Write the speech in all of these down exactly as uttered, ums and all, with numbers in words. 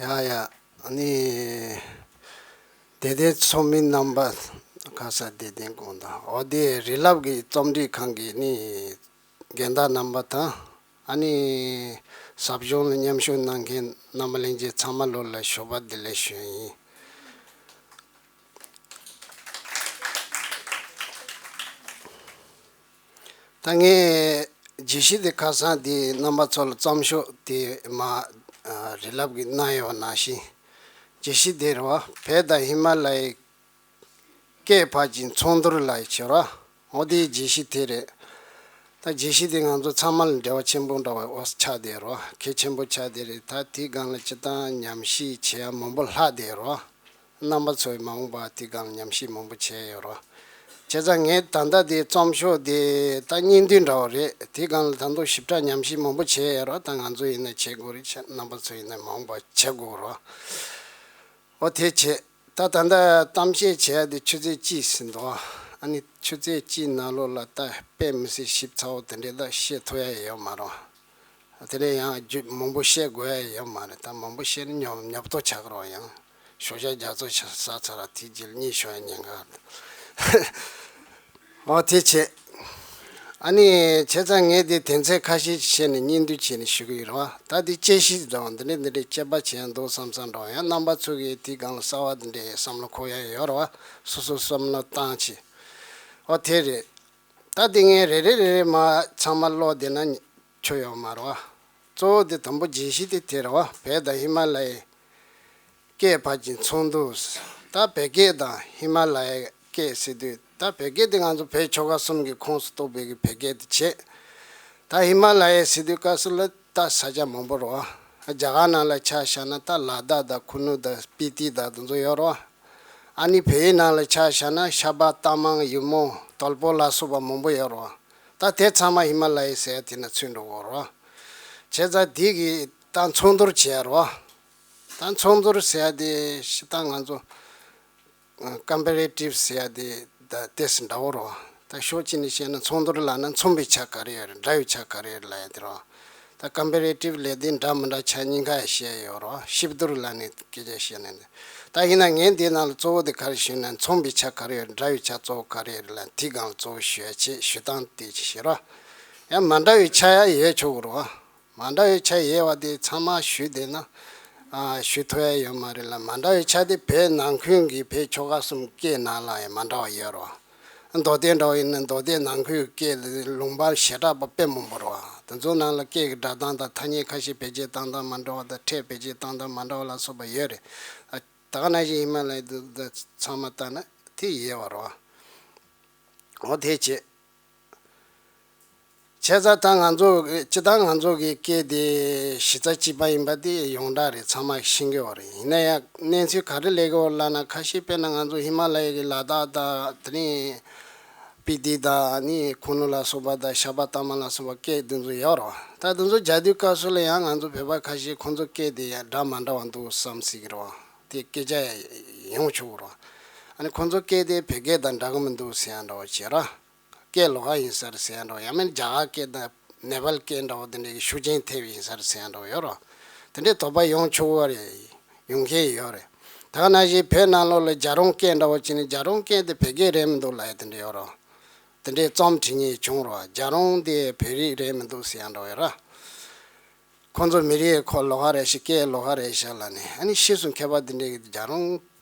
ཡ་ཡ། ཨ་ནི། དད་ལྡན་ཚོགས་མི་རྣམ་པ། ཁ་ས་དད་ལྡན་དགོངས་དག་འོ་དེ་རི་ལབ་ཀྱི་རྩོམ་སྒྲིག་ཁང་གི་ནི། རྒན་བདག་རྣམ་པ་དང་། ཨ་ནི། ཟབ་སྦྱོང་ལ་མཉམ་ཞུགས་གནང་མཁན་རྣམ་པ་ལྷན་རྒྱས་ཚང་མ་ལོ་ལ་ཞོགས་པ་བདེ་ལེགས་ཞུ་ཡིན། ད་ངས་རྒྱས་གཞི་དེ་ཁ་སང་དེ་རྣམ་པ་ཚོ་ལ་རྩོམ་ཤོག་དེ་མ་རི་ལབ་ཀྱི་གནང་ཡོད་ནང་བཞིན། རྒྱས་གཞི་དེ་རེད་བ། བོད་དང་ཧི་མ་ལ་ཡའི་སྐད་བར་གྱི་མཚུངས་བསྡུར་ལ་བྱེད་རོགས། འོ་དེའི་རྒྱས་གཞི་དེ་རེད། ད་རྒྱས་གཞི་དེ་ང་ཚོ་ཚང་མ་ལ་འབྲེལ་བ་ཆེན་པོ་འདྲ་བ་འོ་ཆགས་བསྡད་རོགས། གལ་ཆེན་པོ་ཆགས་བསྡད་རེད། ད་དེའི་སྒང་ལ་སྤྱིར་བཏང་ཉམས་ཞིབ་བྱེད་ཡ་མང་པོ་ལྷག་བསྡད་རོགས། རྣམ་པ་ཚོས་མ་འོངས་པ་དེ་སྒང་ཉམས་ཞིབ་མང་པོ་བྱས་ཡོད་རོགས། བྱས་ཙང་ངས་ད་ལྟ་དེ་རྩོམ་ཤོག་དེ་ད་སྙིང་བསྡུས་འདྲ་བོ་རེད། དེ་སྒང་ལ་ད་དུང་ཞིབ་ཕྲ་ཉམས་ཞིབ་མང་པོ་བྱས་ཡོད་རོགས། ད་ང་ཚོ་ཡིན་ན་བྱེད་དགོས་རེད། རྣམ་པ་ཚོ་ཡིན་ན་མ་འོངས་པ་བྱེད་དགོས་རོགས། འོ་དེ་བྱས། ད་ད་ལྟ་གཏམ་བཤད་བྱས་ཏེ་ཆུ་ཚོད་གཅིག་ཟིན་འདུག་ཨ་ནི་ཆུ་ཚོད་གཅིག་ནང་ལོགས་ལ་ད་དཔེ་མི་སྲིད་ཞིབ་ཚགས་པོ་དེ་འདྲས་ད་བཤད་ཐུབ་ཡ་ཡོད་མ་རེད། དེ་ནས་ཡང་རྒྱུ་མང་པོ་བཤད་དགོས་ཡ་ཡོད་མ་རེད། ད་མང་པོ་བཤད་ན་ཉོབ་ཉོབ་ཏོ་ཆགས་ཀྱི་རེད་ཡང་། ཞོགས་ཇ་རྒྱ་མཚོ་ཆ་ས་ཚ་ར་དེ་རྗེས་གཉིད་ཤོར་ཡ་ཉེན་ཁ་འདུག་འོ་དེ་བྱས། ཨ་ནི་བྱས་ཙང་ངས་དེ་དོན་ཚན་ཁ་ཤས་བཤད་ནས་སྙིང་བསྡུས་བྱས་ནས་ཞུ་གི་ཡོད་རེད་བ། ད་དེ་དཔྱད་གཞི་དང་འདི་འདྲས་འདི་འདྲས་དཔྱད་པ་བྱས་ཡ་འདུག་བསམ་བསམ་འདྲ་བ་ཡང་རྣམ་པ་ཚོ་གིས་དེའི་སྒང་ལ་གསར་བ་འདི་འདྲས་བསམ་བློ་འཁོར་ཡ་ཡོད་རེད་བ། སོ་སོ་བསམ་བློ་བཏང་བྱས། འོ་དེ་རེད། ད་དེ་ངས་རེ་རེ་རེ་རེ་མ་ཚང་མ་ཀློག་བསྡད་ན་ཆོ་ཡོད་མ་རེད་བ། གཙོ་བོ་དེ་དང་པོ་རྒྱས་གཞི་དེ་དེ་རེད་བ། བོད་དང་ཧི་མ་ལ་ཡའི་སྐད་བར་གྱི་མཚུངས་བསྡུར། ད་བོད་སྐད་དང་ཧི་མ་ལ་ཡའི་སྐད་ཟེར་དུས་ད་བོད་སྐད་དེ་ང་ཚོ་བོད་ཆོལ་ཁ་གསུམ་གྱི་ཁོངས་སུ་གཏོགས་པའི་གི་བོད་སྐད་དེ་བྱས། ད་ཧི་མ་ལ་ཡའི་ཟེར་དུས་སྐབས་སུ་ལ་ད་ས་ཆ་མང་པོ་རེད་བ། རྒྱ་གར་ནང་ལ་ཆ་བཞག་ན་ད་ལ་དྭགས་དང་ཁུ་ནུ་དང་སྤི་ཏི་དང་དེ་ཚོ་ཡོད་རེད་བ། ཨ་ནི་བལ་ཡུལ་ནང་ལ་ཆ་བཞག་ན་ཤ་བ་རྟ་མང་ཡུ་མོ་དོལ་པོ་ལ་སོགས་པ་མང་པོ་ཡོད་རེད་བ། ད་དེ་ཚང་མ་ཧི་མ་ལ་ཡའི་ཟེར་ཡ་དེ་ན་ཚུད་འགྲོ་གི་རེད་བ། བྱས་ཙང་དེ་གི་ད་མཚུངས་བསྡུར་བྱས་རེད་བ། ད་མཚུངས་བསྡུར་ཟེར་ཡ་དེ་ཤི་ད་ང་ཚོ་ཀམ་པེ་རེ་ཊིབ་ཟེར་ཡ་དེ་ད་ཏེས་འདྲ་བོ་རོ། ད་ཤོག་ཅིག་ནས་བཤད་ན་མཚུངས་བསྡུར་ལབ་ན་མཚུངས་པའི་ཆ་ག་རེ་ཡོད་རེད། འདྲ་བའི་ཆ་ག་རེ་ཡོད་རེད་ལབ་ཡ་དེ་རོ། ད་ཀམ་པེ་རེ་ཊིབ་ལབ་དེ་འདྲ་མི་འདྲ་ཆ་གཉིས་ཀ་ཡང་བཤད་ཡོད་རོ། གཤིབ་བསྡུར་ལབ་ནས་སྐད་ཆ་བཤད་ནས་འདི། ད་ཡིན་ན་ངས་འདི་ནང་ལ་གཙོ་བོ་དེ་ག་རེ་ཞུས་ན་མཚུངས་པའི་ཆ་ག་རེ་ཡོད་རེད། འདྲ་བའི་ཆ་གཙོ་བོ་ག་རེ་ཡོད་རེད་ལབ་དེའི་སྒང་ལ་གཙོ་བོ་ཞུ་ཡ་ཆེད་ཞུ་སྟངས་དེ་ཅིག་བཤད་རོ། ཡང་མ་འདྲ་བའི་ཆ་ཡང་ཡོད་ཆོག་གི་རོ། མ་འདྲ་བའི་ཆ་ཡོད་པ་དེ་ཚང་མ་ཞུས་བསྡད་ན། ཨ་ཞུ་ཐུབ་ཡ་ཡོད་མ་རེད་ལ། མ་འདྲ་བའི་ཆ་དེ་བོད་ནང་ཁུལ་གྱི་བོད་ཆོལ་ཁ་གསུམ་སྐད་ནང་ལ་ཡང་མ་འདྲ་བ་ཡོད་རེད་བ། མདོ་སྟོད་འདྲ་བ་ཡིན་ན་མདོ་སྟོད་ནང་ཁུལ་གྱི་སྐད་ལུང་པ་ཞེ་དྲག་པ་དཔེ་མང་པོ་རེད་བ། དེ་ཚོ་ནང་ལ་སྐད་ཀྱི་སྒྲ་གདངས་དང་ཐ་སྙད་ཁ་ཤས་བེད་སྤྱོད་བཏང་སྟངས་མ་འདྲ་བ་དང་ཕྲད་བེད་སྤྱོད་བཏང་སྟངས་མ་འདྲ་བ་ལ་སོགས་པ་ཡོད་རེད། ད་ག་ནང་བཞིན་ཧི་མ་ལ་ཡའི་འདི་ཚང་མ་ལྟ་ན་དེ་ཡོད་པ་རེད་བ། འོ་དེ་བྱས། བྱས་ཙང་ད་ང་ཚོ་སྤྱིར་བཏང་ང་ཚོ་གི་སྐད་དེ་གཞི་རྩ་གཅིག་པ་ཡིན་པ་དེ་ཡོངས་གྲགས་རེད། ཚང་མ་ཤེས་ཀྱི་ཡོད་རེད། ཡིན་ན་ཡང་གནས་ཚུལ་ག་རེ་སླེབས་ཀྱི་ཡོད་ལབ་ན། ཁ་ཤས་དཔེར་ན་ང་ཚོ་ཧི་མ་ལ་ཡའི་གི་ལ་དྭགས་དང་དེ་ནས་སྤི་ཏི་དང་ནི་ཁུ་ནུ་ལ་སོགས་པ་དང་ཤ་བ་རྟ་མང་ལ་སོགས་པ་སྐད་དེ་ཚོ་ཡོད་རེད། ད་དེ་ཚོ་སྦྱར་དུས་སྐབས་སུ་ལ་ཡང་ང་ཚོ་བོད་པ་ཁ་ཤས་ཁོང་ཚོ་སྐད་དེ་ཡང་འདྲ་མ་འདྲ་བ་འདུག་བསམ་སྲིད་ཀྱི་རེད། དེ་སྐད་ཆ་ཡོང་ཆོག་གི་རེད། ཨ་ནི་ཁོང་ཚོ་སྐད་དེ་བོད་སྐད་དང་འདྲ་གི་མི་འདུག་ཟེར་ཡ་འདྲ་བོ་བྱེད་ར། སྐད་ལོགས་ཀ་ཡིན་ས་རེད་ཟེར་ཡ་འདྲ་བོ། ཡང་མིན་རྒྱ་གར་སྐད་དང་ནེ་པཱལ་སྐད་འདྲ་བོ་དེ་འདྲའི་ཤུགས་རྐྱེན་ཐེབས་ཡིན་ས་རེད་ཟེར་ཡ་འདྲ་བོ་ཡོད་རེད། དེ་འདྲའི་དོགས་པ་ཡོང་ཆོག་གི་རེད། ཡོང་མཁན་ཡོད་རེད། ད་ག་ནང་བཞིན་བོད་ནང་ལོགས་ལ་རྒྱལ་རོང་སྐད་འདྲ་བོ་བྱས་ནས་རྒྱལ་རོང་སྐད་དེ་བོད་སྐད་རེད་མི་འདུག་ལབ་ཡ་དེ་འདྲ་ཡོད་རེད། དེ་འདྲའི་རྩོམ་བྲིས་མཁན་བྱུང་རེད། རྒྱལ་རོང་དེ་བོད་རིགས་རེད་མི་འདུག་ཟེར་ཡ་འདྲ་བོ་ཡོད་རེད། ཁོང་ཚོ་མི་རིགས་ཁོ་ལོགས་ཀ་རེད་ཤག་སྐད་ལོགས་ཀ་རེད་ཤག་ལབ་ནས། ཨ་ནི་ཕྱིས་སུ་མཁས་པ་དེ་འདྲས་ཀྱིས་རྒྱལ་རོང་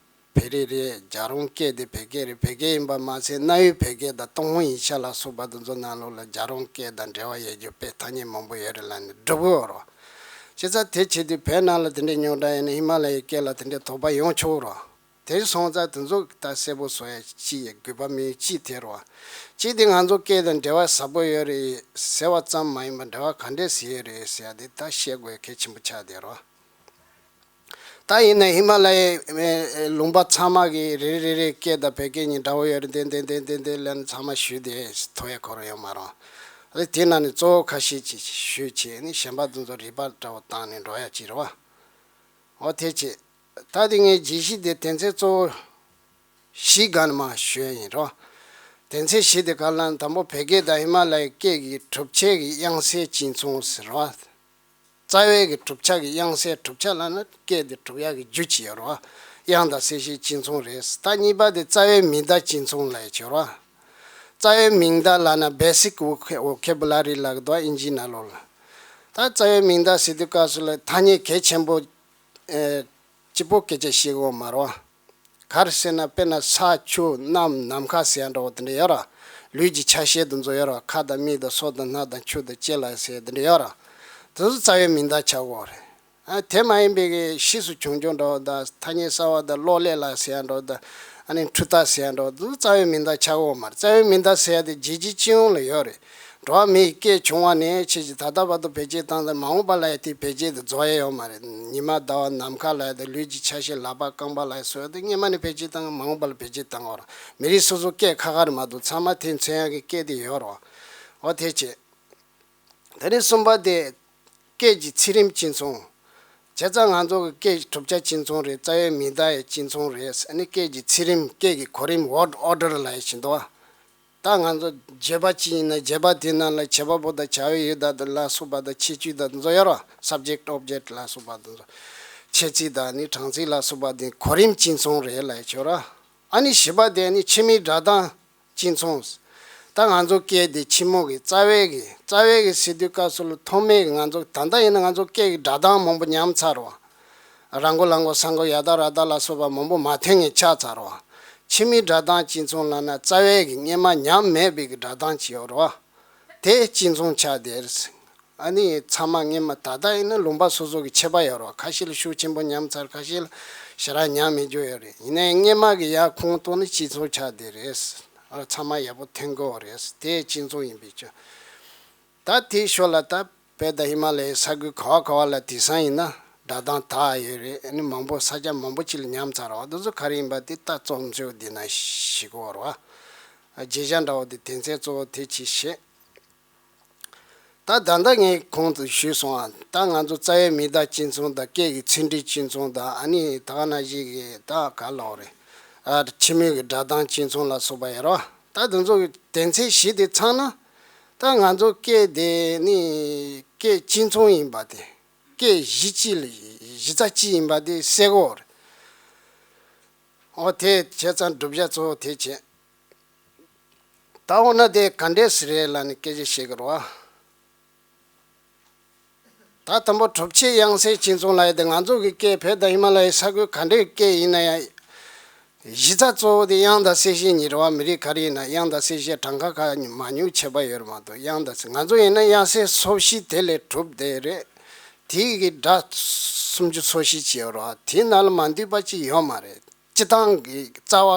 བོད་རིགས་རེད། རྒྱལ་རོང་སྐད་དེ་བོད་སྐད་རེད། བོད་སྐད་ཡིན་པ་མ་ཟད་གནའ་བོའི་བོད་སྐད་དང་ཏུན་ཧོང་ཡིག་ཆ་ལ་སོགས་པ་དེ་ཚོ་ནང་ལོགས་ལ་རྒྱལ་རོང་སྐད་དང་འབྲེལ་བ་ཡོད་རྒྱུ་དཔེ་ཐ་སྙད་མང་པོ་ཡོད་རེད་ལབ་ནས་སྒྲུབ་ཀྱི་ཡོད་རེད། བྱས་ཙང་དེ་བྱེད་དུས་བོད་ནང་ལ་དེ་འདྲས་རྙོག་དྲ་ཡོད་ན་ཧི་མ་ལ་ཡའི་སྐད་ལ་དེ་འདྲས་དོགས་པ་ཡོང་ཆོག་གི་རེད། དེ་སོང་ཙང་དེ་ཚོ་ད་གསལ་པོ་བཟོ་ཡ་ཅི་ཡི་དགོས་པ་མེད་ཅི་དེ་རེད་བ། ཅི་དེ་ང་ཚོ་སྐད་དང་འབྲེལ་བ་ཟབ་པོ་ཡོད་རེད་ཟེར་བ་ཙམ་མ་ཡིན་པར་འབྲེལ་བ་ག་འདྲས་ཟེར་ཡོད་རེད་ཟེར་ཡ་དེ་ད་བཤད་དགོས་གལ་ཆེན་པོ་ཆགས་བསྡད་རེད་བ། ད་ཡིན་ན་ཧི་མ་ལ་ཡའི་ལུང་པ་ཚང་མ་གི་རེ་རེ་རེ་རེ་སྐད་དང་བོད་སྐད་གཉིས་འདྲ་བོ་ཡོད་རེད། དེ་དེ་དེ་དེ་དེ་ལབ་ནས་ཚང་མ་ཞུས་ཏེ་ཐོབ་ཡ་ཁོ་རང་ཡོད་མ་རེད། དེ་ནང་ནས་གཙོ་བོ་ཁ་ཤས་ཅིག་ཞུས་བྱས་ནས་གཞན་པ་དེ་ཚོ་རིག་པ་འདྲ་བོ་བཏང་ནས་འགྲོ་ཡ་ཅིག་རེད་བ། འོ་དེ་བྱས། ད་དེ་ངས་རྒྱས་གཞི་དེ་དོན་ཚན་གཙོ་བོ་བཞི་སྒང་ནས་མར་ཞུ་ཡ་ཡིན་རོ། དོན་ཚན་བཞི་དེ་ག་ལ་དང་པོ་བོད་སྐད་དང་ཧི་མ་ལ་ཡའི་སྐད་ཀྱི་གྲུབ་ཆའི་གི་དབྱངས་གསལ་གཅིག་མཚུངས་ཟེར་རོ། རྩ་བའི་གི་གྲུབ་ཆ་གི་དབྱངས་གསལ་གྲུབ་ཆ་ལབ་ན་སྐད་དེ་གྲུབ་ཡག་གི་རྒྱུ་ཅིག་ཡོད་རེད་བ། དབྱངས་དང་གསལ་བྱེད་གཅིག་མཚུངས་རེད། ད་གཉིས་པ་དེ་རྩ་བའི་མིང་བརྡ་གཅིག་མཚུངས་ལབ་ཡག་ཅིག་ཡོད་རེད་བ། རྩ་བའི་མིང་བརྡ་ལབ་ན་basic vocabulary ལབ་ཀྱི་འདུག་ཨིན་ཇིའི་ནང་ལོགས་ལ། ད་རྩ་བའི་མིང་བརྡ་ཟེར་དུས་སྐབས་སུ་ལ་ཐ་སྙད་གལ་ཆེན་པོ་ཨེ་གཅིག་པོ་སྐད་ཆ་བཤད་ཀྱི་ཡོད་མ་རེད་བ། ག་རེ་ཟེར་ན་དཔེར་ན་ས་ཆུ་གནམ་ནམ་མཁའ་ཟེར་ཡག་འདྲ་བོ་དེ་འདྲ་ཡོད་རེད། ལུས་ཀྱི་ཆ་ཤས་དེ་ཚོ་ཡོད་རེད། ཁ་དང་མིག་དང་སོ་དང་སྣ་དང་མཆུ་དང་ལྕེ་ལ་ཟེར་དེ་འདྲ་ཡོད་རེད། དེ་ཚོ་རྩ་བའི་མིང་བརྡ་ཆགས་ཀྱི་ཡོད་རེད། ཨ་དེ་མ་ཡིན་པའི་གི་ཕྱིས་སུ་བྱུང་རྐྱང་འདྲ་བོ་དང་ཐ་སྙད་གསར་བ་དང་གློག་ཀླད་ལ་ཟེར་ཡག་འདྲ་བོ་དང་ཨ་ནི་འཕྲུལ་རྟ་ཟེར་ཡག་འདྲ་བོ་དེ་ཚོ་རྩ་བའི་མིང་བརྡ་ཆགས་ཀྱི་ཡོད་མ་རེད། རྩ་བའི་མིང་བརྡ་ཟེར་ཡག་དེ་རྒྱལ་སྤྱིའི་སྤྱི་ཡོངས་ལ་ཡོད་རེད། འགྲོ་བ་མིའི་སྐད་བྱུང་བ་ནས་ཆེད་ཀྱི་ད་ལྟ་བར་དུ་བེད་སྤྱོད་བཏང་སྟེ་མ་འོངས་པ་ལ་ཡང་དེའི་བེད་སྤྱོད་དེ་རྫོགས་ཡག་ཡོད་མ་རེད། ཉི་མ་ཟླ་བ་ནམ་མཁའ་ལ་ཡང་དང་ལུས་ཀྱི་ཆ་ཤས་ལག་པ་རྐང་པ་ལ་ཡང་སོགས་དེ་སྔོན་མ་ནས་བེད་སྤྱོད་བཏང་མ་འོངས་པ་ལ་བེད་སྤྱོད་བཏང་གི་ཡོད་རེད། མི་རིགས་སོ་སོའི་སྐད་ཁ་ཁ་རེད་མ་གཏོགས་ཚང་མ་དེ་མཚོན་ཡག་གི་སྐད་དེ་ཡོད་རེད། འོ་དེ་བྱས། དེ་ནས་གསུམ་པ་དེ། སྐད་ཀྱི་ཚིག་རིམ་གཅིག་མཚུངས། བྱས་ཙང་ང་ཚོ་གི་སྐད་ཀྱི་གྲུབ་ཆ་གཅིག་མཚུངས་རེད། རྩ་བའི་མིང་བརྡ་ཡང་གཅིག་མཚུངས་རེད། ཨ་ནི་སྐད་ཀྱི་ཚིག་རིམ་སྐད་ཀྱི་གོ་རིམ་word order ལབ་ཡག་ཅིག་འདུག་བ། ད་ང་ཚོ་བརྗོད་པ་གཅིག་ཡིན་ན་བརྗོད་པ་དེ་ནང་ལ་བྱེད་པ་པོ་དང་བྱ་བའི་ཡུལ་དང་ལ་སོགས་པ་དང་ཁྱད་ཆོས་དང་དེ་ཚོ་ཡོད་རེད། subject object ལ་སོགས་པ་དེ་ཚོ། ཁྱད་ཚིག་དང་ནི་གྲངས་ཚིག་ལ་སོགས་པ་དེ་གོ་རིམ་གཅིག་མཚུངས་རེད་ལབ་ཡག་ཅིག་ཡོད་རེད། ཨ་ནི་བཞི་པ་དེ་ནི་ཕྱི་མིང་སྒྲ་གདངས་གཅིག་མཚུངས། ད་ང་ཚོ་སྐད་དེ་ཕྱི་མོ་གི་རྩ་བའི་གི་རྩ་བའི་གི་ཟེར་དུས་སྐབས་སུ་ལ་ཐོག་མའི་གི་ང་ཚོ་ད་ལྟ་ཡིན་ན་ང་ཚོ་སྐད་ཀྱི་སྒྲ་གདངས་མང་པོ་ཉམས་ཚར་བ། ར་མགོ་ལ་མགོ་ས་མགོ་ཡ་བཏགས་ར་བཏགས་ལ་སོགས་པ་མང་པོ་མ་ཐོན་ངེས་ཆགས་ཚར་བ། ཕྱི་མིང་སྒྲ་གདངས་གཅིག་མཚུངས་ལབ་ན་རྩ་བའི་གི་སྔོན་མ་ཉམས་མེད་པའི་གི་སྒྲ་གདངས་ཅིག་ཡོད་རེད་བ། དེ་གཅིག་མཚུངས་ཆགས་བསྡད་རེད། ཨ་ནི་ཚང་མ་སྔོན་མ་ད་ལྟ་ཡིན་ན་ལུང་པ་སོ་སོ་གི་ཁྱད་པར་ཡོད་རེད། ཁ་ཤས་ལ་ཤུགས་ཆེན་པོ་ཉམས་ཚར། ཁ་ཤས་ལ་ཞེ་དྲག་ཉམས་མེད་རྒྱུ་ཡོད་རེད། ཡིན་ནའི་སྔོན་མ་གི་ཡར་ཁུངས་གཏུགས་ན་གཅིག་མཚུངས་ཆགས་བསྡད་རེད། ཨ་ཚང་མ་ཡག་པོ་ཐོན་གི་ཡོད་རེད། དེ་གཅིག་མཚུངས་ཡིན་པའི་ཆ། ད་དེའི་ཞོར་ལ་ད་བོད་དང་ཧི་མ་ལ་ཡའི་ས་ཁུལ་ག་བ་ག་བ་ལ་དེང་སང་ཡིན་ན་སྒྲ་གདངས་དག་ཡོད་རེད། ཨ་ནི་མང་པོ་ས་ཆ་མང་པོ་ཅིག་ལ་ཉམས་ཚར་བ་དེ་ཚོ་ག་རེ་ཡིན་པ་དེ་ད་རྩོམ་ཚོས་འདི་ན་ཞུ་གི་ཡོད་རེད་བ། བརྗོད་བྱ་འདྲ་བོ་དེ་དོན་ཚན་གཙོ་བོ་དེ་གཅིག་བཤད། ད་ད་ལྟ་ངས་གོང་དུ་ཞུས་སོང་ཨ། ད་ང་ཚོ་རྩ་བའི་མིང་བརྡ་གཅིག་མཚུངས་དང་སྐད་ཀྱི་ཚིག་འབྲུ་གཅིག་མཚུངས་དང་ཨ་ནི་ད་ག་ནང་བཞིན་གྱི་ད་ག་ལབ་དགོས་རེད། ཨ་ཕྱི་མིང་གི་སྒྲ་གདངས་གཅིག་མཚུངས་ལ་སོགས་པ་ཡོད་རེད་བ། ད་དེ་ཚོ་གི་དོན་ཚན་བཞི་དེ་ཚང་ན་ད་ང་ཚོ་སྐད་དེ་ནི་སྐད་གཅིག་མཚུངས་ཡིན་པ་དེ། སྐད་གཞི་གཅིག་ལ་གཞི་རྩ་གཅིག་ཡིན་པ་དེ་གསལ་གོ་རེད། འོ་དེ་བྱས་ཙང་བསྒྲུབ་བྱ་གཙོ་བོ་དེ་བྱས། ད་འོ་ན་དེ་ག་འདྲས་སེ་རེད་ལབ་ནས་སྐད་ཆ་བཤད་ཀྱི་རེད་བ། ད་དང་པོ་གྲུབ་ཆའི་དབྱངས་གསལ་གཅིག་མཚུངས་ལབ་ཡག་དེ་ང་ཚོ་གི་སྐད་བོད་དང་ཧི་མ་ལ་ཡའི་ས་ཁུལ་ག་འདྲའི་སྐད་ཡིན་ན་ཡང་། གཞི་རྩ་གཙོ་བོ་དེ་དབྱངས་དང་གསལ་བྱེད་གཉིས་རེད་བ། མི་རིགས་ག་རེ་ཡིན་ན་དབྱངས་དང་གསལ་བྱེད་གྲངས་ཀ་ཁ་མ་ཉུང་ཁྱད་པར་ཡོད་རེད་མ་གཏོགས་དབྱངས་དང་གསལ། ང་ཚོ་ཡིན་ན་དབྱངས་གསལ་སོ་བཞི་དེ་ལས་གྲུབ་བསྡད་རེད། དེ་གི་སྒྲ་སུམ་ཅུ་སོ་བཞི་ཅིག་ཡོད་རེད་བ། དེའི་ནང་ལ་མ་འདུས་པ་ཅིག་ཡོད་མ་རེད། སྤྱིར་བཏང་གི་རྩ་བ་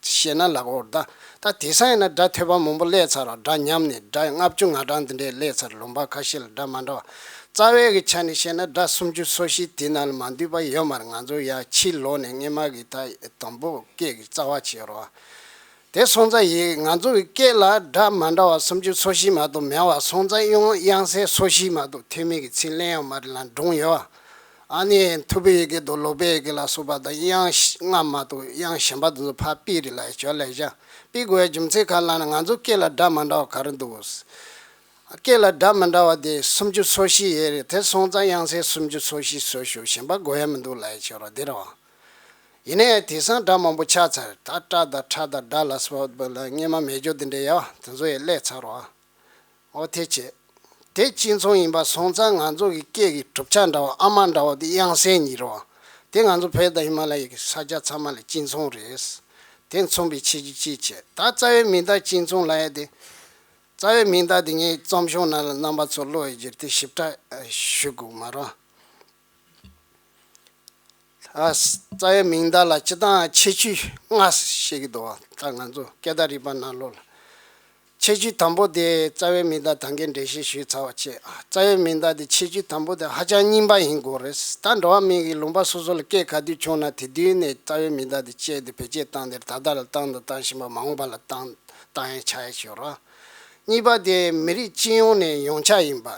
བཤད་ན་ལབ་དགོས་རེད་ད། ད་དེང་སང་ཡིན་ན་སྒྲ་ཐོས་པ་མང་པོ་སླེབས་ཚར་ར། སྒྲ་ཉམས་ནས་སྒྲ་ལྔ་བཅུ་ང་གྲངས་འདི་འདྲས་སླེབས་ཚར། ལུང་པ་ཁ་ཤས་ལ་སྒྲ་མ་འདྲ་བ། རྩ་བའི་གི་ཆ་ནས་བཤད་ན་སྒྲ་སུམ་ཅུ་སོ་བཞི་དེ་ནང་ལ་མ་འདུས་པ་ཡོད་མ་རེད། ང་ཚོ་ཡར་ཕྱི་ལོགས་ནས་སྔོན་མ་གི་ད་དང་པོ་སྐད་ཀྱི་རྩ་བ་བྱས་ར། དེ་སོང་ཙང་ཡིན་ང་ཚོ་གི་སྐད་ལ་སྒྲ་མ་འདྲ་བ་སུམ་ཅུ་སོ་བཞི་མ་གཏོགས་མེད་པ་སོང་ཙང་དབྱངས་དབྱངས་གསལ་སོ་བཞི་མ་གཏོགས་ཐོན་མེད་ཀྱི་ཚིག་ལན་ཡང་མ་རེད་ལབ་སྒྲུང་ཡོད་བ། ཨ་ནི་ཐུ་བྷོད་ཡི་གེ་དང་ལོ་པཎ་ཡི་གེ་ལ་སོགས་པ་དང་དབྱངས་ཤ་ལྔ་མ་གཏོགས་དབྱངས་གཞན་པ་དེ་ཚོ་ཕར་ཕུད་རེད་ལབ་ཡག་ཅིག་ཡོད་ལབ་ཤག་ཕུད་དགོས་པའི་རྒྱུ་མཚན་ག་རེ་ལབ་ན་ང་ཚོ་སྐད་ལ་སྒྲ་མ་འདྲ་བ་ག་རེ་འདུག་སྐད་ལ་སྒྲ་མ་འདྲ་བ་དེ་སུམ་ཅུ་སོ་བཞི་ཡོད་རེད། དེ་སོང་ཙང་དབྱངས་གསལ་སུམ་ཅུ་སོ་བཞི་བཟོས་ཤོག་གཞན་པ་དགོས་ཡག་མི་འདུག་ལབ་ཡག་ཅིག་ཡོད་རེད། འདི་རེད་བ། ཡིན་ནའི་དེང་སང་སྒྲ་མང་པོ་ཆགས་ཚར། ད་ཏྲ་དང་ཁྲ་དང་ཌ་ལ་སོགས་པ་ལ་སྔོན་མ་མེད་རྒྱུ་དེ་འདྲ་ཡོད་བ། དེ་ཚོ་ཡང་སླེབས་ཚར་བ། འོ་དེ་བྱས། དེ་གཅིག་མཚུངས་ཡིན་པ་སོང་ཙང་ང་ཚོ་གི་སྐད་ཀྱི་གྲུབ་ཆ་འདྲ་བ་ཨ་མ་འདྲ་བ་དེ་དབྱངས་གསལ་གཉིས་རེད་བ། དེ་ང་ཚོ་བོད་དང་ཧི་མ་ལ་ཡའི་ས་ཆ་ཚང་མ་ལ་གཅིག་མཚུངས་རེད། དེ་མཚུངས་པའི་ཁྱད་ཆོས་གཅིག་བྱས། ད་རྩ་བའི་མིང་བརྡ་གཅིག་མཚུངས་ལབ་ཡག་དེ། རྩ་བའི་མིང་བརྡ་དེ་ངས་རྩོམ་གཞུང་ནང་ལ་རྣམ་པ་ཚོ་བློ་ཡི་རྒྱུར་དེ་ཞིབ་ཕྲ་ཞུ་དགོས་མ་རེད། ཨ། རྩ་བའི་མིང་བརྡ་ལ་སྤྱིར་བཏང་ཁྱད་ཆོས་ལྔ་བཤད་ཀྱི་འདུག་བ། ད་ང་ཚོ་སྐད་བརྡ་རིག་པ་ནང་ལོགས་ལ། ཁྱད་ཆོས་དང་པོ་དེ་རྩ་བའི་མིང་བརྡ་ད་གིན་འགྲེལ་བཤད་ཞུས་ཚར་བ་བྱས། རྩ་བའི་མིང་བརྡ་དེ་ཁྱད་ཆོས་དང་པོ་དེ་ཧ་ཅང་རྙིང་པ་ཡིན་དགོས་རེད། ད་འགྲོ་བ་མིའི་ལུང་པ་སོ་སོ་ལ་སྐད་ག་དུས་བྱུང་ན་དེ་དུས་ནས་རྩ་བའི་མིང་བརྡ་དེ་སྤྱད་དེ་བེད་སྤྱོད་བཏང་དེ་ད་ལྟ་ལ་བཏང་དང་བཏང་བཞིན་པ་མ་འོངས་པ་ལ་བཏང་བཏང་ཡག་ཆགས་ཡག་ཞིག་ཡོད་རེད། གཉིས་པ་དེ་མི་རིགས་སྤྱི་ཡོངས་ནས་ཡོངས་ཁྱབ་ཡིན་པ།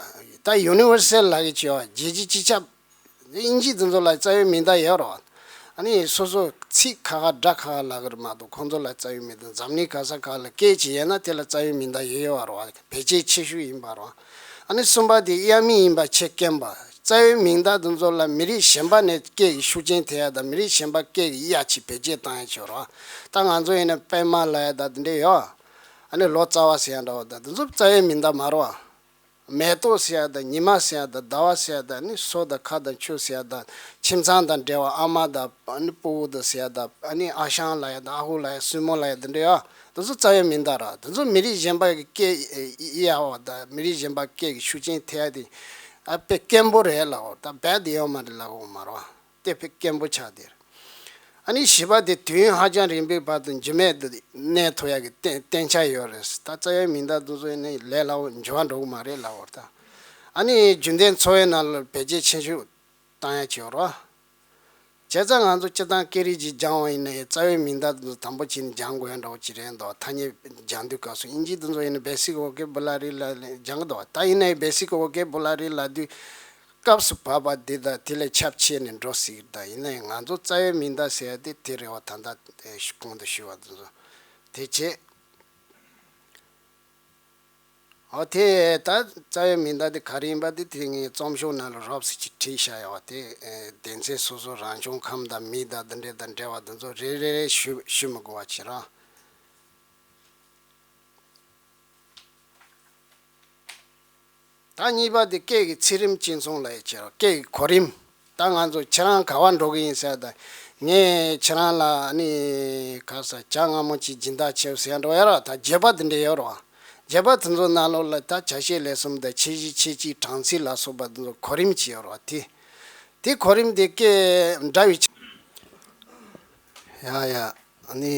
ད་ཡུ་ནི་ཝར་སལ་ལབ་ཀྱི་བྱས་པ་རྒྱལ་སྤྱི་སྤྱི་ཁྱབ། དབྱིན་ཇི་དེ་ཚོ་ལ་རྩ་བའི་མིང་བརྡ་ཡོད་རེད་བ། ཨ་ནི་སོ་སོ་ཚིག་ཁ་ཁ་སྒྲ་ཁ་ཁ་ལབ་ཀྱི་རེད་མ་གཏོགས་ཁོང་ཚོ་ལ་རྩ་བའི་མིང་བརྡ། འཛམ་གླིང་ག་ས་ག་ལ་སྐད་ཅིག་ཡོད་ན་དེ་ལ་རྩ་བའི་མིང་བརྡ་ཡོད་ཡོད་རེད་བ། བེད་སྤྱོད་ཆེ་ཤོས་ཡིན་པ་རེད་བ། ཨ་ནི་གསུམ་པ་དེ་དབྱངས་མིང་ཡིན་པ་ཆེད་དཀོན་པ། རྩ་བའི་མིང་བརྡ་དེ་ཚོ་ལ་མི་རིགས་གཞན་པ་ནས་སྐད་ཀྱི་ཤུགས་རྐྱེན་ཐེབས་ཡ་དང་མི་རིགས་གཞན་པ་སྐད་ཀྱི་དབྱེ་ཕྱེ་བེད་སྤྱོད་བཏང་ཡ་ཆོག་རོགས། ད་ང་ཚོ་ཡིན་ན་པད་མ་ལབ་ཡ་ད་དེ་འདྲས་ཡོད། ཨ་ནི་ལོ་ཙཱ་བ་ཟེར་ཡ་འདྲ་བོ་ད་དེ་ཚོ་རྩ་བའི་མིང་བརྡ་མ་རེད་བ། མེ་ཏོག་ཟེར་ཡ་དང་ཉི་མ་ཟེར་ཡ་དང་ཟླ་བ་ཟེར་ཡ་དང་ནི་སོ་དང་ཁ་དང་ཆུ་ཟེར་ཡ་དང་ཁྱིམ་ཚང་དང་འབྲེལ་བ་ཨ་མ་དང་ཨ་ནི་སྤུ་གུ་དང་ཟེར་ཡ་དང་ཨ་ནི་ཨ་ཞང་ལབ་ཡ་དང་ཨ་ཧུ་ལབ་ཡ་སྲིང་མོ་ལབ་ཡ་དེ་འདྲ་ཡོད། དེ་ཚོ་རྩ་བའི་མིང་བརྡ་ར། དེ་ཚོ་མི་རིགས་གཞན་པ་གི་སྐད་ཡ་བ་དང་མི་རིགས་གཞན་པ་སྐད་ཀྱི་ཤུགས་རྐྱེན་ཐེབས་ཡ་དེ་ཨ་དཔེ་དཀོན་པོ་རེད་ལབ་འོ། ད་རྦད་དེ་ཡོད་མ་རེད་ལབ་འོ་མ་རོ། དེ་དཔེ་དཀོན་པོ་ཆགས་དེ་རེད། ཨ་ནི་བཞི་པ་དེ་དུས་ཡུན་ཧ་ཅང་རིང་པོའི་བར་དུ་འཇིགས་མེད་དུ་གནས་ཐུབ་ཡག་གི་བརྟན་བརྟན་ཆ་ཡོད་རེད། ད་རྩ་བའི་མིང་བརྡ་དེ་ཚོ་ཡིན་ན་ལས་སླ་བོ་འགྱུར་བ་འགྲོ་གི་མ་རེད་ལབ་འོ་ད། ཨ་ནི་རྒྱུན་ལྡན་འཚོ་བའི་ནང་ལ་བེད་སྤྱོད་ཆེ་ཤོས་བཏང་ཡག་བྱེད་འོ་རོ། བྱས་ཙང་ང་ཚོ་སྤྱིར་བཏང་སྐད་རིགས་ཅིག་སྦྱང་བ་ཡིན་ན་ཡང་རྩ་བའི་མིང་བརྡ་དེ་ཚོ་དང་པོ་བྱས་ནས་སྦྱང་དགོས་ཡག་འདྲ་བོ་ཅིག་རེད་འདུག་ཐ་སྙད་སྦྱང་དུས་སྐབས་སུ་དབྱིན་ཇིའི་དེ་ཚོ་ཡིན་ན་basic vocabulary ལབ་ནས་སྦྱང་གི་འདུག་ད་ཡིན་ན་ཡང་basic vocabulary ལབ་དུས། སྐབས་སུ་བབས་པ་འདི་དང་དེ་ལས་ཁྱབ་ཆེ་ནས་འགྲོ་སྲིད་ཀྱི། ད་ཡིན་ན་ཡང་ང་ཚོ་རྩ་བའི་མིང་བརྡ་ཟེར་ཡ་དེ་དེ་རེད་བ། ད་ལྟ་དེ་གོང་དུ་ཞུས་པ་དེ་ཚོ་དེ་བྱས། འོ་དེ་ད་རྩ་བའི་མིང་བརྡ་དེ་ག་རེ་ཡིན་པ་དེ་དེ་ངས་རྩོམ་ཤོག་ནང་ལ་རོབ་ཙམ་ཅིག་བྲིས་བཞག་ཡོད་བ། དེ་སྡེ་ཚན་སོ་སོ་རང་བྱུང་ཁམས་དང་མི་དང་འདི་འདྲ་དང་འབྲེལ་བ་དེ་ཚོ་རེ་རེ་རེ་ཞུ་ཞུ་མི་དགོས་པ་བྱེད་རོགས། ད་གཉིས་པ་དེ་སྐད་ཀྱི་ཚིག་རིམ་གཅིག་མཚུངས་ལ་ཡི་བྱེད་རོགས། སྐད་ཀྱི་གོ་རིམ། ད་ང་ཚོ་ཁྱེད་རང་ག་བ་འགྲོ་གི་ཡིན་ཟེར་ད། ངས་ཁྱེད་རང་ལ་ཨ་ནི་ག་ས་ཇ་མངར་མོ་གཅིག་སྦྱིན་བདག་བྱེད་ཟེར་འགྲོ་ཡ་རོགས། ད་བརྗོད་པ་དེ་འདྲ་ཡོད་རོགས། བརྗོད་པ་དེ་ཚོ་ནང་ལོགས་ལ་ད་བྱ་བྱེད་ལས་གསུམ་དང་ཆེད་བཞི་ཆེད་གཅིག་གྲངས་ཚིག་ལ་སོགས་པ་དེ་ཚོ་གོ་རིམ་གཅིག་ཡོད་རོགས། དེ་དེ་གོ་རིམ་དེ་སྐད་འདྲ་བའི་ཆ། ཡ་ཡ། ཨ་ནི་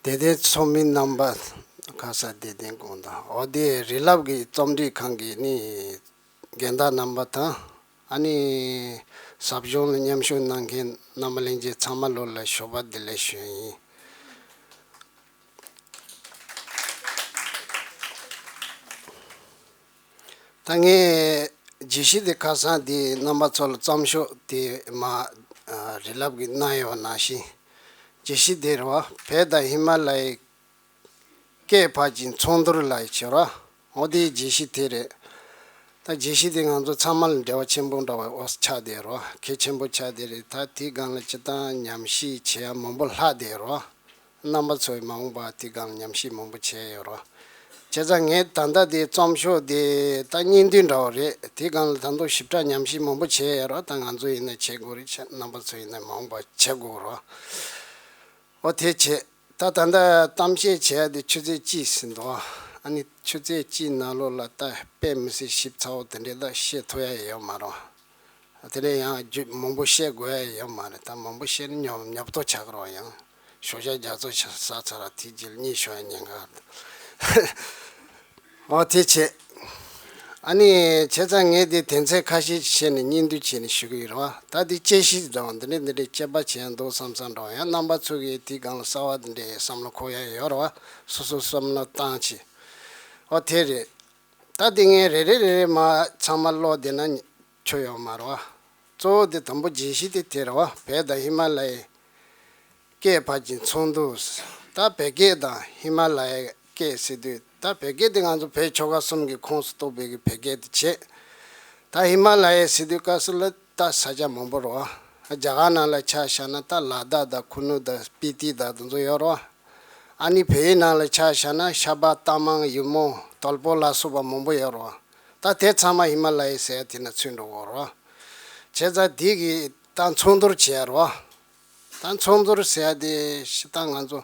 དད་ལྡན་ཚོགས་མི་རྣམ་པ། ཁ་ས་དད་ལྡན་དགོངས་དག་འོ་དེ་རི་ལབ་ཀྱི་རྩོམ་སྒྲིག་ཁང་གི་ནི་རྒན་བདག་རྣམ་པ་དང་། ཨ་ནི་ཟབ་སྦྱོང་ལ་མཉམ་ཞུགས་གནང་མཁན་རྣམ་པ་ལྷན་རྒྱས་ཚང་མ་ལོ་ལ་ཞོགས་པ་བདེ་ལེགས་ཞུ་ཡིན། ད་ངས་བརྗོད་གཞི་དེ་ཁ་སང་དེ་རྣམ་པ་ཚོ་ལ་རྩོམ་ཤོག་དེ་མ་རི་ལབ་ཀྱིས་གནང་ཡོད་པ་ནང་བཞིན། བརྗོད་གཞི་དེ་རེད་བ། བོད་དང་ཧི་མ་ལ་ཡའི་སྐད་བར་གྱི་མཚུངས་བསྡུར་ལ་བྱེད་རོགས། འོ་དེའི་བརྗོད་གཞི་དེ་རེད། ད་བརྗོད་གཞི་དེ་ང་ཚོ་ཚང་མ་ལ་འབྲེལ་བ་ཆེན་པོ་འདྲ་བ་འོ་ཆགས་བསྡད་རོགས། གལ་ཆེན་པོ་ཆགས་བསྡད་རེད། ད་དེའི་སྒང་ལ་སྤྱིར་བཏང་ཉམས་ཞིབ་བྱེད་ཡ་མང་པོ་ལྷག་བསྡད་རོགས། རྣམ་པ་ཚོས་མ་འོངས་པ་དེ་སྒང་ཉམས་ཞིབ་མང་པོ་བྱས་ཡོད་རོགས། བྱས་ཙང་ངས་ད་ལྟ་དེ་རྩོམ་ཤོག་དེ་ད་སྙིང་བསྡུས་འདྲ་བོ་རེད། དེ་སྒང་ལ་ད་དུང་ཞིབ་ཕྲ་ཉམས་ཞིབ་མང་པོ་བྱས་ཡོད་རོགས། ད་ང་ཚོ་ཡིན་ན་བྱེད་དགོས་རེད། རྣམ་པ་ཚོ་ཡིན་ན་མ་འོངས་པ་བྱེད་དགོས་རོགས། འོ་དེ་བྱས། ད་ད་ལྟ་གཏམ་བཤད་བྱས་ཏེ་ཆུ་ཚོད་གཅིག་ཟིན་འདུག་ཨ་ནི་ཆུ་ཚོད་གཅིག་ནང་ལོགས་ལ་ད་དཔེ་མི་སྲིད་ཞིབ་ཚགས་པོ་དེ་འདྲས་ད་བཤད་ཐུབ་ཡ་ཡོད་མ་རེད། དེ་ནས་ཡང་རྒྱུ་མང་པོ་བཤད་དགོས་ཡ་ཡོད་མ་རེད། ད་མང་པོ་བཤད་ན་ཉོབ་ཉོབ་ཏོ་ཆགས་ཀྱི་རེད། ཡང་ཞོགས་ཇ་རྒྱ་མཚོ་ཆ་ཟ་ཚར་ར་དེ་རྗེས་ལ་གཉིད་ཤོར་ཡ་ཉེན་ཁ་འདུག་འོ་དེ་བྱས། ཨ་ནི་བྱས་ཙང་ངས་དེ་དོན་ཚན་ཁ་ཤས་ཤིག་བྱས་ནས་སྙིང་བསྡུས་བྱས་ནས་ཞུ་གི་ཡོད་རེད་བ། ད་དེ་དཔྱད་གཞི་དང་འདི་འདྲས་འདི་འདྲས་དཔྱད་པ་བྱས་ཡ་འདུག་བསམ་བསམ་འདྲ་བ། ཡང་རྣམ་པ་ཚོ་གིས་དེའི་སྒང་ལ་གསར་བ་འདི་འདྲས་བསམ་བློ་འཁོར་ཡ་ཡོད་རེད་བ། སོ་སོ་བསམ་བློ་བཏང་བྱས། འོ་དེ་རེད། ད་དེ་ངས་རེ་རེ་རེ་རེ་མ་ཚང་མ་ཀློག་བསྡད་ན་ཆོ་ཡོད་མ་རེད་བ། གཙོ་བོ་དེ་དང་པོ་བརྗོད་གཞི་དེ་དེ་རེད་བ། བོད་དང་ཧི་མ་ལ་ཡའི་སྐད་བར་གྱི་མཚུངས་བསྡུར། ད་བོད་སྐད་དང་ཧི་མ་ལ་ཡའི་སྐད་ཟེར་དུས། ད་བོད་སྐད་དེ་ང་ཚོ་བོད་ཆོལ་ཁ་གསུམ་གྱི་ཁོངས་སུ་གཏོགས་པའི་གི་བོད་སྐད་དེ་བྱས། ད་ཧི་མ་ལ་ཡའི་ཟེར་དུས་སྐབས་སུ་ལ་ད་ས་ཆ་མང་པོ་རེད་བ། རྒྱ་གར་ནང་ལ་ཆ་བཞག་ན་ད་ལ་དྭགས་དང་ཁུ་ནུ་དང་སྤི་ཏི་དང་དེ་ཚོ་ཡོད་རེད་བ། ཨ་ནི་བལ་ཡུལ་ནང་ལ་ཆ་བཞག་ན་ཤ་བག་རྟ་མང་ཡུ་མོ་དོལ་པོ་ལ་སོགས་པ་མང་པོ་ཡོད་རེད་བ། ད་དེ་ཚང་མ་ཧི་མ་ལ་ཡའི་ཟེར་ཡ་དེ་ན་ཚུད་འགྲོ་གི་རེད་བ། བྱས་ཙང་དེ་གི་ད་མཚུངས་བསྡུར་བྱེད་ཡ་རེད་བ། ད་མཚུངས་བསྡུར་ཟེར་ཡ་དེ་ཤི་ད་ང་ཚོ་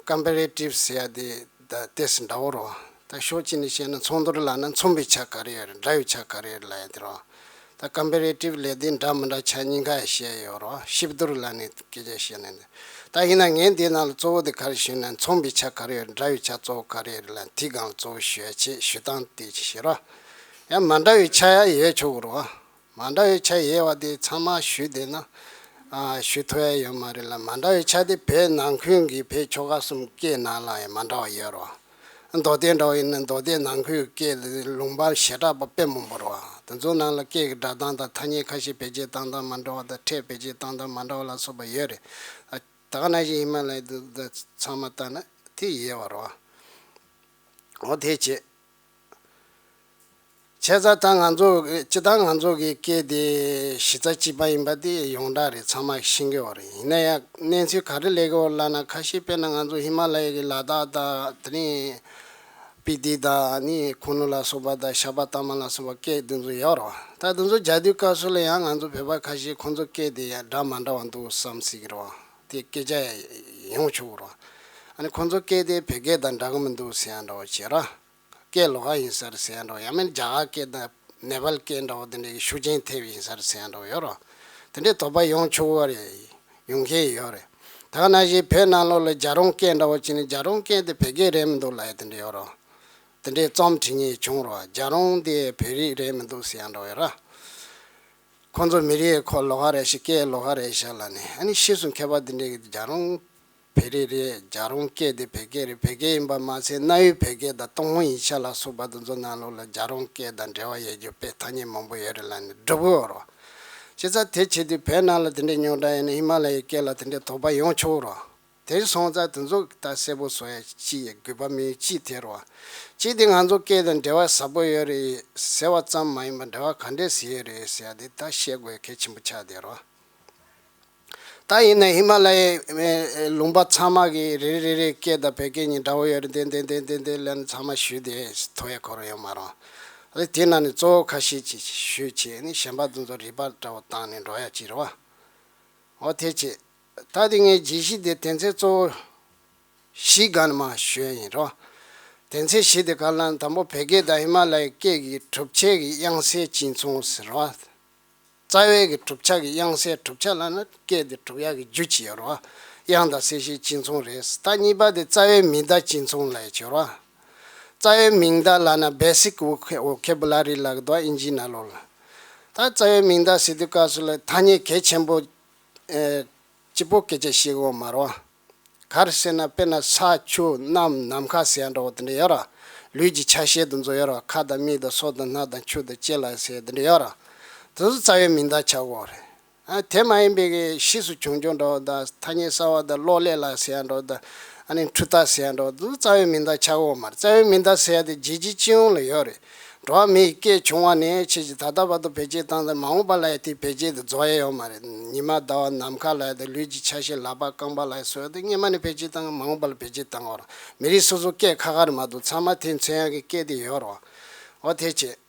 ཀམ་པེ་རེ་ཊིབ་ཟེར་ཡ་དེ་ད་ཏོག་ཙམ་འདྲ་བོ་རེད་བ། ད་ཕྱོགས་གཅིག་ནས་བཤད་ན་མཚུངས་བསྡུར་ལབ་ན་མཚུངས་པའི་ཆ་ག་རེ་ཡོད་རེད། འདྲ་བའི་ཆ་ག་རེ་ཡོད་རེད་ལབ་ཡ་དེ་རེད་བ། ད་ཀམ་པེ་རེ་ཊིབ་ལབ་དུས་འདྲ་མི་འདྲ་ཆ་གཉིས་ཀ་ཡང་བཤད་ཡོད་རེད་བ། གཤིབ་བསྡུར་ལབ་ནས་སྐད་ཆ་བཤད་ནས། ད་ཡིན་ན་ངས་འདི་ནང་ལ་གཙོ་བོ་དེ་ག་རེ་ཞུས་ན་མཚུངས་པའི་ཆ་ག་རེ་ཡོད་རེད། འདྲ་བའི་ཆ་གཙོ་བོ་ག་རེ་ཡོད་རེད་ལབ་དེའི་སྒང་ལ་གཙོ་བོ་ཞུ་ཡ་བྱེད་ཞུ་སྟངས་དེ་ཅིག་བཤད་རོགས། ཡང་མ་འདྲ་བའི་ཆ་ཡང་ཡོད་ཆོག་གི་རེད་བ། མ་འདྲ་བའི་ཆ་ཡོད་པ་དེ་ཚང་མ་ཞུས་བསྡད་ན། ཨ་ཞུ་ཐུབ་ཡ་ཡོད་མ་རེད་ལ། མ་འདྲ་བའི་ཆ་དེ་བོད་ནང་ཁུལ་གྱི་བོད་ཆོལ་ཁ་གསུམ་སྐད་ནང་ལ་ཡང་མ་འདྲ་བ་ཡོད་རེད་བ། མདོ་སྟོད་འདྲ་བ་ཡིན་ན་མདོ་སྟོད་ནང་ཁུལ་གྱི་སྐད་ལུང་པ་ཞེ་དྲག་པ་དཔེ་མང་པོ་རེད་བ། དེ་ཚོ་ནང་ལ་སྐད་ཀྱི་སྒྲ་གདངས་དང་ཐ་སྙད་ཁ་ཤས་བེད་སྤྱོད་བཏང་སྟངས་མ་འདྲ་བ་དང་ཕྲད་བེད་སྤྱོད་བཏང་སྟངས་མ་འདྲ་བ་ལ་སོགས་པ་ཡོད་རེད། ཨ་ད་ག་ནང་བཞིན་ཧི་མ་ལ་ཡའི་འདི་འདི་ཚང་མ་ལྟ་ན་དེ་ཡོད་པ་རེད་བ། འོ་དེ་བྱས། བྱས་ཙང་ད་ང་ཚོ་སྤྱིར་བཏང་ང་ཚོ་གི་སྐད་དེ་གཞི་རྩ་གཅིག་པ་ཡིན་པ་དེ་ཡོངས་གྲགས་རེད། ཚང་མ་ཤེས་ཀྱི་ཡོད་རེད། ཡིན་ན་ཡང་གནས་ཚུལ་ག་རེ་སླེབས་ཀྱི་ཡོད་ལབ་ན། ཁ་ཤས་དཔེར་ན་ང་ཚོ་ཧི་མ་ལ་ཡའི་གི་ལ་དྭགས་དང་དེ་ནས་སྤི་ཏི་དང་ནི་ཁུ་ནུ་ལ་སོགས་པ་དང་ཤ་པ་ཏ་མ་ལ་སོགས་པ་སྐད་དེ་ཚོ་ཡོད་རེད། ད་དེ་ཚོ་རྒྱག་དུས་སྐབས་སུ་ལ་ཡང་ང་ཚོ་བོད་པ་ཁ་ཤས་ཁོང་ཚོ་སྐད་དེ་ཡང་འདྲ་མ་འདྲ་བ་འདུག་བསམ་སྲིད་ཀྱི་རེད། དེ་སྐད་ཆ་ཡང་ཡོང་ཆོག་གི་རེད། ཨ་ནི་ཁོང་ཚོ་སྐད་དེ་བོད་སྐད་དང་འདྲ་གི་མི་འདུག་ཟེར་ཡང་འདྲ་བ་བྱེད་ར། སྐད་ལོགས་ཀ་ཡིན་ས་རེད་ཟེར་ཡང་འདྲ་བ། ཡང་མིན་རྒྱ་གར་སྐད་དང་ནེ་པཱལ་སྐད་འདྲ་བོ་དེ་འདྲའི་ཤུགས་རྐྱེན་ཐེབས་ཡིན་ས་རེད་ཟེར་ཡང་འདྲ་བོ་ཡོད་རེད། དེ་འདྲའི་དོགས་པ་ཡོང་ཆོག་གི་རེད། ཡོང་མཁན་ཡོད་རེད། ད་ག་ནང་བཞིན་བོད་ནང་ལོགས་ལ་རྒྱལ་རོང་སྐད་འདྲ་བོ་བྱས་ནས་རྒྱལ་རོང་སྐད་དེ་བོད་སྐད་རེད་མི་འདུག་ལབ་ཡ་དེ་འདྲ་ཡོད་རེད། དེ་འདྲའི་རྩོམ་བྲིས་མཁན་བྱུང་རེད། རྒྱལ་རོང་དེ་བོད་རིགས་རེད་མི་འདུག་ཟེར་ཡང་འདྲ་བོ་ཡོད་རེད། ཁོང་ཚོ་མི་རིགས་ཁོ་ལོགས་ཀ་རེད་ཤག་སྐད་ལོགས་ཀ་རེད་ཤག་ལབ་ནས། ཨ་ནི་ཕྱིས་སུ་མཁས་པ་དེ་འདྲས་ཀྱིས་རྒྱལ་རོང་བོད་རིགས་རེད། རྒྱལ་རོང་སྐད་དེ་བོད་སྐད་རེད། བོད་སྐད་ཡིན་པ་མ་ཟད་གནའ་བོའི་བོད་སྐད་དང་ཏུན་ཧོང་ཡིག་ཆ་ལ་སོགས་པ་དེ་ཚོ་ནང་ལོགས་ལ་རྒྱལ་རོང་སྐད་དང་འབྲེལ་བ་ཡོད་རྒྱུ་དཔེ་ཐ་སྙད་མང་པོ་ཡོད་རེད་ལབ་ནས་སྒྲུབ་ཀྱི་ཡོད་རེད། བྱས་ཙང་དེ་བྱེད་དུས་བོད་ནང་ལ་དེ་འདྲས་རྙོག་དྲ་ཡོད་ན་ཧི་མ་ལ་ཡའི་སྐད་ལ་དེ་འདྲས་དོགས་པ་ཡོང་ཆོག་རེད། དེ་སོང་ཙང་དེ་ཚོ་ད་གསལ་པོ་བཟོ་ཡ་ཅི་ཡི་དགོས་པ་མེད་ཅི་དེ་རེད་བ། ཅི་དེ་ང་ཚོ་སྐད་དང་འབྲེལ་བ་ཟབ་པོ་ཡོད་རེད་ཟེར་བ་ཙམ་མ་ཡིན་པར་འབྲེལ་བ་ག་འདྲས་ཟེར་ཡོད་རེད་ཟེར་ཡ་དེ་ད་ཤེས་དགོས་གལ་ཆེན་པོ་ཆགས་བསྡད་རེད་བ། ད་ཡིན་ན་ཧི་མ་ལ་ཡའི་ལུང་པ་ཚང་མ་གི་རེ་རེ་རེ་རེ་སྐད་དང་བོད་སྐད་གཉིས་འདྲ་བོ་ཡོད་རེད། དེ་དེ་དེ་དེ་དེ་ལན་ཚང་མ་ཞུས་ཏེ་ཐོ་ཡ་ཁོ་ར་ཡོད་མ་རེད། ཨ་དེ་ནང་ནས་གཙོ་བོ་ཁ་ཤས་ཅིག་ཞུས་བྱས་ནས་གཞན་པ་དེ་ཚོ་རིག་པ་འདྲ་བོ་བཏང་ནས་འགྲོ་ཡ་ཅིག་རེད་བ། འོ་དེ་བྱས། ད་དེ་ངས་རྒྱས་གཞི་དེ་དོན་ཚན་གཙོ་བོ་བཞི་སྒང་ནས་མར་ཞུ་ཡ་ཡིན་རོ། དོན་ཚན་བཞི་དེ་ག་ལ་དང་པོ་བོད་སྐད་དང་ཧི་མ་ལ་ཡའི་སྐད་ཀྱི་གྲུབ་ཆའི་གི་དབྱངས་གསལ་གཅིག་མཚུངས་ཟེར་རོ། རྩ་བའི་གི་གྲུབ་ཆ་གི་དབྱངས་གསལ། གྲུབ་ཆ་ལབ་ན་སྐད་དེ་གྲུབ་ཡ་གི་རྒྱུ་ཅིག་ཡོད་རོ། དབྱངས་དང་གསལ་བྱེད་གཅིག་མཚུངས་རེད། ད་གཉིས་པ་དེ་རྩ་བའི་མིང་བརྡ་གཅིག་མཚུངས་ལབ་ཡ་ཅིག་ཡོད་རོ། རྩ་བའི་མིང་བརྡ་ལབ་ན་basic vocabulary ལབ་ཀྱི་འདུག་ཨིན་ཇིའི་ནང་ལོགས་ལ། ད་རྩ་བའི་མིང་བརྡ་ཟེར་དུས་སྐབས་སུ་ལ་ཐ་སྙད་གལ་ཆེན་པོ་ཨེ་གཅིག་པོ་སྐད་ཆ་བཤད་དགོས་མ་རེད། ག་རེ་ཟེར་ན་དཔེར་ན་ས་ཆུ་གནམ་ནམ་མཁའ་ཟེར་ཡ་འདྲ་བོ་དེ་འདྲ་ཡོད་ར། ལུས་ཀྱི་ཆ་ཤས་དེ་ཚོ་ཡོད་ར། ཁ་དང་མིག་དང་སོ་དང་སྣ་དང་མཆུ་དང་ལྕེ་ལ་ཟེར་དེ་འདྲ་ཡོད་ར། དེ་ཚོ་རྩ་བའི་མིང་བརྡ་ཆགས་ཀྱི་ཡོད་རེད། ཨ་དེ་མ་ཡིན་པའི་གི་ཕྱིས་སུ་བྱུང་རྐྱང་འདྲ་བོ་དང་ཐ་སྙད་གསར་བ་དང་གློག་ཀླད་ལ་ཟེར་ཡ་འདྲ་བོ་དང་། ཨ་ནི་འཕྲུལ་རྟ་ཟེར་ཡ་འདྲ་བོ་དེ་ཚོ་རྩ་བའི་མིང་བརྡ་ཆགས་ཀྱི་ཡོད་མ་རེད། རྩ་བའི་མིང་བརྡ་ཟེར་ཡ་དེ་རྒྱལ་སྤྱི་སྤྱི་ཡོངས་ལ་ཡོད་རེད། འགྲོ་བ་མིའི་སྐད་བྱུང་བ་ནས་ཆེ་ཆེ་ད་ལྟ་བར་དུ་བེད་སྤྱོད་བཏང་སྟེ་མ་འོངས་པ་ལ་ཡང་དེ་བེད་སྤྱོད་དུ་རྫོགས་ཡ་ཡོད་མ་རེད། ཉི་མ་ཟླ་བ་ནམ་མཁའ་ལ་ཡང་དེ་ལུས་ཀྱི་ཆ་ཤས་ལག་པ་རྐང་པ་ལ་ཡང་སོགས་དེ་སྔོན་མ་ནས་བེད་སྤྱོད་བཏང་གི། མ་འོངས་པ་ལ་བེད་སྤྱོད་བཏང་གི་ཡོད་རེད། མི་རིགས་སོ་སོ་སྐད་ཁ་ཁ་རེད་མ་གཏོགས་ཚང་མ་དེ་མཚོན་ཡ་གི་སྐད་དེ་ཡོད་རེད། འོ་དེ་བྱས།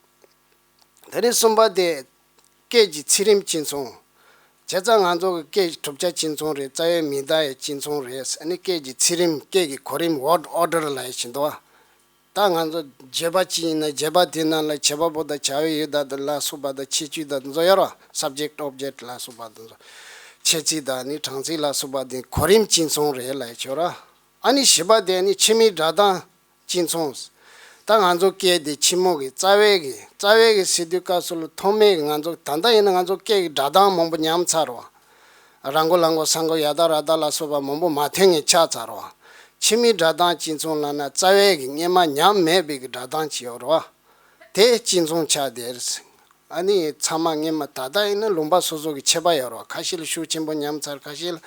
དེ་ནས་གསུམ་པ་དེ། སྐད་ཀྱི་ཚིག་རིམ་གཅིག་མཚུངས། བྱས་ཙང་ང་ཚོ་གི་སྐད་ཀྱི་གྲུབ་ཆ་གཅིག་མཚུངས་རེད། རྩ་བའི་མིང་བརྡ་ཡང་གཅིག་མཚུངས་རེད། ཨ་ནི་སྐད་ཀྱི་ཚིག་རིམ། སྐད་ཀྱི་གོ་རིམ། word order ལབ་ཡ་ཞིག་འདུག་བ། ད་ང་ཚོ་བརྗོད་པ་གཅིག་ཡིན་ན་བརྗོད་པ་དེ་ནང་ལ་བྱེད་པ་པོ་དང་བྱ་བའི་ཡུལ་དང་དེ་ལ་སོགས་པ་དང་ཁྱད་ཆོས་དང་དེ་ཚོ་ཡོད་ར། subject object ལ་སོགས་པ་དེ་ཚོ། ཆོས་ཚིག་དང་ནི་གྲངས་ཚིག་ལ་སོགས་པ་དེ་གོ་རིམ་གཅིག་མཚུངས་རེད་ལབ་ཡ་ཡོད་ར། ཨ་ནི་བཞི་པ་དེ་ནི་ཕྱི་མོའི་སྒྲ་གདངས་གཅིག་མཚུངས། ད་ང་ཚོ་སྐད་དེ་ཕྱི་མོ་གི་རྩ་བའི་གི་རྩ་བའི་གི་ཟེར་དུས་སྐབས་སུ་ལ་ཐོག་མའི་གི་ང་ཚོ་ད་ལྟ་ཡིན་ན་ང་ཚོ་སྐད་ཀྱི་སྒྲ་གདངས་མང་པོ་ཉམས་ཚར་བ། ར་མགོ་ལ་མགོ་ས་མགོ་ཡ་བཏགས་ར་བཏགས་ལ་སོགས་པ་མང་པོ་མ་ཐོན་ངེས་ཆགས་ཚར་བ། ཕྱི་མོའི་སྒྲ་གདངས་གཅིག་མཚུངས་ལབ་ན་རྩ་བའི་གི་སྔོན་མ་ཉམས་མེད་པའི་གི་སྒྲ་གདངས་ཅིག་ཡོད་རེད་བ། དེ་གཅིག་མཚུངས་ཆགས་བསྡད་རེད། ཨ་ནི་ཚང་མ་སྔོན་མ་ད་ལྟ་ཡིན་ན་ལུང་པ་སོ་སོ་གི་ཁྱད་པར་ཡོད་རེད་བ། ཁ་ཤས་ལ་ཤུགས་ཆེན་པོ་ཉམས་ཚར། ཁ་ཤས་ལ་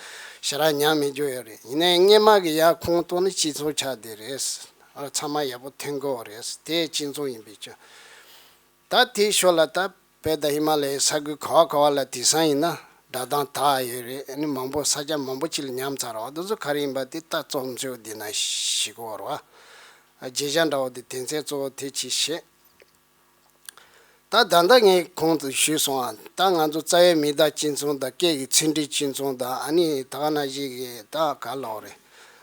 ཞེ་དྲག་ཉམས་མེད་རྒྱུ་ཡོད་རེད། ཡིན་ནའི་སྔོན་མ་གི་ཡར་ཁུངས་གཏུགས་ན་གཅིག་མཚུངས་ཆགས་བསྡད་རེད། ཨ་ཚང་མ་ཡག་པོ་ཐོན་གི་ཡོད་རེད། དེ་གཅིག་མཚུངས་ཡིན་པའི་ཆ། ད་དེའི་ཞོར་ལ་ད་བོད་དང་ཧི་མ་ལ་ཡའི་ས་ཁུལ་ག་བ་ག་བ་ལ་དེང་སང་ཡིན་ན་སྒྲ་གདངས་དག་ཡོད་རེད། ཨ་ནི་མང་པོ་ས་ཆ་མང་པོ་ཅིག་ལ་ཉམས་ཚར་བ། དེ་ཚོ་ག་རེ་ཡིན་པ་དེ་ད་རྩོམ་ཚོས་འདི་ན་ཞུ་གི་ཡོད་རེད་བ། བརྗོད་བྱ་འདྲ་བོ་དེ་དོན་ཚན་གཙོ་བོ་དེ་གཅིག་བཤད། ད་ད་ལྟ་ངས་གོང་དུ་ཞུས་སོང་ཨ། ད་ང་ཚོ་རྩ་བའི་མིང་བརྡ་གཅིག་མཚུངས་དང་། སྐད་ཀྱི་ཚིག་འབྲུ་གཅིག་མཚུངས་དང་། ཨ་ནི་ད་ག་ནང་བཞིན་གྱི་ད་ག་ལབ་རེད།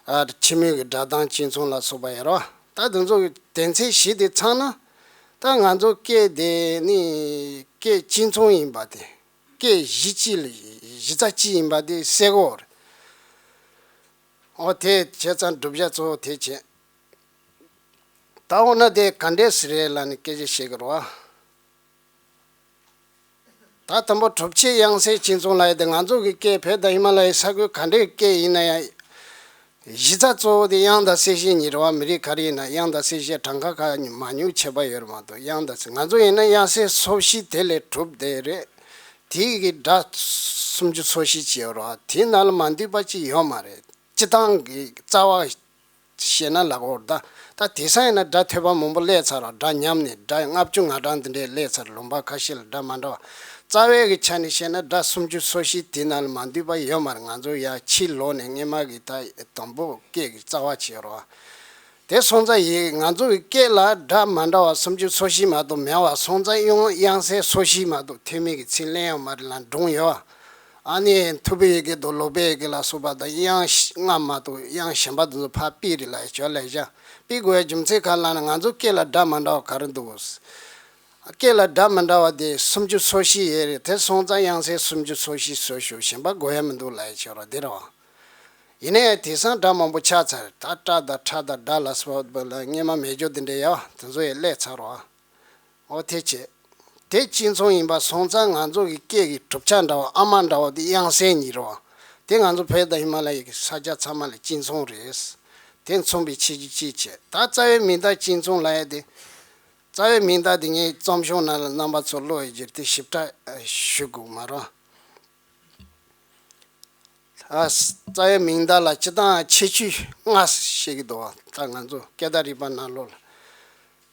ཨ་ཕྱི་མོའི་གི་སྒྲ་གདངས་གཅིག་མཚུངས་ལ་སོགས་པ་ཡོད་རེད་བ། ད་དེ་ཚོ་གི་དོན་ཚན་བཞི་དེ་ཚང་ན། ད་ང་ཚོ་སྐད་དེ་ནི་སྐད་གཅིག་མཚུངས་ཡིན་པ་དེ། སྐད་གཞི་གཅིག་ལ་གཞི་རྩ་གཅིག་ཡིན་པ་དེ་གསལ་གོ་རེད། འོ་དེ་བྱས་ཙང་བསྒྲུབ་བྱ་གཙོ་བོ་དེ་བྱས། ད་འོ་ན་དེ་ག་འདྲས་སེ་རེད་ལབ་ནས་སྐད་ཆ་བཤད་ཀྱི་རེད་བ། ད་དང་པོ་གྲུབ་ཆའི་དབྱངས་གསལ་གཅིག་མཚུངས་ལབ་ཡ་དེ། ང་ཚོ་གི་སྐད་བོད་དང་ཧི་མ་ལ་ཡའི་ས་ཁུལ་ག་འདྲའི་སྐད་ཡིན་ན་ཡང་། གཞི་རྩ་གཙོ་བོ་དེ་དབྱངས་དང་གསལ་བྱེད་གཉིས་རེད་བ། མི་རིགས་ག་རེ་ཡིན་ན་དབྱངས་དང་གསལ་བྱེད་གྲངས་ཀ་ཁ་མང་ཉུང་ཁྱད་པར་ཡོད་རེད་མ་གཏོགས། དབྱངས་དང་གསལ། ང་ཚོ་ཡིན་ན་དབྱངས་གསལ་སོ་བཞི་དེ་ལས་གྲུབ་བསྡད་རེད། དེ་གི་སྒྲ་སུམ་ཅུ་སོ་བཞི་ཅིག་ཡོད་རེད་བ། དེའི་ནང་ལ་མ་འདུས་པ་ཅིག་ཡོད་མ་རེད། སྤྱིར་བཏང་གི་རྩ་བ། བཤད་ན་ལགས་འོར་ད། ད་དེང་སང་ཡིན་ན་སྒྲ་ཐོས་པ་མང་པོ་སླེབས་ཚར་བ། སྒྲ་ཉམས་ནས་སྒྲ་ལྔ་བཅུ་ང་གྲངས་འདི་འདྲས་སླེབས་ཚར། ལུང་པ་ཁ་ཤས་ལ་སྒྲ་མ་འདྲ་བ། རྩ་བའི་གི་ཆ་ནས་བཤད་ན་སྒྲ་སུམ་ཅུ་སོ་བཞི་དེ་ནང་ལ་མ་འདུས་པ་ཡོད་མ་རེད། ང་ཚོ་ཡར་ཕྱི་ལོགས་ནས་སྔས་མ་གི་ད་དང་པོ་སྐད་ཀྱི་རྩ་བ་བྱས་རོགས། དེ་སོང་ཙང་ཡིན། ང་ཚོ་གི་སྐད་ལ་སྒྲ་མ་འདྲ་བ་སུམ་ཅུ་སོ་བཞི་མ་གཏོགས་མེད་པ་སོང་ཙང་དབྱངས་དབྱངས་གསལ་སོ་བཞི་མ་གཏོགས་ཐོན་མི་གི་ཚིག་ལེན་ཡོད་མ་རེད་ལ་སྒྲུང་ཡོད། ཨ་ནི་ཐུ་བྷོད་ཡི་གེ་དང་ལོ་པཎ་ཡི་གེ་ལ་སོགས་པ་དང་དབྱངས་ལྔ་མ་གཏོགས་དབྱངས་གཞན་པ་དེ་ཚོ་ཕར་ཕུད་རེད་ལ་ཡ་ཅོ་ལེ་བཞག་ཕུད་དགོས་པའི་རྒྱུ་མཚན་ག་རེ་ལབ་ན་ང་ཚོ་སྐད་ལ་སྒྲ་མ་འདྲ་བ་ག་རེ་འདུག་སྐད་ལ་སྒྲ་མི་འདྲ་བ་དེ་སུམ་ཅུ་སོ་བཞི་ཡོད་རེད། དེ་སོང་ཙང་དབྱངས་གསལ་སུམ་ཅུ་སོ་བཞི་བཟོ་ཤོག་གཞན་པ་དགོས་ཡ་མི་འདུག་ལབ་ཡ་ཅོ་ར་དེ་རེད་བ། ཡིན་ན་ཡང་དེང་སང་སྒྲ་མང་པོ་ཆགས་ཚར། ད་སྐྲ་དང་ཁྲ་དང་སྒྲ་ལ་སོགས་པ་ལ་སྔས་མ་མེད་རྒྱུ་དེ་འདྲ་ཡོད། དེ་ཚོ་ཡང་སླེབས་ཚར་བ། ཨོ་དེ་བྱས། དེ་གཅིག་མཚུངས་ཡིན་པ་སོང་ཙང་ང་ཚོ་གི་སྐད་ཀྱི་གྲུབ་ཆ་འདྲ་བ་ཨ་མ་འདྲ་བ་དེ་དབྱངས་གསལ་གཉིས་རེད་བ། དེ་ང་ཚོ་བོད་དང་ཧི་མ་ལ་ཡའི་གི་ས་ཆ་ཚང་མ་ལ་གཅིག་མཚུངས་རེད། དེ་མཚུངས་པའི་ཁྱད་ཆོས་གཅིག་བྱས། ད་རྩ་བའི་མིང་བརྡ་གཅིག་མཚུངས་ལབ་ཡ་དེ། རྩ་བའི་མིང་བརྡ་དེ་ངས་རྩོམ་ཤོག་ནང་ལ་རྣམ་པ་ཚོ་ཀློག་ཡི་རྗེས་དེ་ཞིབ་ཕྲ་ཞུ་དགོས་མ་རེད། ཨ། རྩ་བའི་མིང་བརྡ་ལ་སྤྱིར་བཏང་ཁྱད་ཆོས་ལྔ་བཤད་ཀྱི་འདུག་ད་ང་ཚོ་སྐད་བརྡ་རིག་པ་ནང་ལོགས་ལ།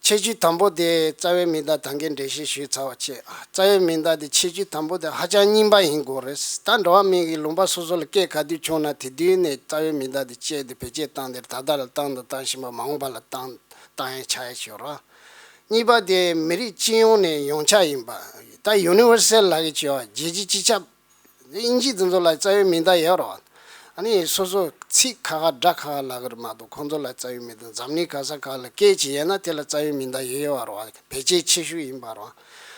ཁྱད་ཆོས་དང་པོ་དེ་རྩ་བའི་མིང་བརྡ་ད་གིན་འགྲེལ་བཤད་ཞུས་ཚར་བ་བྱས། རྩ་བའི་མིང་བརྡ་དེ་ཁྱད་ཆོས་དང་པོ་དེ་ཧ་ཅང་རྙིང་པ་ཡིན་དགོས་རེད། ད་འགྲོ་བ་མི་གི་ལུང་པ་སོ་སོ་ལ་སྐད་ག་དུས་བྱུང་ན་དེ་དུས་ནས་རྩ་བའི་མིང་བརྡ་དེ་སྤྱད་དེ་བེད་སྤྱད་བཏང་དེར་ད་ལྟ་ལ་བཏང་དང་བཏང་བཞིན་པ་མ་འོངས་པ་ལ་བཏང་བཏང་ཡ་ཆགས་ཡ་ཞིག་ཡོད་རེད། གཉིས་པ་དེ་མི་རིགས་སྤྱི་ཡོངས་ནས་ཡོངས་ཁྱབ་ཡིན་པ། ད་ཡུ་ནི་ཝར་སལ་ལབ་ཀྱི་བྱས་པ་རྒྱལ་སྤྱི་སྤྱི་ཁྱབ། དབྱིན་ཇི་དེ་ཚོ་ལ་རྩ་བའི་མིང་བརྡ་ཡོད་རེད་བ། ཨ་ནི་སོ་སོ་ཚིག་ཁ་ཁ་སྒྲ་ཁ་ཁ་ལབ་ཀྱི་རེད་མ་གཏོགས་ཁོང་ཚོ་ལ་རྩ་བའི་མིང་བརྡ། འཛམ་གླིང་ག་ས་ག་ལ་སྐད་ཅིག་ཡོད་ན་དེ་ལ་རྩ་བའི་མིང་བརྡ་ཡོད་ཡོད་རེད་བ། བེད་སྤྱོད་ཆེ་ཤོས་ཡིན་པ་རེད་བ།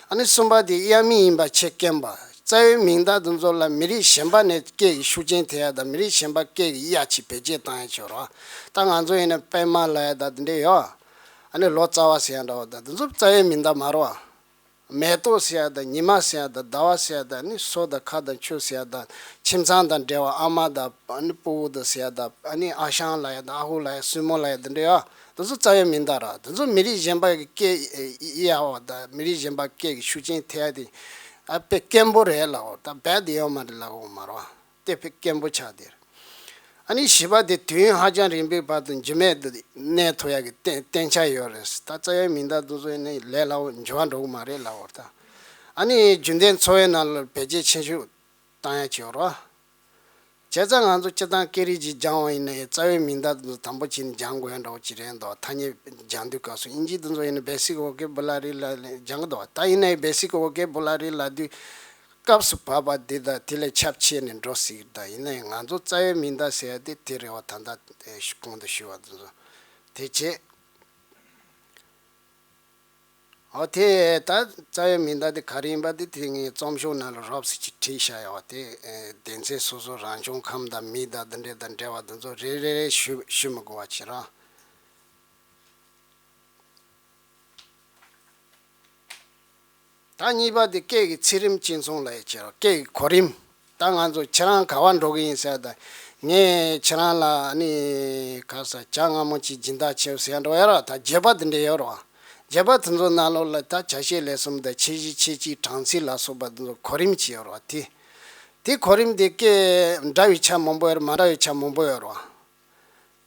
ཨ་ནི་གསུམ་པ་དེ་དབྱངས་མིང་ཡིན་པ་ཆེད་སྐྱེན་པ། རྩ་བའི་མིང་བརྡ་དེ་ཚོ་ལ་མི་རིགས་གཞན་པ་ནས་སྐད་ཀྱི་ཤུགས་རྐྱེན་ཐེབས་ཡ་དང་མི་རིགས་གཞན་པ་སྐད་ཀྱི་དབྱེ་ཕྱེ་བེད་སྤྱོད་བཏང་ཡ་ཆོག་རེད་བ། ད་ང་ཚོ་ཡིན་ན་པད་མ་ལབ་ཡ་ད་དེ་འདྲས་ཡོད། ཨ་ནི་ལོ་ཙཱ་བ་ཟེར་ཡ་འདྲ་བ་ད་དེ་ཚོ་རྩ་བའི་མིང་བརྡ་མ་རེད་བ། མེ་ཏོག་ཟེར་ཡ་དང་ཉི་མ་ཟེར་ཡ་དང་ཟླ་བ་ཟེར་ཡ་དང་ནི་སོ་དང་ཁ་དང་ཆུ་ཟེར་ཡ་དང་ཁྱིམ་ཚང་དང་འབྲེལ་བ་ཨ་མ་དང་ཨ་ནི་སྤོ་བོ་དང་ཟེར་ཡ་དང་ཨ་ནི་ཨ་ཞང་ལབ་ཡ་དང་ཨ་ཧུ་ལབ་ཡ་སྲིང་མོ་ལབ་ཡ་དེ་འདྲ་ཡོད། དེ་ཚོ་རྩ་བའི་མིང་བརྡ་ར། དེ་ཚོ་མི་རིགས་གཞན་པ་གི་སྐད་དབྱེ་བ་དང་མི་རིགས་གཞན་པ་སྐད་ཀྱི་ཤུགས་རྐྱེན་ཐེབས་ཡ་དེ་ཨ་དཔེ་སྐྱེན་པོ་རེད་ལབ་འོ། ད་རྦད་དེ་ཡོད་མ་རེད་ལབ་འོ་མ་རེད་བ། དེ་དཔེ་སྐྱེན་པོ་ཆགས་དེ་རེད། ཨ་ནི་བཞི་པ་དེ་དུས་ཡུན་ཧ་ཅང་རིང་པོའི་བར་དུ་འགྱུར་མེད་དུ་གནས་ཐུབ་ཡག་གི་བརྟན་བརྟན་ཆ་ཡོད་རེད། ད་རྩ་བའི་མིང་བརྡ་དེ་ཚོ་ནི་ལས་སླ་བོ་འགྱུར་བ་འགྲོ་གི་མ་རེད་ལབ་འོ་ད། ཨ་ནི་རྒྱུན་ལྡན་འཚོ་བའི་ནང་ལ་བེད་སྤྱོད་ཆེ་ཤོས་བཏང་ཡག་ཅིག་ཡོད་རེད། བྱས་ཙང་ང་ཚོ་སྤྱིར་བཏང་སྐད་རིགས་ཅིག་སྦྱང་བ་ཡིན་ན་ཡང་རྩ་བའི་མིང་བརྡ་དེ་ཚོ་དང་པོ་བྱས་ནས་སྦྱང་དགོས་ཡག་འདྲ་བོ་ཅིག་རེད་འདུག་ཐ་སྙད་སྦྱང་དུས་སྐབས་སུ་དབྱིན་ཇི་དེ་ཚོ་ཡིན་ན་basic vocabulary་ལ་སྦྱང་གི་འདུག་ད་ཡིན་ན་ཡང་basic vocabulary་ལབ་དུས། སྐབས་སུ་བབ་པ་འདི་དང་དེ་ལས་ཁྱབ་ཆེ་ནས་འགྲོ་སྲིད་ད། ཡིན་ན་ཡང་ང་ཚོ་རྩ་བའི་མིང་བརྡ་ཟེར་ཡ་དེ་དེ་རེད་བ། ད་ལྟ་གོང་དུ་ཞུས་པ་དེ་ཚོ་དེ་བྱས། འོ་དེ་ད་རྩ་བའི་མིང་བརྡ་དེ་ག་རེ་ཡིན་པ་དེ་དེ་ངས་རྩོམ་ཤོག་ནང་ལ་རོབ་ཙམ་ཅིག་བྲིས་བཞག་ཡོད་བ། དེ་སྡེ་ཚན་སོ་སོ་རང་བྱུང་ཁམས་དང་མི་དང་འདི་འདྲ་དང་འབྲེལ་བ་དེ་ཚོ་རེ་རེ་རེ་ཞུ་ཞུ་མི་དགོས་པ་བྱེད་རོགས། ད་གཉིས་པ་དེ་སྐད་ཀྱི་ཚིག་རིམ་གཅིག་མཚུངས་ལབ་ཡག་ཅིག་རེད། སྐད་ཀྱི་གོ་རིམ། ད་ང་ཚོ་ཁྱེད་རང་ག་བར་འགྲོ་གི་ཡིན་ཟེར་ད། ངས་ཁྱེད་རང་ལ་ནི་ག་ས་ཇ་མངར་མོ་གཅིག་སྦྱིན་བདག་བྱེད་ཟེར་འགྲོ་ཡ་ར། ད་བརྗོད་པ་དེ་འདྲ་ཡོད་རེད་བ། བརྗོད་པ་དེ་ཚོ་ནང་ལོགས་ལ་ད་བྱ་བྱེད་ལས་གསུམ་དང་ཁྱད་གཞི་ཁྱད་ཆོས་གྲངས་ཚད་ལ་སོགས་པ་དེ་ཚོ་གོ་རིམ་གཅིག་ཡོད་རེད་བ། དེ་དེ་གོ་རིམ་དེ་སྐད་འདྲ་བའི་ཆ་མང་པོ་ཡོད་རེད། མ་འདྲ་བའི་ཆ་མང་པོ་ཡོད་རེད་བ།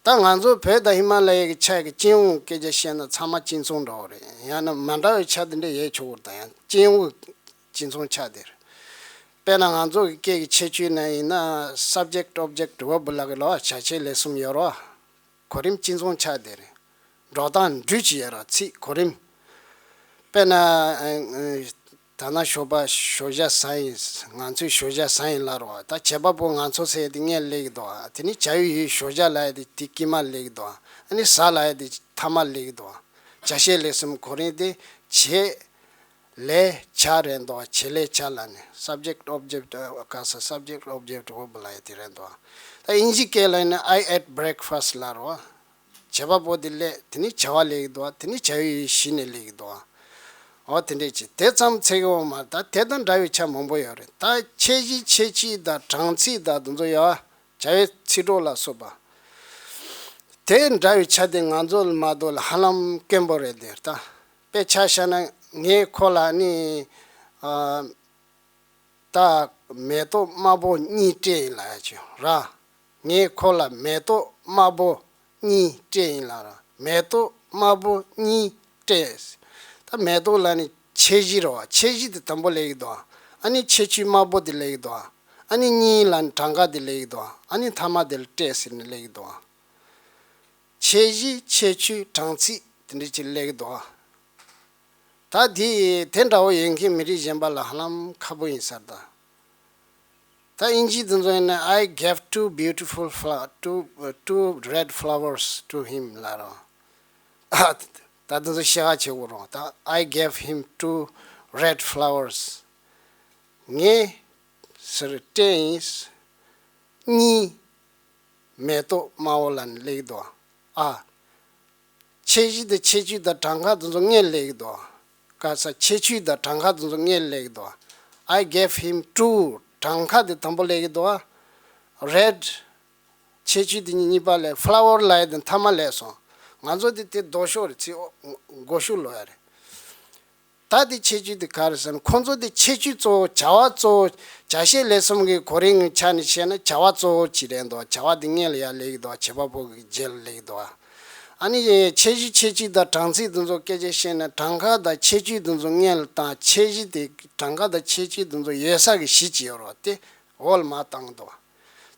ད་ང་ཚོ་བོད་དང་ཧི་མ་ལ་ཡའི་གི་ཆ་གི་སྤྱི་ཡོངས་སྐད་ཆ་བཤད་ན་ཚང་མ་གཅིག་མཚུངས་འདྲ་བོ་རེད། ཡང་ན་མ་འདྲ་བའི་ཆ་དེ་འདྲ་ཡོད་ཆོག་གི་རེད། ད་ཡང་སྤྱི་ཡོངས་གི་གཅིག་མཚུངས་ཆགས་བསྡད་རེད། དཔེར་ན་ང་ཚོ་གི་སྐད་ཀྱི་ཁྱད་ཆོས་ནང་ཡིན་ན་subject object verb་ལབ་ཀྱི་ལོ་བྱ་བྱེད་ལས་གསུམ་ཡོད་རེད་བ། གོ་རིམ་གཅིག་མཚུངས་ཆགས་བསྡད་རེད། འགྲོ་སྟངས་འགྲོས་ཅིག་ཡོད་རེད། ཚིག་གོ་རིམ། དཔེར་ན། ཨ། ཨ། ད་ནང་ཞོགས་པ་ཞོགས་ཇ་ཟ་ཡིན། ང་ཚོས་ཞོགས་ཇ་ཟ་ཡིན་ལབ་རེད་བ། ད་བྱེད་པ་པོ་ང་ཚོ་ཟེར་ཡ་དེ་སྔོན་སླེབས་ཀྱི་འདུག་བ། དེ་ནས་བྱ་ཡུལ་ཡུལ་ཞོགས་ཇ་ལབ་ཡ་དེ་དེ་དཀྱིལ་མ་སླེབས་ཀྱི་འདུག་བ། ཨ་ནི་ཟ་ལབ་ཡ་དེ་མཐའ་མ་སླེབས་ཀྱི་འདུག་བ། བྱ་བྱེད་ལས་གསུམ་གོ་རིམ་དེ་བྱེད་ལས་བྱ་རེད་འདུག་བ། བྱེད་ལས་བྱ་ལབ་ནས་subject object། ག་ས་subject object verb་ལབ་ཡ་དེ་རེད་འདུག་བ། ད་དབྱིན་ཇི་སྐད་ལ་ཡིན་ན་I ate breakfast་ལབ་རེད་བ། བྱེད་པ་པོ་དེ་སླེབས། དེ་ནས་བྱ་བ་སླེབས་ཀྱི་འདུག་བ། དེ་ནས་བྱ་ཡུལ་ཡུལ་གཞི་ནས་སླེབས་ཀྱི་འདུག་བ། འོ་དེ་འདྲས་ཅིག་དེ་ཙམ་ཚད་ཀྱི་འོ་མ་རེད། ད་དེ་དང་འདྲ་བའི་ཆ་མང་པོ་ཡོད་རེད། ད་ཁྱད་གཞི་ཁྱད་ཆོས་དང་གྲངས་ཚད་དང་དེ་ཚོ་ཡོད་བ། བྱ་བའི་ཚིག་གྲོགས་ལ་སོགས་པ། དེ་འདྲ་བའི་ཆ་དེ་ང་ཚོ་ལ་མ་གཏོགས་ལ་ཧ་ལམ་དཀོན་པོ་རེད་དེ། ད་དཔེ་ཆ་བཞག་ན་ངས་ཁོ་ལ་ནི། ཨ། ད་མེ་ཏོག་དམར་པོ་གཉིས་སྤྲད་ཡིན་ལབ་ཡ་ཅིག་ར། ངས་ཁོ་ལ་མེ་ཏོག་དམར་པོ་ གཉིས་སྤྲད་ཡིན་ལབ་ར། མེ་ཏོག་དམར་པོ་གཉིས་སྤྲད། ད་མེ་ཏོག་ལབ་ནི་ཆེ་བཞི་རེད་བ། ཆེ་བཞི་དེ་དང་པོ་སླེབས་ཀྱི་འདུག་ཨ་ནི་ཆེ་ཆུང་དམར་པོ་དེ་སླེབས་ཀྱི་འདུག་ཨ་ནི་གཉིས་ལབ་ནི་གྲངས་ཀ་དེ་སླེབས་ཀྱི་འདུག་ཨ་ནི་མཐའ་མ་དེ་ལ་སྤྲད་ཟེར་ནས་སླེབས་ཀྱི་འདུག་ཆེ་བཞི་ཆེ་ཆུང་གྲངས་ཚད་དེ་འདྲ་ཅིག་སླེབས་ཀྱི་འདུག་ད་དེ་དེ་འདྲ་བོ་ཡོད་མཁན་མི་རིགས་གཞན་པ་ལ་ཧ་ལམ་ཁག་པོ་ཡིན་ས་རེད་ད། ད་དབྱིན་ཇི་དེ་ཚོ་ཡིན་ན། I gave two beautiful flower, two, uh, two red flowers to him ལབ་རོ། ད་དེ་ཚོ་ཤེས་ཀ་བྱེད་དགོས་རོ། ད་I gave him two red flowers. ངས་ཟེར་སྤྲད་ཡིན། གཉིས། མེ་ཏོག་དམར་པོ་ལབ་ནས་སླེབས་ཀྱི་འདུག་ཨ། ཆེ་བཞི་དང་ཆེ་བཅུ་དང་གྲངས་ཀ་དེ་ཚོ་སྔོན་སླེབས་ཀྱི་འདུག་ག་ས། ཆེ་བཅུ་དང་གྲངས་ཀ་དེ་ཚོ་སྔོན་སླེབས་ཀྱི་འདུག I gave him two. གྲངས་ཀ་དེ་དང་པོ་སླེབས་ཀྱི་འདུག Red. ཆེ་བཅུ་དེ་གཉིས་གཉིས་པ་ལ། Flower ལབ་ཡ་དེ་མཐའ་མ་སླེབས་སོང་། ང་ཚོ་དེ་དེ་ལྡོག་ཕྱོགས་རེད། ཚིག་མགོ་གཞུག་ལོག་ཡ་རེད། ད་དེ་ཆེ་བཅུ་དེ་ག་རེ་ཟེར་ན། ཁོང་ཚོ་དེ་ཆེ་བཅུ་གཙོ་བོ། བྱ་བ་གཙོ་བོ། བྱ་བྱེད་ལས་གསུམ་གྱི་གོ་རིམ་གྱི་ཆ་ནས་བཤད་ན། བྱ་བ་གཙོ་བོ་གཅིག་རེད་འདུག་བྱ་བ་དེ་སྔོན་ལ་ཡར་སླེབས་ཀྱི་འདུག་བྱེད་པ་པོ་གི་རྗེས་ལ་སླེབས་ཀྱི་འདུག་ཨ་ནི་ཆེ་བཞི་ཆེ་བཅུ་དང་གྲངས་ཚད་དེ་ཚོ་སྐད་ཆ་བཤད་ན། གྲངས་ཀ་དང་ཆེ་བཅུ་དེ་ཚོ་སྔོན་ལ་བཏང་། ཆེ་བཞི་དེ། གྲངས་ཀ་དང་ཆེ་བཅུ་དེ་ཚོ་ཡོད་ས་གི་གཞི་ཅིག་ཡོད་རེད་བ། དེ་འོག་ལ་མར་བཏང་གི་འདུག་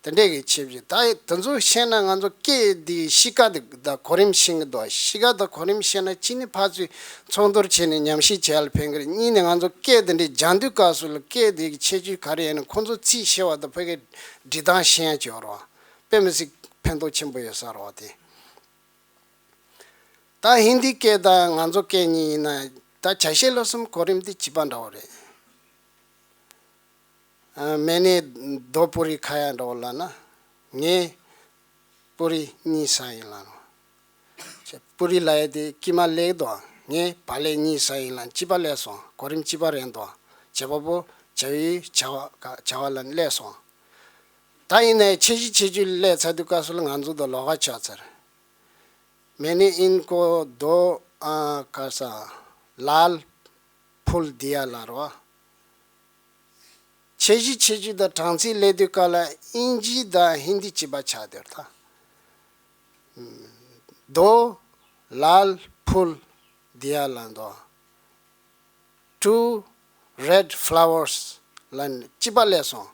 དེ་འདྲས་ཀྱི་ཆེ་བཞི། ད་དེ་ཚོ་བཤད་ན་ང་ཚོ་སྐད་འདི་གཤིས་ཀ་དེ་དང་གོ་རིམ་ཤེས་ཀྱི་འདུག་གཤིས་ཀ་དང་གོ་རིམ་ཤེས་ན། གཅིག་ནི་ཕར་ཚུར་ཚོགས་འདུར་བྱས་ནས་ཉམས་ཞིབ་བྱེད་ཡ་ལ་ཕན་གི་རེད། གཉིས་ནི་ང་ཚོ་སྐད་དེ་འདྲས་སྦྱང་དུས་སྐབས་སུ་ལ། སྐད་དེ་གི་ཁྱད་ཆོས་ག་རེ་ཡིན་ན་ཁོང་ཚོ་ཚིག་ཤེས་པ་དང་ཕ་གི་འབྲི་སྟངས་ཤེས་ཡ་ཅིག་ཡོད་རེད་བ། དཔེ་མི་སྲིད་ཕན་ཐོགས་ཆེན་པོ་ཡོད་ས་རེད་བ་དེ། ད་ཧིན་དི་སྐད་དང་ང་ཚོ་སྐད་གཉིས་ཡིན་ན། ད་བྱ་བྱེད་ལས་གསུམ་གོ་རིམ་དེ་གཅིག་པ་འདྲ་བོ་རེད། मैंने दो पूरी खाया འདྲ་བོ་ལབ་ན། ངས་པུ་རི་གཉིས་ཟ་ཡིན་ལབ་ནོ། པུ་རི་ལབ་ཡ་དེ་དཀྱིལ་མ་སླེབས་འདུག་ངས་བག་ལེབ་གཉིས་ཟ་ཡིན་ལབ་ན། གཅིག་པ་སླེབས་སོང་། གོ་རིམ་གཅིག་པ་རེད་འདུག་བྱེད་པ་པོ། བྱ་བའི་བྱ་བ་ག་བྱ་བ་ལབ་ནས་སླེབས་སོང་། ད་ཡིན་ནའི་ཆེ་བཞི་ཆེ་བཅུ་སླེབས་ཚར་དུས་སྐབས་སུ་ལ་ང་ཚོ་དང་ལོགས་ཀ་ཆགས་ཚར། मैंने इनको दो, आ, का सा, लाल फूल दिया ལབ་རོ། ཆེ་བཞི་ཆེ་བཅུ་དང་གྲངས་ཚད་སླེབས་དུས་སྐབས་ལ་དབྱིན་ཇི་དང་ཧིན་དི་གཅིག་པ་ཆགས་བསྡད་ད། दो लाल फूल दिया ལབ་འདུག Two red flowers ལབ་ནས་གཅིག་པ་སླེབས་སོང་།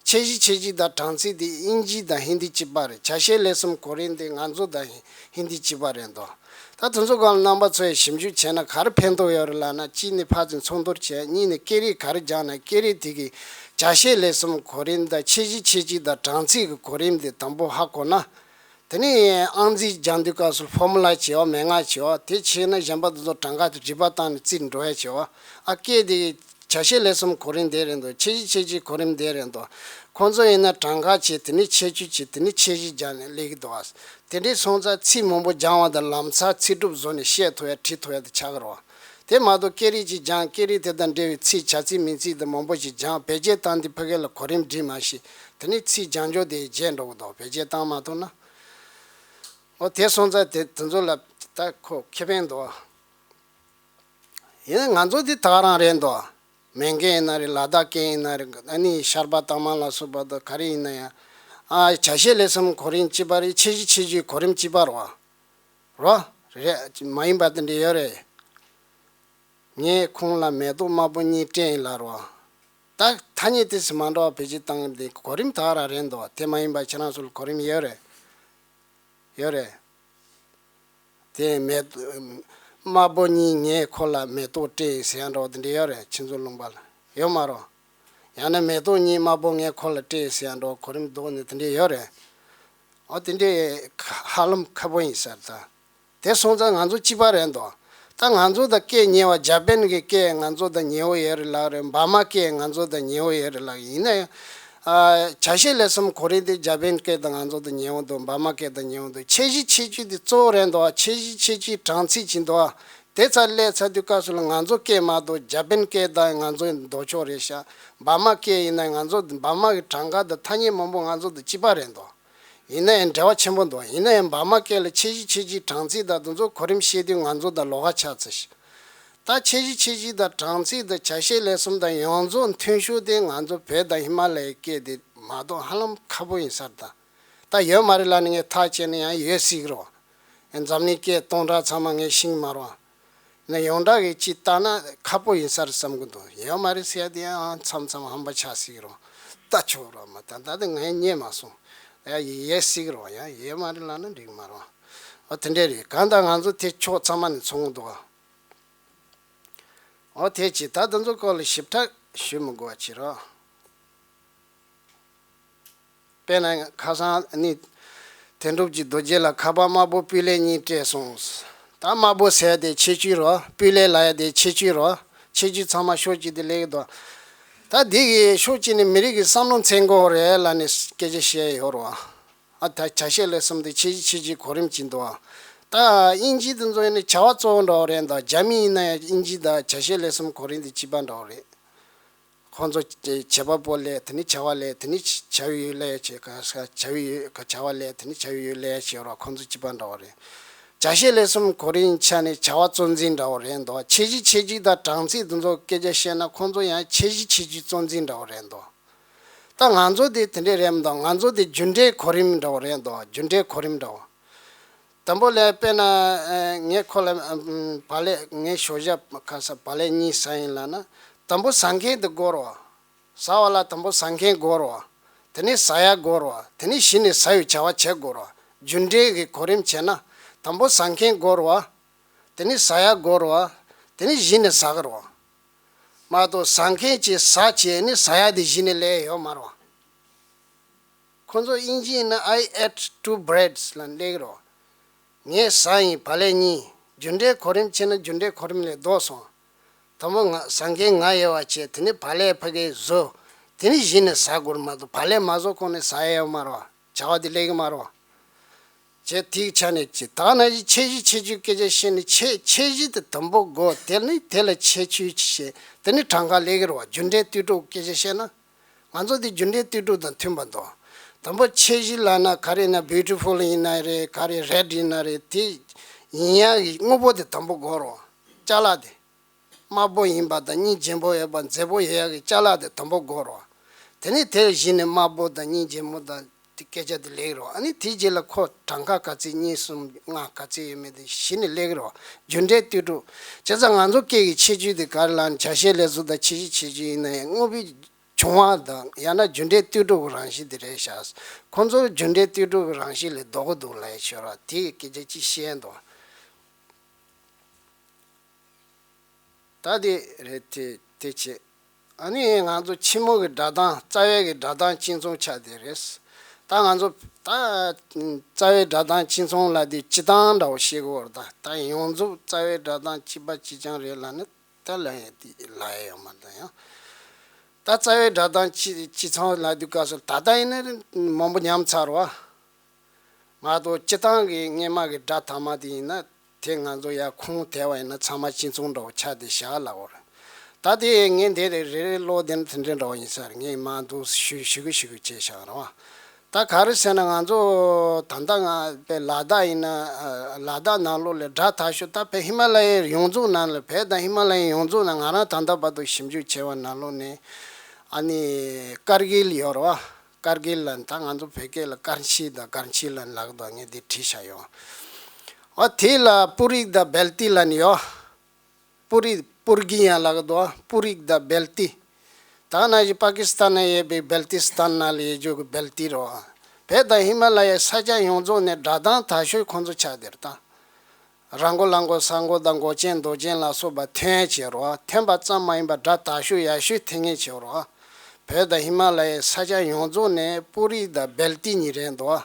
ཆེ་བཞི་ཆེ་བཅུ་དང་གྲངས་ཚད་དེ་དབྱིན་ཇི་དང་ཧིན་དི་གཅིག་པ་རེད། བྱ་བྱེད་ལས་གསུམ་གོ་རིམ་དེ་ང་ཚོ་དང་ཧིན་དི་གཅིག་པ་རེད་འདུག་ད་དེ་ཚོ་སྒང་ལ་རྣམ་པ་ཚོས་ཞིབ་འཇུག་བྱས་ན་ག་རེ་ཕན་ཐོགས་ཡོད་རེད་ལབ་ན། གཅིག་ནི་ཕར་ཚུར་ཚོགས་འདུར་བྱས། གཉིས་ནི་སྐད་རིགས་ག་རེ་སྦྱངས་ན་སྐད་རིགས་དེ་གི་བྱ་བྱེད་ལས་གསུམ་གོ་རིམ་དང་ཆེ་བཞི་ཆེ་བཅུ་དང་གྲངས་ཚད་ཀྱི་གོ་རིམ་དེ་དང་པོ་ཧ་གོ་ན། དེ་ནས་ཨང་རྩིས་སྦྱང་དུས་སྐབས་སུ་ཕོར་མུ་ལ་བྱེད་པ། མན་ངག་བྱེད་པ། དེ་བྱས་ན་གཞན་པ་དེ་ཚོ་གྲངས་ཀ་དེ་རིག་པ་བཏང་ནས་རྩིས་འགྲོ་ཡ་བྱེད་པ། ཨ། སྐད་དེ་བྱ་བྱེད་ལས་གསུམ་གོ་རིམ་དེ་རེད་འདུག་ཆེ་བཞི་ཆེ་བཅུའི་གོ་རིམ་དེ་རེད་འདུག་ཁོང་ཚོ་ཡིན་ན་གྲངས་ཀ་བྱེད། དེ་ནས་ཆེ་བཅུ་བྱེད། དེ་ནས་ཆེ་བཞི་སྦྱངས་ནས་སླེབས་ཀྱི་འདུག་དེ་འདྲའི་སོང་ཙང་ཚིག་མང་པོ་སྦྱང་བ་དང་ལམ་སང་ཚིག་གྲུབ་བཟོ་ནས་བཤད་ཐུབ་ཡ་བྲིས་ཐུབ་ཡ་དེ་ཆགས་ཀྱི་རེད་བ། དེ་མ་གཏོགས་སྐད་རིགས་ཅིག་སྦྱངས། སྐད་རིགས་དེ་དང་འབྲེལ་བའི་ཚིག། བྱ་ཚིག་མིང་ཚིག་དང་མང་པོ་ཞིག་སྦྱངས། བེད་སྤྱོད་བཏང་དུས་ཕ་གི་ལ་གོ་རིམ་སྒྲིག་མ་ཤེས། དེ་ནས་ཚིག་སྦྱང་ཕྱོགས་དེ་བརྗེད་འགྲོ་གི་འདུག་བེད་སྤྱོད་བཏང་མ་ཐུབ་ན། འོ། དེ་སོང་ཙང་དེ་དེ་ཚོ་ལ་ད་ཁོ་ཁེ་ཕན་འདུག་ཡིན་ན་ང་ཚོ་འདི་ད་ག་རང་རེད་འདུག་མོན་སྐད་ཡིན་ན་རེད། ལ་དྭགས་སྐད་ཡིན་ན་རེད། ཨ་ནི་ཤར་པ་དྭངས་མ་ལ་སོགས་པ་དང་ག་རེ་ཡིན་ན་ཡང་། ཨ། བྱ་བྱེད་ལས་གསུམ་གོ་རིམ་གཅིག་པ་རེད། ཆེ་བཞི་ཆེ་བཅུའི་གོ་རིམ་གཅིག་པ་རེད་བ། རོ། རེད། མ་ཡིན་པ་དེ་འདྲ་ཡོད་རེད། ངས་ཁོང་ལ་མེ་ཏོག་དམར་པོ་གཉིས་སྤྲད་ཡིན་ལབ་རོ། ད་ཐ་སྙད་དེ་ཚོ་མ་འདྲ་བ་བེད་སྤྱོད་བཏང་གི་འདུག་གོ་རིམ་ད་ག་རང་རེད་འདུག་དེ་མ་ཡིན་པ་ཁྱེད་རང་ཚོ་ལ་གོ་རིམ་ཡོད་རེད། ཡོད་རེད། དེ་མེ་ཏོག་དམར་པོ་གཉིས་ངས་ཁོ་ལ་མེ་ཏོག་སྤྲད་ཟེར་ཡ་འདྲ་བ་དེ་འདྲ་ཡོད་རེད། ཁྱེད་ཚོ་ལུང་པ་ལ་ཡོད་མ་རེད། ཡང་ན་མེ་ཏོག་གཉིས་དམར་པོ་ངས་ཁོ་ལ་སྤྲད་ཟེར་ཡ་འདྲ་བ་གོ་རིམ་ལྡོག་ནས་དེ་འདྲ་ཡོད་རེད། འོ། དེ་འདྲ་ཧ་ལམ་ཁག་པོ་ཡིན་ས་རེད་ད། དེ་སོང་ཙང་ང་ཚོ་གཅིག་པ་རེད་འདུག་ད་ང་ཚོ་དང་སྐད་ཉེ་བ། འཇར་པན་གྱི་སྐད་ང་ཚོ་དང་ཉེ་བོ་ཡོད་རེད་ལབ་རེད། འབར་མ་སྐད་ང་ཚོ་དང་ཉེ་བོ་ཡོད་རེད་ལབ། ཡིན་ན་ཡང་། ཨ། བྱ་བྱེད་ལས་གསུམ་གོ་རིམ་དེ་འཇར་པན་སྐད་དང་ང་ཚོ་དང་ཉེ་བོ་འདུག་འབར་མ་སྐད་དང་ཉེ་བོ་འདུག་ཆེ་བཞི་ཆེ་བཅུ་དེ་གཙོ་བོ་རེད་འདུག་ཆེ་བཞི་ཆེ་བཅུའི་གྲངས་ཚད་ཅིག་འདུག་དེ་ཚོ་སླེབས་ཚར་དུས་སྐབས་སུ་ལ་ང་ཚོ་སྐད་མ་གཏོགས་འཇར་པན་སྐད་དང་ང་ཚོ་ལྡོག་ཕྱོགས་རེད་ཤག་འབར་མ་སྐད་ཡིན་ན་ང་ཚོ་འབར་མ་གི་གྲངས་ཀ་དང་ཐ་སྙད་མང་པོ་ང་ཚོ་དང་གཅིག་པ་རེད་འདུག་ཡིན་ན་ཡང་འབྲེལ་བ་ཆེན་པོ་འདུག་ཡིན་ན་ཡང་འབར་མ་སྐད་ལ་ཆེ་བཞི་ཆེ་བཅུའི་གྲངས་ཚད་དང་དེ་ཚོ་གོ་རིམ་བཤད་དུས་ང་ཚོ་དང་ལོགས་ཀ་ཆགས་ཚར་ཤག་ད་ཆེ་བཞི་ཆེ་བཅུ་དང་གྲངས་ཚད་དང་བྱ་བྱེད་ལས་གསུམ་དང་ཡོངས་རྫོགས་མཐུན་ཤོས་དེ་ང་ཚོ་བོད་དང་ཧི་མ་ལ་ཡའི་སྐད་དེ་མ་གཏོགས་ཧ་ལམ་ཁག་པོ་ཡིན་ས་རེད་ད། ད་ཡོད་མ་རེད་ལབ་ནས་ངས་ཐག་བཅད་ན་ཡང་ཡོད་སྲིད་ཀྱི་རེད། འཛམ་གླིང་སྐད་སྟོང་ཕྲག་ཚང་མ་ངས་ཤེས་ཀྱི་མ་རེད་བ། ན་ཡོངས་གྲགས་ཀྱི་ཅིག་བལྟས་ན་ཁག་པོ་ཡིན་ས་རེད་བསམ་གྱི་འདུག་ཡོད་མ་རེད་ཟེར་ཡ་དེ་ཡང་མཚམས་མཚམས་ཧམ་པ་ཆགས་སྲིད་ཀྱི་རེད། ལྟ་ཆོག་རོགས་མ་ད་ད་དེ་ངས་རྙེད་མ་སོང་། ཡ་ཡི་ཡས་སྲིད་ཀྱི་རེད་བ། ཡང་ཡོད་མ་རེད་ལབ་ན་འགྲིག་མ་རེད་བ། འོ་དེ་འདྲས་རེད། གང་ལྟར་ང་ཚོ་དེ་ཕྱོགས་ཚང་མ་ནས་མཚོན་གྱི་འདུག་བ། འོ་དེ་ཅི་ད་དེ་ཚོ་སྐོར་ལ་ཞིབ་ཕྲ་ཞུ་མི་དགོས་པ་བྱེད་རོགས། དཔེར་ན་ཁ་སང་ནི་དོན་གྲུབ་ཀྱི་རྡོ་རྗེ་ལ་ཁ་པར་དམར་པོ་སྤུས་ལེགས་གཉིས་སྤྲད་སོང་། ད་དམར་པོ་ཟེར་ཡ་དེ་ཆེ་བརྗོད་རོ། སྤུས་ལེགས་ལབ་ཡ་དེ་ཆེ་བརྗོད་རོ། ཆེ་བརྗོད་ཚང་མ་ཕྱོགས་གཅིག་ཏུ་སླེབས་ཀྱི་འདུག་ད་འདི་གི་ཕྱོགས་གཅིག་ནས་མི་རིགས་ཀྱི་བསམ་བློ་འཚོལ་དགོས་རེད་ལབ་ནས་སྐད་ཆ་བཤད་ཡོད་རོ། ཨ་ད་བྱ་བྱེད་ལས་གསུམ་དེ་ཆེ་བརྗོད་ཆེ་བརྗོད་གོ་རིམ་གཅིག་འདུག་ད་དབྱིན་ཇི་དེ་ཚོ་ཡིན་ན་བྱ་བ་གཙོ་བོ་འདྲ་བོ་རེད་འདུག་རྒྱ་མི་ཡིན་ན་ཡང་དབྱིན་ཇི་དང་བྱ་བྱེད་ལས་གསུམ་གོ་རིམ་དེ་གཅིག་པ་འདྲ་བོ་རེད། ཁོང་ཚོ་བྱེད་པ་པོ་ལས་དེ་ནི་བྱ་བ་ལས་དེ་ནི་བྱ་བའི་ཡུལ་ལས་བྱེད་ག་ས་བྱ་བའི་ཡུལ་ག་བྱ་བ་ལས་དེ་ནི་བྱ་བའི་ཡུལ་ལས་བྱེད་རོགས། ཁོང་ཚོ་གཅིག་པ་འདྲ་བོ་རེད། བྱ་བྱེད་ལས་གསུམ་གོ་རིམ་ཆ་ནས་བྱ་བ་གཙོ་འཛིན་འདྲ་བོ་རེད་འདུག་ཆེ་བརྗོད་ཆེ་བརྗོད་དང་གྲངས་ཚད་དེ་ཚོ་སྐད་ཆ་བཤད་ན་ཁོང་ཚོ་ཡང་ཆེ་བརྗོད་ཆེ་བརྗོད་གཙོ་འཛིན་འདྲ་བོ་རེད་འདུག་ད་ང་ཚོ་དེ་དེ་འདྲས་རེད་མི་འདུག་ང་ཚོ་དེ་རྒྱུ་འབྲས་གོ་རིམ་འདྲ་བོ་རེད་འདུག་རྒྱུ་འབྲས་གོ་རིམ་འདྲ་བོ། དང་པོ་ལ་དཔེར་ན་ཨ་ངས་ཁོ་ལ་ཨ་བག་ལེབ་ངས་ཞོགས་ཇ་ཁ་ས་བག་ལེབ་གཉིས་ཟ་ཡིན་ལབ་ན། དང་པོ་ཟ་མཁན་དེ་དགོས་རེད་བ། ཟ་བ་ལ་དང་པོ་ཟ་མཁན་དགོས་རེད་བ། དེ་ནས་ཟ་ཡ་དགོས་རེད་བ། དེ་ནས་གཞི་ནས་ཟ་བའི་བྱ་བ་བྱེད་དགོས་རེད་བ། རྒྱུ་འབྲས་ཀྱི་གོ་རིམ་བྱས་ན། དང་པོ་ཟ་མཁན་དགོས་རེད་བ། དེ་ནས་ཟ་ཡ་དགོས་རེད་བ། དེ་ནས་གཞི་ནས་ཟ་གི་རེད་བ། མ་གཏོགས་ཟ་མཁན་གྱིས་ཟ་བྱས་ནས་ཟ་ཡ་དེ་གཞི་ནས་སླེབས་ཡོད་མ་རེད་བ། ཁོ་ཚོ་དབྱིན་ཇི་ཡིན་ན་I ate two breads ལབ་ནས་སླེབས་ཀྱི་རེད། ངས་ཟ་ཡིན་བག་ལེབ་གཉིས། རྒྱུ་འབྲས་གོ་རིམ་བྱས་ན་རྒྱུ་འབྲས་གོ་རིམ་ལས་ལྡོག་སོང་། དང་པོ་ང་ཟ་མཁན་ང་ཡོད་པ་བྱས། དེ་ནས་བག་ལེབ་ཕ་གིར་བཟོ། དེ་ནས་གཞི་ནས་ཟ་དགོས་མ་གཏོགས་བག་ལེབ་མ་བཟོ་གོང་ནས་ཟ་ཡ་ཡོད་མ་རེད་བ། བྱ་བ་དེ་སླེབས་ཀྱི་མ་རེད་བ། བྱས་དེའི་ཆ་ནས་ཅི་ད་ན་ཆེ་བཞི་ཆེ་བཅུའི་སྐད་ཆ་བཤད་ནས་ཆེ་ཆེ་བཞི་དེ་དང་པོ་དགོས། དེ་ནས་དེ་ལ་ཆེ་བཅུ་བྱས། དེ་ནས་གྲངས་ཀ་སླེབས་ཀྱི་རེད་བ། རྒྱུ་འབྲས་ལྟོས་གྲུབ་སྐད་ཆ་བཤད་ན། ང་ཚོ་འདི་རྒྱུ་འབྲས་ལྟོས་གྲུབ་དང་མཐུན་པ་འདུག་དང་པོ་ཆེ་བཞི་ལབ་ན་ག་རེ་ན་beautiful ཡིན་ན་རེད། ག་རེ་red ཡིན་ན་རེད། དེ་ཡིན་ཡག་གི་དངོས་པོ་དེ་དང་པོ་དགོས་རེད། ཅ་ལག་དེ་དམར་པོ་ཡིན་པ་དང་སྙིང་རྗེ་པོ་ཡོད་པ་མཛེས་པོ་ཡོད་ཡག་གི་ཅ་ལག་དེ་དང་པོ་དགོས་རེད། དེ་ནས་དེ་བཞིན་ནས་དམར་པོ་དང་སྙིང་རྗེ་མོ་དང་དེ་སྐད་ཆ་དེ་ལེགས་རེད། ཨ་ནི་དེའི་རྗེས་ལ་ཁོ་གྲངས་ཀ་ག་ཚད་གཉིས་གསུམ་ལྔ་ག་ཚད་ཡོད་མེད་དེ་གཞི་ནས་ལེགས་རེད། རྒྱུ་འབྲས་ལྟོས་གྲུབ། བྱས་ཙང་ང་ཚོ་སྐད་ཀྱི་ཁྱད་ཆོས་དེ་ག་རེ་ལབ་ན་བྱ་བྱེད་ལས་གསུམ་དང་ཆེ་བཞི་ཆེ་བཅུ་ཡིན་ན་ཡང་དངོས་པོའི་བྱུང་བ་དང་ཡང་ན་རྒྱུ་འབྲས་ལྟོས་གྲུབ་ཀྱི་རང་བཞིན་དེ་རེད་ཤག་ཁོ་ཚོ་རྒྱུ་འབྲས་ལྟོས་གྲུབ་ཀྱི་རང་བཞིན་ལས་ལྡོག་གི་འདུག་ལབ་ཡ་ཤོད་ར། དེ་ཡི་སྐད་ཆ་ཅིག་བཤད་འདུག་ད་དེ་རེད། དེ་དེ་བྱེད། ཨ་ནི་ང་ཚོ་ཕྱི་མོ་གི་སྒྲ་གདངས་རྩ་བའི་གི་སྒྲ་གདངས་གཅིག་མཚུངས་ཆགས་དེ་རེད། ད་ང་ཚོ་ད་རྩ་བའི་སྒྲ་གདངས་གཅིག་མཚུངས་ལ་དེ་སྤྱི་བཏང་འདྲ་བོ་བཤད་དགོས་རེད། ད་ད་ཡོངས་རྫོགས་རྩ་བའི་སྒྲ་གདངས་གཅིག་པ་གཅིག་རྐྱང་རེད་ལབ་ན། ད་ལ་ཡ་དེ་ལ་ཡ་ཡོད་མ་རེད་ཡང་། ད་རྩ་བའི་སྒྲ་གདངས་སྤྱི་སྤྱི་ཚང་ལ་དུས་སྐབས་སུ་ད་ལྟ་ཡིན་ན་མང་པོ་ཉམས་ཚར་བ། མ་གཏོགས་སྤྱི་བཏང་གི་སྔས་མ་གི་སྒྲ་ཐ་མ་དེ་ཡིན་ན་དེ་ང་ཚོ་ཡ་ཁུངས་དེ་བ་ཡིན་ན་ཚང་མ་སྤྱི་མཚུངས་འདྲ་བོ་ཆགས་དེ་བཞག་ལ་འོར། ད་དེ་ངས་འདི་རེ་རེ་རེ་ཀློག་དེ་ནི་དེ་འདྲའི་འདྲ་བོ་ཡིན་ས་རེད། ངས་མ་འདུག་ཞུ་ཞུ་གི་ཞུ་གི་བྱས་བཞག་རེད་བ། ད་ག་རེ་ཟེར་ན་ང་ཚོ་ད་ལྟ་ང་དཔེ་ལ་དྭགས་ཡིན་ན་ལ་དྭགས་ནང་ལོགས་ལ་སྒྲ་དག་ཤོས་ད་དཔེ་ཧི་མ་ལ་ཡའི་ཡོངས་རྫོགས་ནང་ལ་བོད་དང་ཧི་མ་ལ་ཡའི་ཡོངས་རྫོགས་ནང་ང་རང་ད་ལྟ་བར་དུ་ཞིབ་འཇུག་བྱས་པ་ནང་ལོགས་ནས་ཨ་ནི་ཀར་གིལ་ཡོད་རེད་བ། ཀར་གིལ་ལ་ད་ང་ཚོ་བོད་སྐད་ལ་ཀར་ཤི་དང་ཀར་ཤི་ལ་ལག་དང་ངས་འདི་བྲིས་བཞག་ཡོད། ཨ་དེ་ལ་པུ་རིག་དང་བལ་ཏི་ལ་ནི་ཡོད། པུ་རི་པུར་གི་ཡང་ལབ་ཀྱི་འདུག་པུ་རིག་དང་བལ་ཏི། ད་ནང་བཞིན་པ་ཀི་སི་ཐན་ན་ཡོད་པའི་བལ་ཏི་སི་ཐན་ནང་ལ་ཡོད་རྒྱུ་གི་བལ་ཏི་རེད་བ། བོད་དང་ཧི་མ་ལ་ཡའི་ས་ཆ་ཡོངས་རྫོགས་ནས་སྒྲ་གདངས་དག་ཤོས་ཁོང་ཚོ་ཆགས་བསྡད་རེད་ད། ར་མགོ་ལ་མགོ་ས་མགོ་དང་མགོ་ཅན་མདོ་ཅན་ལ་སོགས་པ་ཐོན་ཡས་བྱེད་རོགས། ཐོན་པ་ཙམ་མ་ཡིན་པར་སྒྲ་དག་ཤོས་ཡག་ཤོས་ཐོན་ངེས་བྱེད་རོགས། བོད་དང་ཧི་མ་ལ་ཡའི་ས་ཆ་ཡོངས་རྫོགས་ནས་པུ་རིག་དང་བལ་ཏི་གཉིས་རེད་འདུག་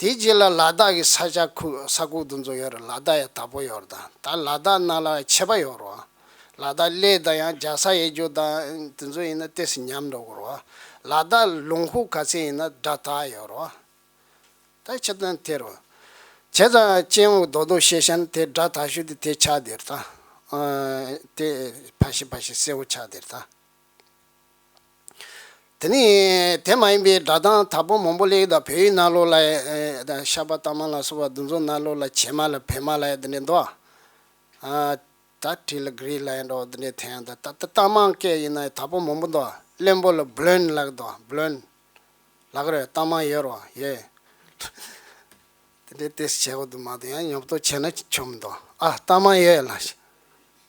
དེའི་རྗེས་ལ་ལ་དྭགས་ཀྱི་ས་ཆ་ཁུག་ས་ཁུག་དེ་ཚོ་ཡོད་རེད། ལ་དྭགས་ཡང་དག་པོ་ཡོད་རེད། ད་ད་ལ་དྭགས་ནང་ལ་ཁྱད་པར་ཡོད་རེད། ལ་དྭགས་གླེ་དང་ཡང་རྒྱ་ས་ཡོད་རྒྱུ་དང་དེ་ཚོ་ཡིན་ན་ཏོག་ཙམ་ཉམས་འགྲོ་གི་རེད། ལ་དྭགས་ལུང་ཁུག་ག་ཚད་ཡིན་ན་སྒྲ་དག་ཡོད་རེད། ད་ཁྱད་ཚན་དེ་རེད། བྱས་ཙང་སྤྱི་ཡོངས་རྡོག་རྡོག་བཤད་བཤད་ན་དེ་སྒྲ་དག་ཤོས་དེ་དེ་ཆགས་བསྡད་རེད་ད། ཨ་དེ་ཕལ་ཆེར་ཕལ་ཆེར་གསལ་པོ་ཆགས་བསྡད་རེད་ད། དེ་ནས་དེ་མ་ཡིན་པའི་སྒྲ་གདངས་དག་པོ་མང་པོ་སླེབས་ཀྱི་འདུག་བོད་ཡིག་ནང་ལོགས་ལ་ཨེ་ད་ཤ་པ་ཏ་མ་ལ་སོགས་པ་འདི་ཚོ་ནང་ལོགས་ལ་བྱེ་མ་ལ་བེ་མ་ལ་ཡ་དེ་འདྲས་འདུག་ཨ་ད་བྲིས་ལ་གྷི་རི་ལ་ཡ་འདྲ་བོ་དེ་འདྲས་ཐོན་ཡ་འདུག་ད་ད་ཏ་མ་སྐད་ཡིན་ན་དག་པོ་མང་པོ་འདུག་བློན་པོ་ལ་བློན་ལབ་ཀྱི་འདུག་བློན་ལབ་ཀྱི་རེད། ཏ་མ་ཡོད་རེད་ཡོད། དེ་ཏེས་བྱེད་དགོས་འདུག་མ་གཏོགས་ཡང་ཉོབ་ཏོ་བྱས་ན་ཆོམ་འདུག་ཨ་ལྟ་མ་ཡོད་ལ།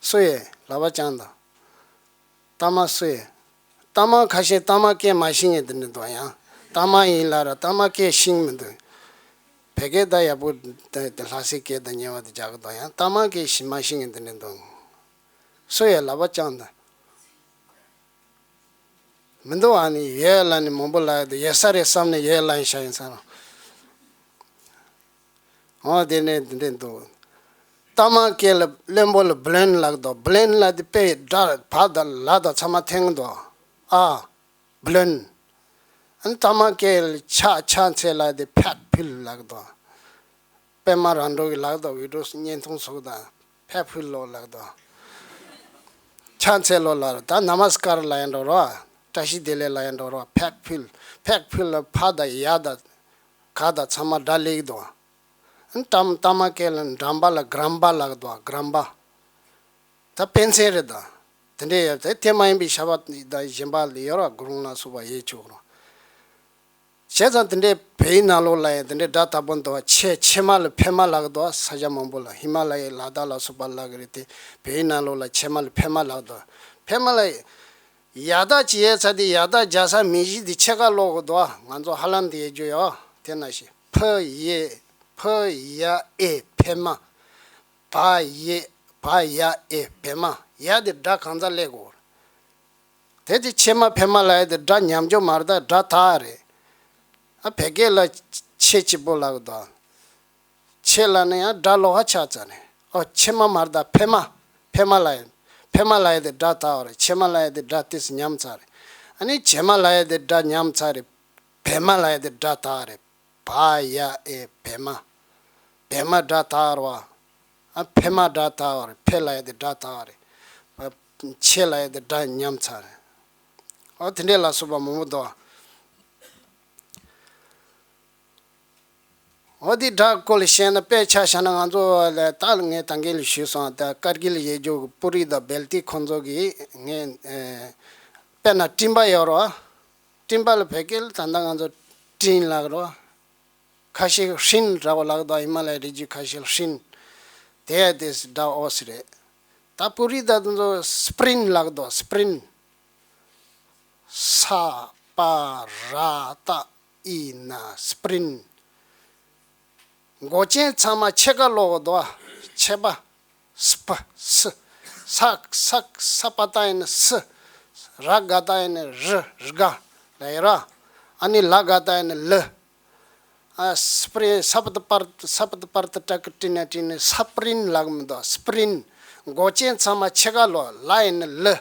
སུ་ཡོད་ལག་པ་བརྐྱངས་དང་། ལྟ་མ་སུ་ཡོད། ལྟ་མ་ཁ་ཤས་ལྟ་མ་སྐད་མ་ཤེས་ངེས་དེ་འདྲ་འདུག་ཡང་ལྟ་མ་ཡིན་ལ་ར་ལྟ་མ་སྐད་ཤེས་མི་འདུག་བོད་སྐད་ད་ཡག་པོ་དེ་ལྷ་སའི་སྐད་དང་ཉེ་བ་དེ་རྒྱག་གི་འདུག་ཡང་ལྟ་མ་སྐད་ཤེས་མ་ཤེས་ངེས་དེ་འདྲ་འདུག་སུ་ཡོད་ལག་པ་བརྐྱངས་དང་། མི་འདུག་ཨ་ནི་ཡོད་ལ་ནི་མང་པོ་ལ་ཡོད་ས་རེད་བསམ་ནས་ཡོད་ལ་ཡིན་ཤ་ཡིན་ས་རང་། འོ་དེ་ནས་འདི་འདྲས་འདུག་ལྟ་མ་སྐད་ལ་བློན་པོ་ལ་བློན་ལགས་དོ། བློན་ལ་དེ་དཔེ་སྒྲ་བ་དང་ལ་དང་ཚང་མ་འཐེན་འདུག་ཨ་བློན། ཨ་ནི་ལྟ་མ་སྐད་ལ་ཕྱག་ཕྱག་འཚལ་ལ་དེ་ཕེབས་ཕུལ་ལགས་དོ། པད་མ་རང་གྲོལ་གྱི་ལགས་དོ། ཝི་ཌོ་བརྙན་ཐུང་སོགས་དང་ཕེབས་ཕུལ་ལོ་ལགས་དོ། ཕྱག་འཚལ་ལོ་ལ་ད་ན་མ་སི་ཀར་ལ་ཡང་འགྲོ་རོགས། བཀྲ་ཤིས་བདེ་ལེགས་ལ་ཡང་འགྲོ་རོགས། ཕེབས་ཕུལ། ཕེབས་ཕུལ་ལ་ཕ་དང་ཡ་དང་ག་དང་ཚང་མ་སྒྲ་ལེགས་དོ། ཨ་ནི་ལྟ་ལྟ་མ་སྐད་ལ་འགྲམ་པ་ལ་གྲམ་པ་ལགས་དོ། གྲམ་པ། ད་དཔེ་མཚོན་རེད་ད། དེ་འདྲས་ཡོད་དེ་དེ་མ་ཡིན་པའི་ཤ་བ་དང་གཞན་པ་ལ་ཡོད་ར་དགུ་རུང་ལ་སོགས་པ་ཡོད་ཆོག་རོགས། བྱས་ཙང་དེ་འདྲའི་བོད་ཡིག་ནང་ལོགས་ལ་ཡང་དེ་འདྲའི་སྒྲ་དག་པོ་འདུག་བ། ཕྱེ་ཕྱེ་མ་ལ་ཕེ་མ་ལགས་འདུག་བ། ས་ཆ་མང་པོ་ལ་ཧི་མ་ལ་ཡའི་ལ་དྭགས་ལ་སོགས་པ་ལ་གི་རེད་དེ། བོད་ཡིག་ནང་ལོགས་ལ་ཕྱེ་མ་ལ་ཕེ་མ་ལགས་འདུག་ཕེ་མ་ལ་ཡ་དག་ཅི་ཡས་ཚ་དེ་ཡ་དག་རྒྱག་ས་མི་གཞི་དེ་ཕྱེད་ཀ་ལོག་གི་འདུག་བ། ང་ཚོ་ཧ་ལམ་དེ་ཡས་རྒྱུ་ཡོད་དེ་ན་ཞིག་ཕ་ཡེ་ཕ་ཡ་ཨེ་ཕེ་མ། བ་ཡེ་བ་ཡ་ཨེ་བེ་མ། ཡ་དེ་སྒྲ་གང་ཚ་ལས་གོ། དེ་དེ་ཕྱེ་མ་ཕེ་མ་ལ་ཡ་དེ་སྒྲ་ཉམས་འཇོག་མ་རེད་ད་སྒྲ་དག་རེད། ཨ་བོད་སྐད་ལ་ཕྱེ་གཅིག་པོ་ལ་གོ་དང་། ཕྱེ་ལ་ནི་ཡང་སྒྲ་ལོག་ཧ་ཆགས་ཙ་ནས་ཨོ་ཕྱེ་མ་མ་རེད་ད་ཕེ་མ། ཕེ་མ་ལ་ཡ་ཕེ་མ་ལ་ཡ་དེ་སྒྲ་དག་རེད། ཕྱེ་མ་ལ་ཡ་དེ་སྒྲ་ཏིས་ཉམས་ཚ་རེད། ཨ་ནི་ཕྱེ་མ་ལ་ཡ་དེ་སྒྲ་ཉམས་ཚ་རེད། བེ་མ་ལ་ཡ་དེ་སྒྲ་དག་རེད། བ་ཡ་ཨེ་བེ་མ། བེ་མ་སྒྲ་དག་རེད་བ། ཨ་ཕེ་མ་སྒྲ་དག་རེད། ཕེ་ལ་ཡ་དེ་སྒྲ་དག་རེད། ཕྱེ་ལ་ཡ་དེ་སྒྲ་ཉམས་ཚ་རེད། ཨོ་དེ་འདྲས་ལ་སོགས་པ་མང་པོ་འདུག་ཨོ་དེ་སྒྲ་སྐོར་ལ་བཤད་ན་དཔེ་ཆ་བཞག་ན་ང་ཚོ་ལ་ད་ངས་ད་གིན་ལ་ཞུས་སོང་། ད་ཀར་གིལ་ཡེ་ཇོ་གི་པུ་རི་དང་བལ་ཏི་ཁོང་ཚོ་གི་ངས་དཔེར་ན་སྤྲིན་པ་ཡོད་རེད་བ། སྤྲིན་པ་ལ་བོད་སྐད་ལ་ད་ལྟ་ང་ཚོ་སྤྲིན་ལབ་རེད་བ། ཁ་ཤས་ཧྲིན་ར་བ་ལག་དོ། ཧི་མ་ལ་ཡའི་རི་རྒྱུད་ཁ་ཤས་ཧྲིན། དེ་ཡ་དེ་སྒྲ་འོ་སི་རེད། ད་པུ་རི་ད་དུ་ཚོ་སི་པི་རིན་ལག་དོ། སི་པི་རིན། ས་པ་ར་ཏ་ཨི་ན་སི་པི་རིན། མགོ་ཅན་ཚང་མ་ཕྱེད་ཀ་ལོག་དོ། ཕྱེད་པ། སི་པ་སི། ས་ས་ས་པ་ཏ་ཡིན་ན་སི། ར་ག་ཏ་ཡིན་ན་རི་རི་ག་ལ་ཡི་ར། ཨ་ནི་ལ་ག་ཏ་ཡིན་ན་ལི། ཨ་སི་པི་རིན་ས་པ་ཏ་པར་ས་པ་ཏ་པར་ཏ་ཏྲ་ཀི་ཏི་ན་ཏི་ན་ས་པི་རིན་ལག་མི་འདུག་སི་པི་རིན། མགོ་ཅན་ཚང་མ་ཕྱེད་ཀ་ལོག་ལ་ཡིན་ན་ལི།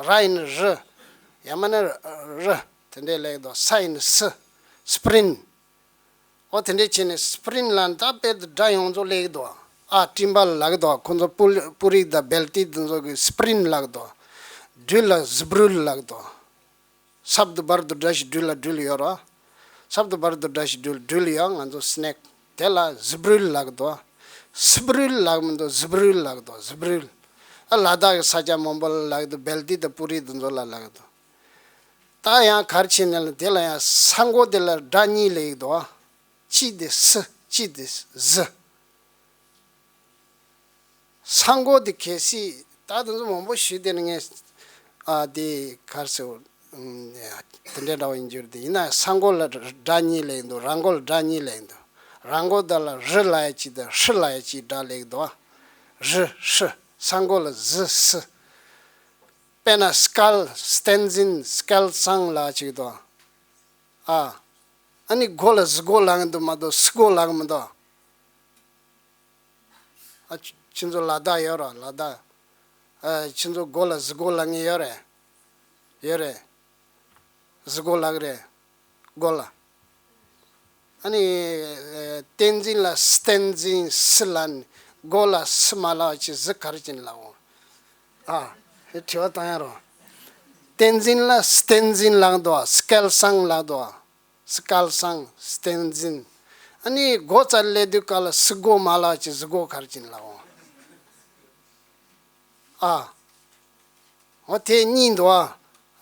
ར་ཡིན་ན་རི། ཡ་མ་ན་རི། དེ་འདྲས་ལེགས་འདུག་ས་ཡིན་ན་སི། སི་པི་རིན། ཨོ་དེ་འདྲས་བྱས་ནས་སི་པི་རིན་ལ་ད་དཔེ་དེ་སྒྲ་ཡོངས་རྫོགས་སླེབས་ཀྱི་འདུག་ཨ་སྤྲིན་པ་ལ་ལབ་ཀྱི་འདུག་ཁོང་ཚོ་པུ་པུ་རིག་དང་བེལ་ཏི་དེ་ཚོ་གི་སི་པི་རིན་ལབ་ཀྱི་འདུག་སྦྲུལ་ལ་ཟི་སྦྲུལ་ལབ་ཀྱི་འདུག་སབ་དུ་བར་དུ་སྒྲ་ཞིག་སྦྲུལ་ལ་སྦྲུལ་ཡོད་ར། སབ་དུ་བར་དུ་སྒྲ་ཞིག་སྦྲུལ་སྦྲུལ་ཡོད། ང་ཚོ་སི་ནེག་དེ་ལ་ཟི་སྦྲུལ་ལབ་ཀྱི་འདུག་སི་སྦྲུལ་ལབ་མི་འདུག་ཟི་སྦྲུལ་ལབ་ཀྱི་འདུག་ཟི་སྦྲུལ། ཨ་ལ་དྭགས་ཀྱི་ས་ཆ་མང་པོ་ལ་ལབ་ཀྱི་འདུག་བེལ་ཏི་དང་པུ་རིག་དེ་ཚོ་ལ་ལབ་ཀྱི་འདུག་ད་ཡང་གར་ཕྱིན་ན་ལ་དེ་ལ་ཡང་ས་མགོ་དེ་ལ་སྒྲ་གཉིས་སླེབས་ཀྱི་འདུག་གཅིག་དེ་སི་གཅིག་དེ་ཟི། ས་མགོ་དེ་གལ་སྲིད་ད་དེ་ཚོ་མང་པོ་ཞུས་དེ་ནི་ངས་ཨ་དེ་གར་སེ་དེ་འདྲའི་འདྲ་བོ་ཡིན་རྒྱུ་རེད། དེ་ཡིན་ན་ས་མགོ་ལ་སྒྲ་གཉིས་སླེབས་ཀྱི་འདུག་ར་མགོ་ལ་སྒྲ་གཉིས་སླེབས་ཀྱི་འདུག་ར་མགོ་དེ་ལ་རི་ལབ་ཡ་གཅིག་དང་ཧྲི་ལབ་ཡ་གཅིག་སྒྲ་སླེབས་ཀྱི་འདུག་རི་ཧྲི། ས་མགོ་ལ་ཟི་སི། དཔེར་ན་སྐལ་བསྟན་འཛིན་སྐལ་བཟང་ལ་ཅིག་དང་། ཨ། ཨ་ནི་མགོ་ལ་གཟི་མགོ་ལབ་ཀྱི་འདུག་མ་གཏོགས་སི་མགོ་ལབ་ཀྱི་མི་འདུག་ཨ་ཁྱེད་ཁྱེད་ཚོ་ལ་དྭགས་ཡོད་ར་ལ་དྭགས། ཨ་ཁྱེད་ཚོ་མགོ་ལ་གཟི་མགོ་ལབ་མཁན་ཡོད་རེད། ཡོད་རེད། གཟི་མགོ་ལབ་ཀྱི་རེད། མགོ་ལ། ཨ་ནི་ཨ་བསྟན་འཛིན་ལ་བསྟན་འཛིན་སི་ལབ་ནས་མགོ་ལ་སི་མ་ལབ་ཅིག་གཟི་ག་རེ་བྱས་ནས་ལབ་འོང་། ཨ། དེ་དྲི་བ་བཏང་ཡ་རོ། བསྟན་འཛིན་ལ་བསྟན་འཛིན་ལབ་འདུག་སྐལ་བཟང་ལབ་འདུག་སྐལ་བཟང་བསྟན་འཛིན། ཨ་ནི་མགོ་རྩ་སླེབས་དུས་སྐབས་ལ་སི་མགོ་མ་ལབ་ཅིག་གཟི་མགོ་ག་རེ་བྱས་ནས་ལབ་འོང་། ཨ། འོ་དེ་གཉིས་འདུག་ཨ།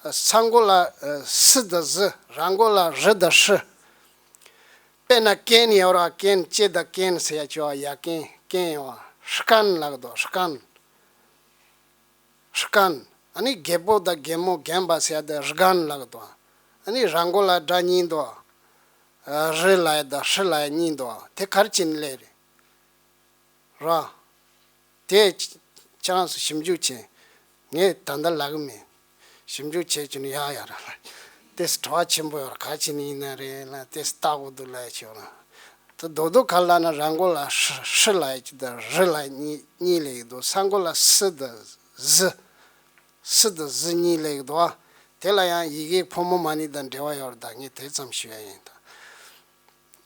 ས་མགོ་ལ་ཨ་སི་དང་གཟི། ར་མགོ་ལ་རི་དང་ཧྲི། དཔེར་ན་རྐན་ཡོད་ར། རྐན། ལྕེ་དང་རྐན་ཟེར་ཡ་ཅོ་ཡ་རྐན། རྐན་ཡོད། སྐན་ལབ་དོ། སྐན། སྐན། ཨ་ནི་རྒད་པོ་དང་རྒན་མོ་རྒན་པ་ཟེར་ཡ་དེ་རྒན་ལབ་དོ། ཨ་ནི་ར་མགོ་ལ་སྒྲ་གཉིས་འདུག་རི་ལབ་ཡ་དང་ཧྲི་ལབ་ཡ་གཉིས་འདུག་དེ་ག་རེ་བྱས་ནས་སླེབས་རེད། ར། དེ་ཁྱེད་རང་ཚོ་ཞིབ་འཇུག་བྱེད། ངས་ད་ལྟ་ལབ་གི་མེད། ཞིབ་འཇུག་བྱེད་རྒྱུ་ནི་ཡག་ཡག་ར་ལ། དེ་དྲི་བ་ཆེན་པོ་ཡོད་ར། ག་བྱས་ནས་ཡིན་ན་རེད་ལ། དེ་ལྟ་དགོས་འདུག་ལབ་ཡ་ཆོག་ར། དེ་རྡོག་རྡོག་ག་ལབ་ན་ར་མགོ་ལ་ཧྲི་ཧྲི་ལབ་ཡ་གཅིག་དང་རི་ལབ་ཡ་གཉིས་གཉིས་སླེབས་ཀྱི་འདུག་ས་མགོ་ལ་སི་དང་ཟི། སི་དང་ཟི་གཉིས་སླེབས་ཀྱི་འདུག་དེ་ལ་ཡང་ཡི་གེ་ཕོ་མོ་མ་ནི་དང་འབྲེལ་བ་ཡོད་རེད། ད་ངས་དེ་ཙམ་ཞུ་ཡ་ཡིན་ད།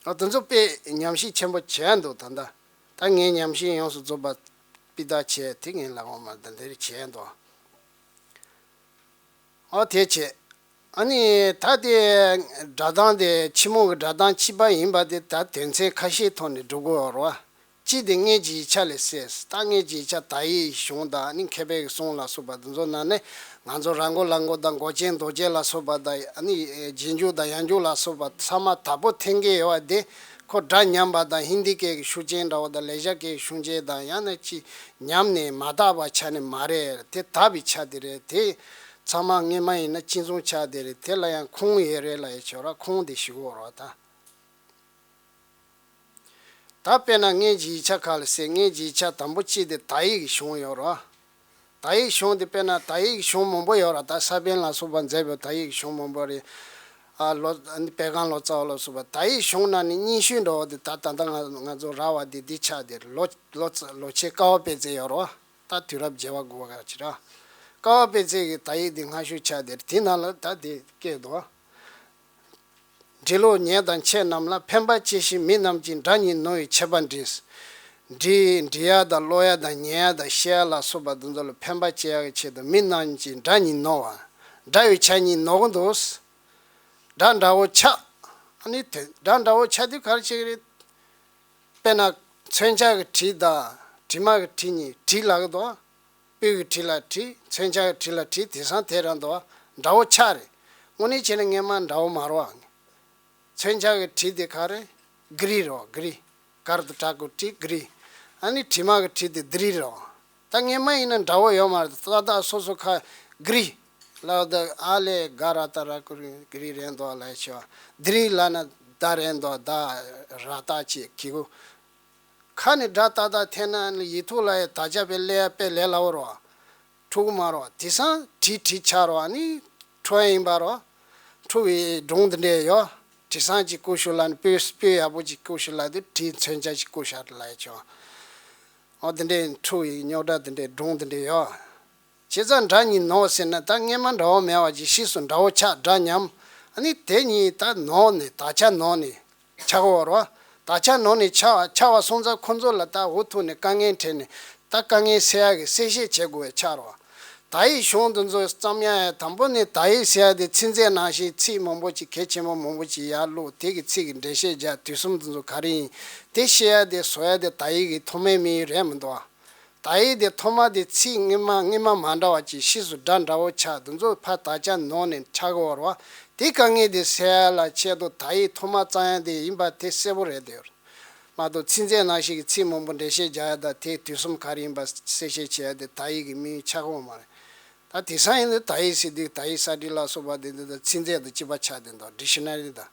ཨ། དེ་ཚོ་དཔེ་ཉམས་ཞིབ་ཆེན་པོ་བྱས་འདུག་ད་ལྟ། ད་ངས་ཉམས་ཞིབ་ཡོངས་སུ་རྫོགས་པ་སྤི་དག་བྱས་དེ་ངས་ལབ་འོང་མ། ད་འདིར་བྱས་འདུག་ཨོ་དེ་བྱས། ཨ་ནི་ད་དེ་སྒྲ་གདངས་དེ་ཕྱི་མོ་གི་སྒྲ་གདངས་གཅིག་པ་ཡིན་པ་དེ་ད་དོན་ཚན་ཁ་ཤས་ཐོག་ནས་འགྲོ་དགོས་རེད་བ། གཅིག་དེ་སྔོན་གྱི་ཡིག་ཆ་ལས་གསལ། ད་སྔོན་གྱི་ཡིག་ཆ་དག་ཡིག་གཞུང་དང་ཨ་ནི་མཁས་པའི་གསུང་ལ་སོགས་པ་དེ་ཚོ་ནང་ནས་ང་ཚོ་ར་མགོ་ལ་མགོ་དང་མགོ་ཅན་འདོགས་ཅན་ལ་སོགས་པ་དང་ཨ་ནི་རྗེས་འཇུག་དང་ཡང་འཇུག་ལ་སོགས་པ་ཚང་མ་དག་པོ་འཐེན་གྱི་ཡོད་པ་དེ་ཁོ་སྒྲ་ཉམས་པ་དང་ཧིན་དི་སྐད་ཀྱི་ཤུགས་ཅན་འདྲ་བོ་དང་ལེ་ཤ་སྐད་ཀྱི་ཤུགས་ཅན་དང་ཡང་ན་ཅི་ཉམས་ནས་མ་དག་པ་ཆ་ནས་མ་རེད། དེ་དག་པའི་ཆ་དེ་རེད། དེ་ཚང་མ་སྔོན་མ་ཡིན་ན་གཅིག་མཚུངས་ཆ་དེ་རེད། དེ་ལ་ཡང་ཁུངས་ཡོད་རེད་ལབ་ཡ་ཆོག་ར། ཁུངས་དེ་ཞུ་དགོས་རེད་ད། ད་དཔེར་ན་སྔོན་གྱི་ཡིག་ཆ་ཁག་ལ་ཟེར། སྔོན་གྱི་ཡིག་ཆ་དང་པོ་གཅིག་དེ་དག་ཡིག་གི་གཞུང་ཡོད་རེད། དག་ཡིག་གཞུང་དེ་དཔེར་ན་དག་ཡིག་གཞུང་མང་པོ་ཡོད་རེད། ད་ས་པཎ་ལ་སོགས་པ་མཛད་པའི་དག་ཡིག་གཞུང་མང་པོ་རེད། ཨ་ལོ། ཨ་ནི་པད་སྒང་ལོ་ཙཱ་བ་ལ་སོགས་པ་དག་ཡིག་གཞུང་ནང་ནས་རྙིང་ཤོས་འདྲ་བོ་དེ་ད་ད་ལྟ་ང་ང་ཚོ་རག་པ་དེ་འདི་ཆགས་དེ་རེད། ལོ་ལོ་ཙཱ་ལོ་ཆེན་ཀ་བ་དཔེ་མཛོད་ཡོད་རེད། ད་དུས་རབས་བརྒྱད་པ་དགུ་པ་ག་ཅི་ར། ཀ་བ་དཔེ་མཛོད་ཀྱི་དག་ཡིག་འདི་སྔ་ཤོས་ཆགས་དེ་རེད། དེ་ནང་ལ་ད་དེ་སྐད་དོ། འབྲི་ཀློག་ཉན་དང་མཁྱེན་རྣམས་ལ། ཕན་པ་སྐྱེ་ཞིང་མི་རྣམས་ཀྱིས་སྒྲ་སྙན་ནོར་བའི་ཆད་པ་འགྲིགས། འབྲི་འབྲི་ཡ་དང་ཀློག་ཡ་དང་ཉན་ཡ་དང་བཤད་ཡ་ལ་སོགས་པ་དེ་ཚོ་ལ་ཕན་པ་སྐྱེ་ཡ་གི་ཆེད་དུ་མི་རྣམས་ཀྱིས་སྒྲ་སྙན་ནོར་བ། སྒྲ་ཡི་ཆ་གཉིས་ནོར་གི་འདུག་སྒྲ་འདྲ་བོ་ཆགས། ཨ་ནི་དེ་སྒྲ་འདྲ་བོ་ཆགས་དུས་ག་རེ་བྱེད་ཀྱི་རེད། དཔེར་ན་མཚོན་ཆ་གི་གྲི་དང་གྲིབ་མ་གི་གྲི་གཉིས། གྲི་ལབ་གི་འདུག་སྤོས་ཀྱི་གྲི་ལ་གྲི། མཚོན་ཆ་གི་གྲི་ལ་གྲི། དེང་སང་དེ་རང་འདུག་འདྲ་བོ་ཆགས་རེད། དངོས་གནས་བྱས་ན་སྔོན་མ་འདྲ་བོ་མ་རེད་བ། མཚོན་ཆ་གི་གྲི་དེ་ག་རེ། གྷི་རི་རེད་བ། གྷི་རི། གར་དང་དྲག་གི་གྲི་གྷི་རི། ཨ་ནི་གྲིབ་མ་གི་གྲི་དེ་དི་རི་རེད་བ། ད་སྔོན་མ་ཡིན་ན་འདྲ་བོ་ཡོད་མ་རེད། ཏག་ཏག་སོ་སོ་ཁ་གྷི་རི་ལབ་ད་ཨ་ལས་ག་ར་ཏ་ར་གྷི་རི་གྷི་རི་རེད་འདུག་ལབ་ཤེས་བ། དི་རི་ལབ་ན་ད་རེད་འདུག་ད་ར་ཏ་ཅེས་གི་གུ། ཁ་ནས་སྒྲ་ཏག་ཏག་འཐེན་ན་ཡིག་ཐོག་ལ་ཡང་དག་ཆ་དཔེ་ལས་དཔེ་ལས་སླ་བོ་རེད་བ། འཁྲུག་མ་རེད་བ། དེང་སང་གྲི་གྲི་ཆགས་རེད་བ། ཨ་ནི་འཁྲུག་ཡ་ཡིན་པ་རེད་བ། འཁྲུག་པའི་སྒྲུང་འདི་འདྲས་ཡོད། དྲི་བཟང་གཅིག་བསྐུར་ཤོག་ལབ་ནས་སྤོས་སྤོས་ཡག་པོ་གཅིག་བསྐུར་ཤོག་ལབ་དུས་གྲིའི་མཚོན་ཆ་གཅིག་བསྐུར་ཤག་ལབ་ཡ་བྱུང་། འོ་དེ་འདྲས་འཁྲུག་པའི་རྙོག་དྲ་དེ་འདྲས་སྒྲུང་དེ་འདྲས་ཡོད། བྱས་ཙང་སྒྲ་གཉིས་ནོར་ཟེར་ན་ད་སྔོན་མ་འདྲ་བོ་མེད་པ་ཅིག་ཕྱིས་སུ་འདྲ་བོ་ཆགས། སྒྲ་ཉམས། ཨ་ནི་དེ་གཉིས་ད་ནོར་ནས་དག་ཆ་ནོར་ནས་ཆགས་ཀྱི་ཡོད་རེད་བ། དག་ཆ་ནོར་ནས་ཆགས་པ་ཆགས་པ་སོང་ཙང་ཁོ་ཚོ་ལ་ད་འུ་ཐུག་ནས་དཀའ་ངལ་འཕྲད་ནས་ད་དཀའ་ངལ་སེལ་ཡག་གི་གསལ་བཤད་བྱེད་དགོས་པའི་ཆགས་རེད་བ། དག་ཡིག་གཞུང་འདི་ཚོ་བརྩམ་ཡག་དང་པོ་ནས་དག་ཡིག་ཟེར་ཡག་དེ་ཚིག་མཛོད་ནང་བཞིན་ཚིག་མང་པོ་ཅིག་གལ་ཆེན་པོ་མང་པོ་ཅིག་ཡར་བླུགས། དེ་གི་ཚིག་གི་འགྲེལ་བཤད་རྒྱག་དུས་གསུམ་འདི་ཚོ་ག་རེ་ཡིན། དེ་བཤད་ཡག་དེ་བཟོ་ཡག་དེ་དག་ཡིག་གི་ཐོག་མའི་དམིགས་ཡུལ་རེད་མི་འདུག་བ། དག་ཡིག་དེ་ཐོག་མ་དེ་ཚིག་སྔོན་མ་སྔོན་མ་མ་འདྲ་བ་ཅིག་ཕྱིས་སུ་སྒྲ་འདྲ་བོ་ཆགས། འདི་ཚོ་ཕར་དག་ཆ་ནོར་ནས་ཆགས་ཀྱི་ཡོད་རེད་བ། དེ་དཀའ་ངལ་དེ་སེལ་ཡག་ལ་ཆེད་དུ་དག་ཡིག་ཐོག་མ་བརྩམ་ཡག་དེ་ཡིན་པ་དེ་གསལ་པོ་རེད་འདུག་མ་གཏོགས་ཚིག་མཛོད་ནང་བཞིན་གྱི་ཚིག་མང་པོ་འགྲེལ་བཤད་རྒྱག་ཡག་དང་དེའི་དུས་གསུམ་ག་རེ་ཡིན་པ་གསལ་བཤད་བྱེད་ཡག་དེ་དག་ཡིག་གི་དམིགས་ཡུལ་ཆགས་ཀྱི་ཡོད་མ་རེད། ད་དེང་སང་ཡིན་ན་དག་ཡིག་ཟེར་དུས་དག་ཡིག་གསར་བསྒྲིགས་ལ་སོགས་པ་དེ་འདི་དང་ཚིག་མཛོད་དང་གཅིག་པ་ཆགས་བསྡད་འདུག་ཌིག་ཤ་ན་རི་དང་།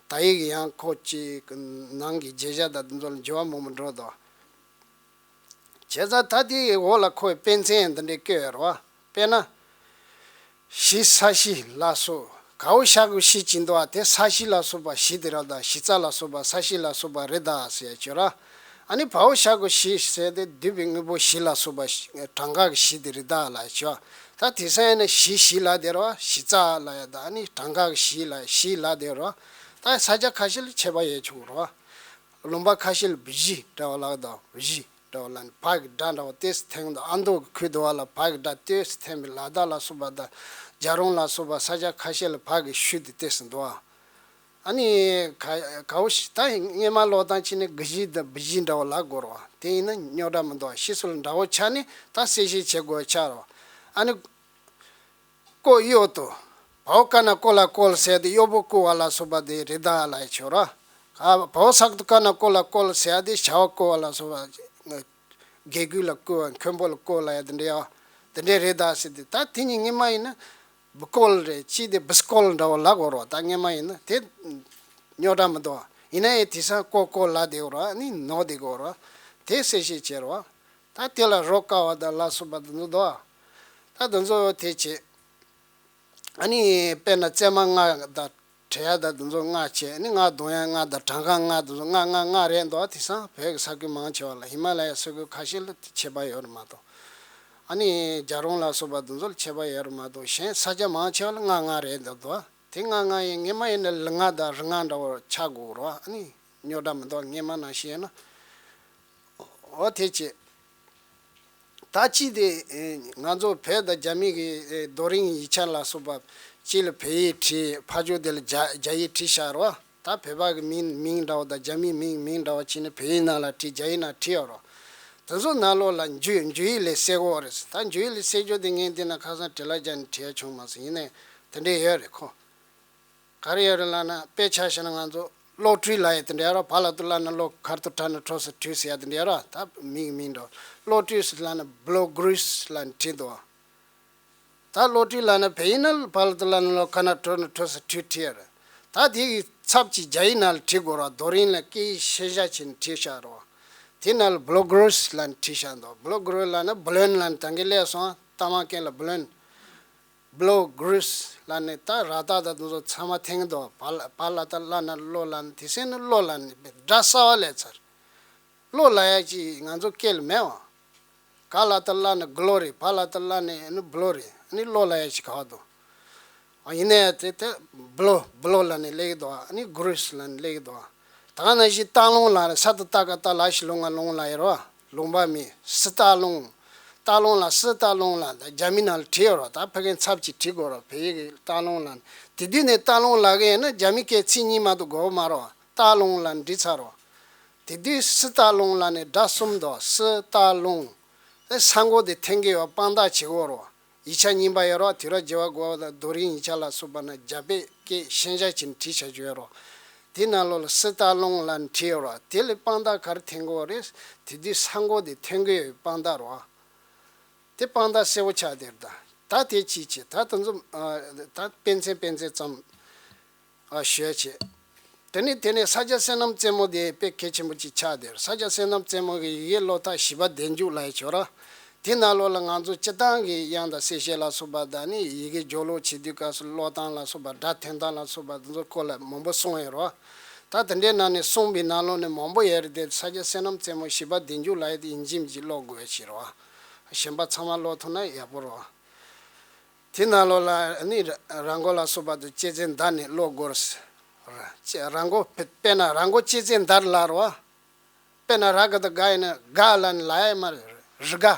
དག་ཡིག་གི་ཡང་ཁོ་ཅིག་ནང་གི་བརྗོད་བྱ་དང་དེ་ཚོ་ལ་འགྱུར་བ་མང་པོ་འགྲོ་འདུག་བྱས་ཙང་ད་དེའི་འོག་ལ་ཁོས་དཔེ་མཚོན་དེ་འདྲས་བཀོད་ཡོད་རེད་བ། དཔེར་ན། ཞི་ས་གཞི་ལ་སོགས། གའོ་ཞ་གོ་ཞི་ཅིག་འདུག་བ། དེ་ས་གཞི་ལ་སོགས་པ་གཞི་དེ་ར་དང་། གཞི་རྩ་ལ་སོགས་པ་ས་གཞི་ལ་སོགས་པ་རེད་ད་ཟེར་ཡ་ཅིག་ཡོད་ར། ཨ་ནི་བའོ་ཞ་གོ་ཞི་ཟེར་དེ་བསྡུས་པའི་དངོས་པོ་གཞི་ལ་སོགས་པ་གྲངས་ཀ་གི་གཞི་དེ་རེད་ད་ལབ་ཡ་ཅིག་ཡོད། ད་དེང་སང་ཡིན་ན་གཞི་གཞི་ལབ་དེ་ར། གཞི་རྩ་ལབ་ཡ་དང་ཨ་ནི་གྲངས་ཀ་གི་གཞི་ལབ་གཞི་ལབ་དེ་ར། ད་ས་ཆ་ཁ་ཤས་ལ་ཁྱད་པར་ཡོད་ཆོག་ར། ལུང་པ་ཁ་ཤས་ལ་བཞི་འདྲ་བ་ལབ་དང་། བཞི་འདྲ་བ་ལབ་ནས་བ་གི་སྒྲ་འདྲ་བ་ཏོག་ཙམ་འཐེན་དང་། ཨ་མདོ་གི་ཁུལ་དུ་བ་ལ་བ་གི་སྒྲ་ཏོག་ཙམ་འཐེན་པའི་ལ་དྭགས་ལ་སོགས་པ་དང་། རྒྱལ་རོང་ལ་སོགས་པ་ས་ཆ་ཁ་ཤས་ལ་བ་གི་ཤུལ་དེ་ཏོག་ཙམ་འདུག་བ། ཨ་ནི་ག་གའོ་ཞི། ད་སྔོན་མ་ཀློག་སྟངས་བྱས་ན་གི་ཞི་དང་བི་ཞི་འདྲ་བ་ལབ་དགོས་རེད་བ། དེ་ཡིན་ན་རྙོག་དྲ་མི་འདུག་བ། ཕྱིས་སུ་ལ་འདྲ་བོ་ཆགས་ནས་ད་གསལ་བཤད་བྱེད་དགོས་ཆགས་རེད་བ། ཨ་ནི། ཀོ་གཡོ་ཏོ། བའོ་ཀ་ན་ཀོ་ལ་ཀོལ་ཟེར་དེ་གཡོག་པོ་བཀོལ་བ་ལ་སོགས་པ་དེ་རེད་ད་ལབ་ཡ་ཆོག་ར། ཨ་བོ་སག་ཏུ་ཀ་ན་བཀོལ་ལ་བཀོལ་ཟེར་ཡ་དེ་བྱ་བ་བཀོལ་བ་ལ་སོགས་པ། དགེ་སྐོས་ལ་བཀོལ་བ། མཁན་པོ་ལ་བཀོལ་ལ་ཡ་དེ་འདྲ་ཡ། དེ་འདྲ་རེད་ད་ཟེར་ཏེ། ད་དེ་གཉིས་སྔོན་མ་ཡིན་ན་བུ་བཀོལ་རེད། ཅི་དེ་བུ་སྐོལ་འདྲ་བོ་ལབ་དགོས་རེད། ད་སྔོན་མ་ཡིན་ན་དེ་རྙོག་དྲ་མི་འདུག་ཡིན་ན་ཡང་དེང་སང་བཀོལ་བཀོལ་ལབ་བསྡད་ཡོད་རེད། ཨ་ནི་ནོར་བསྡད་ཡོད་རེད། དེ་གསལ་བཤད་བྱས་རེད། ད་དེ་ལ་རོ་ཀ་བ་དང་ལ་སོགས་པ་དེ་ཚོ་འདུག་ད་དེ་ཚོ་དེ་བྱས། ཨ་ནི་དཔེར་ན་བཙས་མ་ལྔ་དང་བྲེ་ཡ་དང་དེ་ཚོ་ལྔ་བྱས། ཨ་ནི་ལྔ་བརྡུང་ཡ་ལྔ་དང་བྲང་ཁ་ལྔ་དེ་ཚོ་ལྔ་ལྔ་ལྔ་རེད་འདུག་དེང་སང་བོད་ཀྱི་ས་ཁུལ་མང་ཆེ་བ་ལ། ཧི་མ་ལ་ཡའི་ས་ཁུལ་ཁ་ཤས་ལ་དེ་ཁྱད་པར་ཡོད་རེད་མ་གཏོགས། ཨ་ནི་རྒྱལ་རོང་ལ་སོགས་པ་དེ་ཚོ་ལ་ཁྱད་པར་ཡོད་རེད་མ་གཏོགས། གཞན་ས་ཆ་མང་ཆེ་བ་ལ་ལྔ་ལྔ་རེད་འདུག་དེ་ལྔ་ལྔ་ཡིན། སྔོན་མ་ཡིན་ན་ལི་ལྔ་དང་རི་ལྔ་འདྲ་བོ་ཆགས་དགོས་རེད། ཨ་ནི་རྙོག་དྲ་མི་འདུག་སྔོན་མ་ནང་བཞིན་ཡིན་ན། འོ་དེ་བྱས། ད་ཅི་དེ་ང་ཚོ་བོད་དང་རྒྱ་མི་གི་རྡོ་རིང་ཡིག་ཆ་ལ་སོགས་པ་གཅིག་ལ་བོད་ཡིག་བྲིས། ཕར་ཕྱོགས་དེ་ལ་རྒྱ་རྒྱ་ཡིག་བྲིས་བཞག་རོ། ད་བོད་པ་གི་མིང་མིང་འདྲ་བོ་དང་རྒྱ་མིའི་མིང་མིང་འདྲ་བོ་བྱས་ནས་བོད་ཡིག་ནང་ལ་བྲིས། རྒྱ་ཡིག་ནང་བྲིས་ཡོད་རོ། དེ་ཚོ་ནང་ལོགས་ལ་འཇུ་འཇུ་ཡིག་ལས་གསལ་གོ་རེད། ད་འཇུ་ཡིག་ལས་གསལ་རྒྱུ་དེ་ངས་འདི་ན་ཁ་སང་བྲེལ་བ་བརྒྱབ་ནས་བྲིས་ཡ་བྱུང་མ་སོང་། ཡིན་ནའི་དེ་འདྲས་ཡོད་རེད་ཁོ། ག་རེ་ཡོད་རེད་ལབ་ན། དཔེ་ཆ་བཞག་ན་ང་ཚོ་གློག་འཕྲུལ་ལབ་ཡ་དེ་འདྲ་ཡོད་ར། བ་ལ་ཏུ་བླ་ན་གློ། གར་ཏུ་ཁྲ་ན་ཁྲོ་ས་འཕྲུལ་ཟེར་ཡ་དེ་འདྲ་ཡོད་ར། ད་མིང་མིང་འགྲོ། གློག་འཕྲུལ་ཟེར་ལབ་ན་བློ་གྲོས་ལབ་ནས་བྲིས་འདུག་ད་གློག་འཕྲུལ་ལབ་ན་བོད་ཡིག་ན་བ་ལ་ཏུ་བླ་ན་གློ། ཁ་ན་ཁྲོ་ན་ཁྲོ་ས་འཕྲུལ་བྲིས་ཡ་རེད། ད་དེ་གི་ཚབ་ཀྱི་རྒྱ་ཡིག་ནང་ལ་བྲིས་དགོས་ར། རྡོ་རིང་ལ་སྐད་ཡིག་ཤེས་བྱ་བྱས་ནས་བྲིས་བཞག་རོ། དེ་ནང་ལ་བློ་གྲོས་ལབ་ནས་བྲིས་བཞག་འདུག་བློ་གྲོས་ལབ་ན་བུ་ལོན་ལབ་ནས་ད་གིན་སླེབས་སོང་། ལྟ་མ་མཁན་ལ་བུ་ལོན། བློ་གྲོས་ལབ་ནས་ད་ར་ཏ་ད་དེ་ཚོ་ཚང་མ་འཐེན་གྱི་འདུག་བ་ལ་བ་ལ་ཏ་བླ་ན་བློ་ལབ་ནས། དེ་སེང་ནི་བློ་ལབ་ནས་སྒྲ་གསར་བ་སླེབས་ཚར། བློ་ལབ་ཡ་ཅིག་ང་ཚོ་སྐད་ལ་མེད་བ། ག་ལ་ཏ་བླ་ན་གློ་རེད། བ་ལ་ཏ་བླ་ན་ནི་བློ་རེད། ཨ་ནི་བློ་ལབ་ཡ་ཅིག་ག་བ་འདུག་ཨ་ཡིན་ནའི་དེ་དེ་བློ་བློ་ལབ་ནས་སླེབས་ཀྱི་འདུག་ཨ་ནི་གྲོས་ལབ་ནས་སླེབས་ཀྱི་འདུག་ད་ག་ནང་བཞིན་སྟག་ལུང་ལ་ས་ཏ་ཏ་ག་སྟག་ལ་ཞིག་ལུང་ང་ལུང་ལ་ཡོད་རོ། ལུང་པ་མིང་སི་ཏ་ལུང་། སྟག་ལུང་ལ་སི་ཏ་ལུང་ལ་ད་རྒྱ་མི་ནང་ལ་བྲིས་ཡོད་རོ། ད་ཕ་གིའི་ཚབ་ཀྱིས་བྲིས་དགོས་རོ། བོད་ཡིག་གི་སྟག་ལུང་ལ། དེ་དུས་ནས་སྟག་ལུང་ལ་གི་ཡིན་ན་རྒྱ་མི་སྐད་ཚིག་གཉིས་མ་གཏོགས་དགོས་མ་རོ། སྟག་ལུང་ལ་འབྲི་ཚར་རོ། དེ་དུས་སི་ཏ་ལུང་ལ་ནི་སྒྲ་གསུམ་འདུག་སི་ཏ་ལུང་། ཨེ་ས་མགོ་དེ་འཐེན་གྱི་ཡོད། དཔང་རྟགས་བྱེད་དགོས་རོ། ཡིག་ཆ་རྙིང་པ་ཡོད་རོ། དུས་རབས་བརྒྱད་པ་དགུ་པ་དང་རྡོ་རིང་ཡིག་ཆ་ལ་སོགས་པ་ན་རྒྱ་བོད་སྐད་ཤན་སྦྱར་བྱས་ནས་བྲིས་བཞག་རྒྱུ་ཡོད་རོ། དེ་ནང་ལོགས་ལ་སི་ཏ་ལུང་ལབ་ནས་བྲིས་ཡོད་རོ། དེ་ལ་དཔང་རྟགས་ག་རེ་འཐེན་དགོས་རེད། དེ་དུས་ས་མགོ་དེ་འཐེན་གྱི་ཡོད་པའི་དཔང་རྟགས་རོ། དེ་དཔང་རྟགས་གསལ་པོ་ཆགས་བསྡད་རེད་ད། ད་དེ་ཅིག་བྱས། ད་དེ་ཚོ་ཨ་ད་དཔེ་མཚོན་དཔེ་མཚོན་ཙམ། ཨ་ཞུ་ཡ་བྱེད། དེ་ནས་དེ་ནས་ས་སྐྱ་བསོད་ནམས་རྩེ་མོ་དེ་དཔེ་གལ་ཆེན་པོ་ཅིག་ཆགས་བསྡད་རེད། ས་སྐྱ་བསོད་ནམས་རྩེ་མོ་གི་ཡི་གེ་ཀློག་ཐབས་བྱིས་པ་སྡེབ་འཇུག་ལབ་ཡ་ཅིག་ཡོད་ར། དེ་ནང་ལོགས་ལ་ང་ཚོ་སྤྱིར་བཏང་གི་དབྱངས་དང་གསལ་བྱེད་ལ་སོགས་པ་དང་ནི་ཡི་གེ་སྦྱོར་ཀློག་བྱེད་དུས་སྐབས་སུ་ཀློག་སྟངས་ལ་སོགས་པ། སྒྲ་འཐེན་སྟངས་ལ་སོགས་པ་དེ་ཚོ་སྐོར་ལ་མང་པོ་གསུངས་ཡོད་ར། ད་དེ་འདྲའི་ནང་ནས་གསུངས་པའི་ནང་ལོགས་ནས་མང་པོ་ཡོད་རེད་དེ། ས་སྐྱ་བསོད་ནམས་རྩེ་མོ་བྱིས་པ་སྡེབ་འཇུག་ལབ་ཡ་དེ་ཡིན་གཅིག་མིན་གཅིག་ཀློག་དགོས་ཡ་ཅིག་རེད་བ། གཞན་པ་ཚང་མ་ཀློག་ཐུབ་ན་ཡག་པོ་རེད་བ། དེ་ནང་ལོགས་ལ་ནི་ར་མགོ་ལ་སོགས་པ་དང་ལྕེ་རྩེ་འདར་ནས་ཀློག་དགོས་རེད། ར་ལྕེ་ར་མགོ་དཔེ་དཔེར་ན་ར་མགོ་ལྕེ་རྩེ་འདར་ལབ་རེད་བ། དཔེར་ན་ར་ག་བཏགས་རྒ་ཡིན་ན་རྒ་ལབ་ནས་ལབ་ཡ་མ་རེད། རི་རྒ།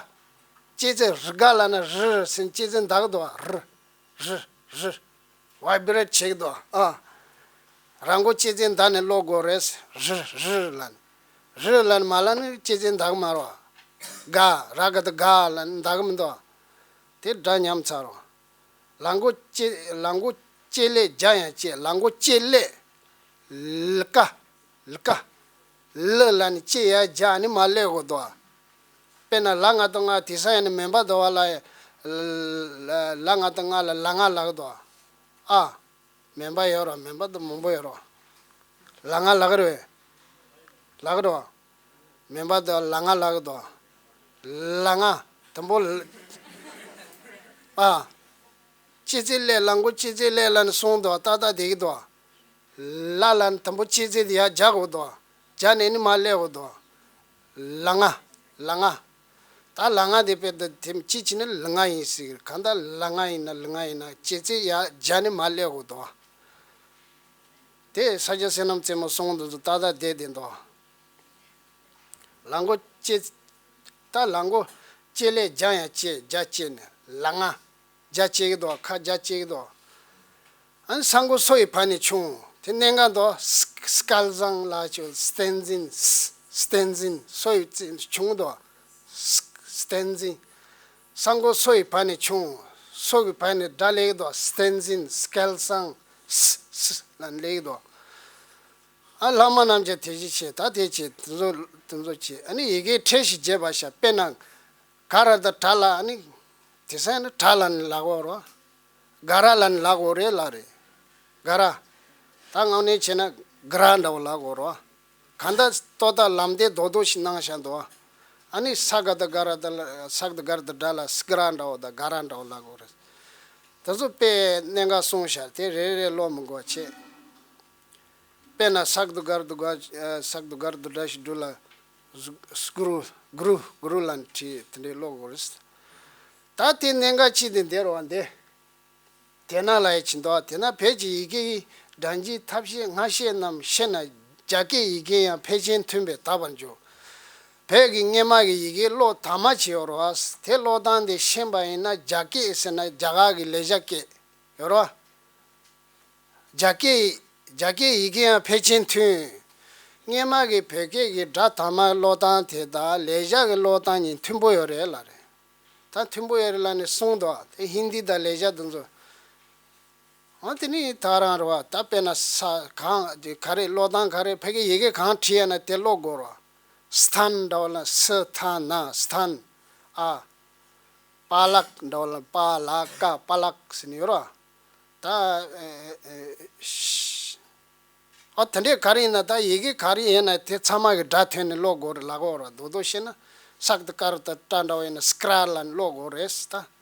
ལྕེ་རྩེ་རི་རྒ་ལབ་ན་རི་རི་ཟེར་ནས་ལྕེ་རྩེ་འདར་གི་འདུག་བ། རི་རི་རི། ཝའི་བྷི་རེ་ཊི་བྱེད་ཀྱི་འདུག་བ། ཨ། ར་མགོ་ལྕེ་རྩེ་འདར་ནས་ཀློག་དགོས་རེད། རི་རི་ལབ་ནས། རི་ལབ་ནས་མ་ལབ་ན་ལྕེ་རྩེ་འདར་གི་མ་རེད་བ། རྒ། ར་ག་བཏགས་རྒ་ལབ་ནས་འདར་གི་མི་འདུག་བ། དེ་སྒྲ་ཉམས་ཚར་རོ། ལ་མགོ་ལྕེ། ལ་མགོ་ལྕེ་ལས་རྒྱ་ཡང་ལྕེ། ལ་མགོ་ལྕེ་ལས། ལི་ཀ། ལི་ཀ། ལི་ལབ་ནས་ལྕེ་ཡར་རྒྱ་ནི་མར་སླེབས་དགོས་འདུག་བ། དཔེར་ན་ལ་ང་བཏགས་ལྔ། དེང་སང་ཡིན་ན་མེ་འབར་དོ་བ་ལ་ལ་ང་བཏགས་ལྔ་ལ་ལ་ང་ལབ་ཀྱི་འདུག་བ། ཨ། མེ་འབར་ཡོད་རོ། མེ་འབར་དེ་མང་པོ་ཡོད་རོ། ལ་ང་ལབ་ཀྱི་རེད། ལབ་ཀྱི་རེད་བ། མེ་འབར་དེ་ལ་ང་ལབ་ཀྱི་འདུག་བ། ལ་ང་། དང་པོ་ལ། ཨ། ལྕེ་རྩེ་ལས། ལ་མགོ་ལྕེ་རྩེ་ལས་ལབ་ནས་གསུངས་འདུག་བ། ཏག་ཏག་བསྡད་ཀྱི་འདུག་བ། ལ་ལབ་ནས་དང་པོ་ལྕེ་རྩེ་དེ་ཡར་རྒྱག་དགོས་འདུག་བ། རྒྱག་ནས་ནི་མར་སླེབས་དགོས་འདུག་བ། ལ་ང་། ལ་ང་། ད་ལ་ང་དེ་དཔེ་དེ་དེ་ཅི་བྱས་ནས་ལི་ང་ཡིན་ཟེར་གི་རེད། གང་ལྟར་ལ་ང་ཡིན་ན་ལི་ང་ཡིན་ན་ལྕེ་རྩེ་ཡར་རྒྱག་ནས་མར་སླེབས་དགོས་འདུག་བ། དེ་ས་སྐྱ་བསོད་ནམས་རྩེ་མོ་གསུངས་འདུག་ཚོ་ཏག་ཏག་བསྡད་བསྡད་འདུག་ལ་མགོ་ལྕེ། ད་ལ་མགོ་ལྕེ་ལས་རྒྱ་ཡང་ལྕེ། རྒྱ་ལྕེ་ནས་ལ་ང་། རྒྱ་ལྕེ་གི་འདུག་ཁ་རྒྱ་ལྕེ་གི་འདུག་ཨ་ནི་ས་མགོ་སོ་ཡི་བར་ནས་ཆུང་། དེ་གནད་འགག་འདུག་སི་སི་ཀལ་ཟང་ལ་ཆུ་སྟན་འཛིན། སི་སྟན་འཛིན། སོ་ཡི་རྩེ་ཆུང་འདུག་སི་སྟན་འཛིན། ས་མགོ་སོ་ཡི་བར་ནས་ཆུང་། སོ་གི་བར་ནས་སྒྲ་སླེབས་ཀྱི་འདུག་སྟན་འཛིན། སི་ཀལ་ཟང་། སི་སི་ལ་སླེབས་ཀྱི་འདུག་ཨ་ལྷག་མ་རྣམས་ཀྱང་དེ་བཞིན་བྱས། ད་དེ་བྱས་དེ་ཚོ་དེ་ཚོ་བྱས། ཨ་ནི་ཡི་གེ་ཕྲད་བཞི་བྱས་པ་ཤ། དཔེར་ན་ག་ར་དང་གྲ་ལ། ཨ་ནི་དེ་སང་ནི་གྲ་ལ་ནི་ལབ་དགོས་རེད་བ། ག་ར་ལ་ནི་ལབ་དགོས་རེད་ལབ་རེད། ག་ར། ད་དངོས་གནས་བྱས་ན་ག་ར་འདྲ་བོ་ལབ་དགོས་རེད་བ། གང་ལྟར་ལྟོ་ད་ལམ་བདེ་རྡོག་རྡོག་ཞིག་གནང་བཞག་འདུག་ཨ་ནི་ས་ག་ད་ག་ར་ད་ལ། ས་ག་ད་ག་ར་ད་གྲ་ལ་སི་ག་ར་འདྲ་བོ་དང་ག་ར་འདྲ་བོ་ལབ་དགོས་རེད། དེ་ཚོ་དཔེ་གནད་འགག་གསུངས་བཞག་དེ་རེ་རེ་ཀློག་མི་དགོས་བྱས། དཔེར་ན་ས་ག་ད་ག་ར་ད་ག་ས་ག་ད་ག་ར་ད་གྲ་ཞིག་འབྲུ་ལ་གུ་རུ་གུ་རུ་གུ་རུ་ལ་བྲིས་དེ་འདྲའི་ཀློག་དགོས་རེད། ད་དེ་གནད་འགག་ཅིག་དེ་འདིར་བ་འདི། དེ་ན་ལ་ཡི་ཆིན་དོ། དེ་ན་བོད་ཀྱི་ཡི་གེའི་སྒྲ་འཇུག་ཐབས་ཤེས་སྔ་ཤོས་རྣམས་ཤེས་ན་རྒྱ་སྐད་ཡི་གེ་ཡང་ཕལ་ཆེར་མཐུན་པས་དག་པར་འགྱུར། བོད་ཀྱི་སྔོན་མ་གི་ཡི་གེ་ཀློག་དང་མ་བྱས་ཡོད་རེད་བ། དེ་ཀློག་སྟངས་དེ་ཤེས་པ་ཡིན་ན་རྒྱ་སྐད་ཟེར་ན་རྒྱ་གར་གྱི་ལེགས་སྦྱར་སྐད་ཡོད་རེད་བ། རྒྱ་སྐད་རྒྱ་སྐད་ཡི་གེ་ཡང་ཕལ་ཆེར་མཐུན། སྔོན་མ་གི་བོད་སྐད་ཀྱི་སྒྲ་དང་མ་ཀློག་སྟངས་དེ་དང་ལེགས་སྦྱར་གྱི་ཀློག་སྟངས་གཉིས་མཐུན་པོ་ཡོད་རེད་ལབ་རེད། ད་མཐུན་པོ་ཡོད་རེད་ལབ་ནས་གསུངས་འདུག་དེ་ཧིན་དི་དང་ལེགས་སྦྱར་དེ་ཚོ། འོ་དེ་ནི་ད་རང་རེད་བ། ད་དཔེར་ན་ས་གང་དེ་ག་རེ་ཀློག་སྟངས་ག་རེ། ཕ་གི་ཡི་གེ་གང་བྲིས་ཡ་ན་དེ་ཀློག་དགོས་རེད་བ། སི་ཐན་འདྲ་བོ་ལ་སི་ཐ་ན་སི་ཐན། ཨ། པ་ལག་འདྲ་བོ་ལ་པ་ལ་ཀ་པ་ལག་ཟེར་ནི་ཡོད་རེད་བ། ད་ཨེ་ཨེ་ཤ། ཨ་དེ་འདྲའི་ག་རེ་ཡིན་ན། ད་ཡི་གེ་ག་རེ་ཡིན་ན་དེ་ཚང་མ་གི་སྒྲ་ཐོན་ནས་ཀློག་དགོས་རེད་ལབ་དགོས་རེད། རྡོག་རྡོག་བཤད་ན་ས་ག་ད་ཀ་ར་ད་ཏྲ་འདྲ་བོ་ཡིན་ན་སི་ཀ་ར་ལབ་ནས་ཀློག་དགོས་རེད། ད་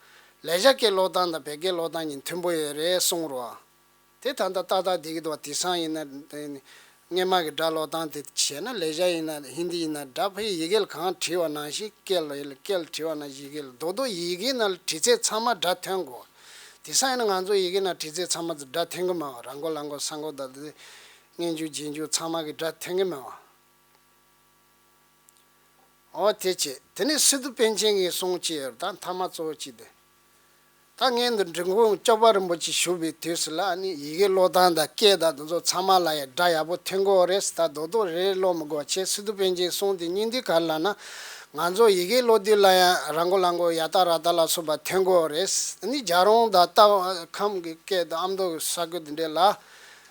ལེགས་སྦྱར་སྐད་ཀློག་སྟངས་དང་བོད་སྐད་ཀློག་སྟངས་གཉིས་མཐུན་པོ་ཡོད་རེད་གསུངས་རེད་བ། དེ་ད་ལྟ་ཏག་ཏག་བསྡད་ཀྱི་འདུག་དེང་སང་ཡིན་ན་དེ་སྔོན་མ་གི་སྒྲ་ཀློག་སྟངས་དེ་བྱས་ན་ལེགས་སྦྱར་ཡིན་ན་ཧིན་དི་ཡིན་ན་སྒྲ་ཕ་གི་ཡི་གེ་ལ་གང་བྲིས་པ་ནང་བཞིན་སྐད་ལ་ཡིན་ལ་སྐད་ལ་བྲིས་པ་ནང་བཞིན་ཡི་གེ་ལ་རྡོག་རྡོག་ཡི་གེ་ནང་ལ་བྲིས་ཚད་ཚང་མ་སྒྲ་ཐོན་དགོས། དེང་སང་ཡིན་ན་ང་ཚོ་ཡི་གེ་ནང་བྲིས་ཚད་ཚང་མ་སྒྲ་ཐོན་གི་མ་བ། ར་མགོ་ལ་མགོ་ས་མགོ་ད་དེ་སྔོན་འཇུག་རྗེས་འཇུག་ཚང་མ་གི་སྒྲ་ཐོན་གི་མ་བ། འོ་དེ་བྱས། དེ་ནས་སི་ཏུ་པཎ་ཆེན་གྱི་གསུང་ཅིག་ཡོད་རེད། ད་མཐའ་མ་གཙོ་བོ་གཅིག་དེ། ད་ངས་འདི་འབྲི་གུང་སྐྱོབ་པ་རིན་པོ་ཆེ་བཞུགས་པའི་དུས་སུ་ལ་ནི་ཡི་གེ་ཀློག་སྟངས་དང་སྐད་དང་དེ་ཚོ་ཚང་མ་ལ་ཡང་སྒྲ་ཡག་པོ་ཐོན་གི་ཡོད་རེད། ད་རྡོག་རྡོག་རེ་རེ་ཀློག་མི་དགོས་བྱས། སི་ཏུ་པཎ་ཆེན་གསུང་དེ་སྙིང་བསྡུས་ག་རེ་ལབ་ན། ང་ཚོ་ཡི་གེ་ཀློག་དུས་ལ་ཡང་ར་མགོ་ལ་མགོ་ཡ་ཏ་ར་ཏ་ལ་སོགས་པ་ཐོན་གི་ཡོད་རེད། ཨ་ནི་རྒྱལ་རོང་དང་རྟ་ཁམས་ཀྱི་སྐད་དང་ཨ་མདོ་གི་ས་ཁུལ་དེ་འདྲ་ལ་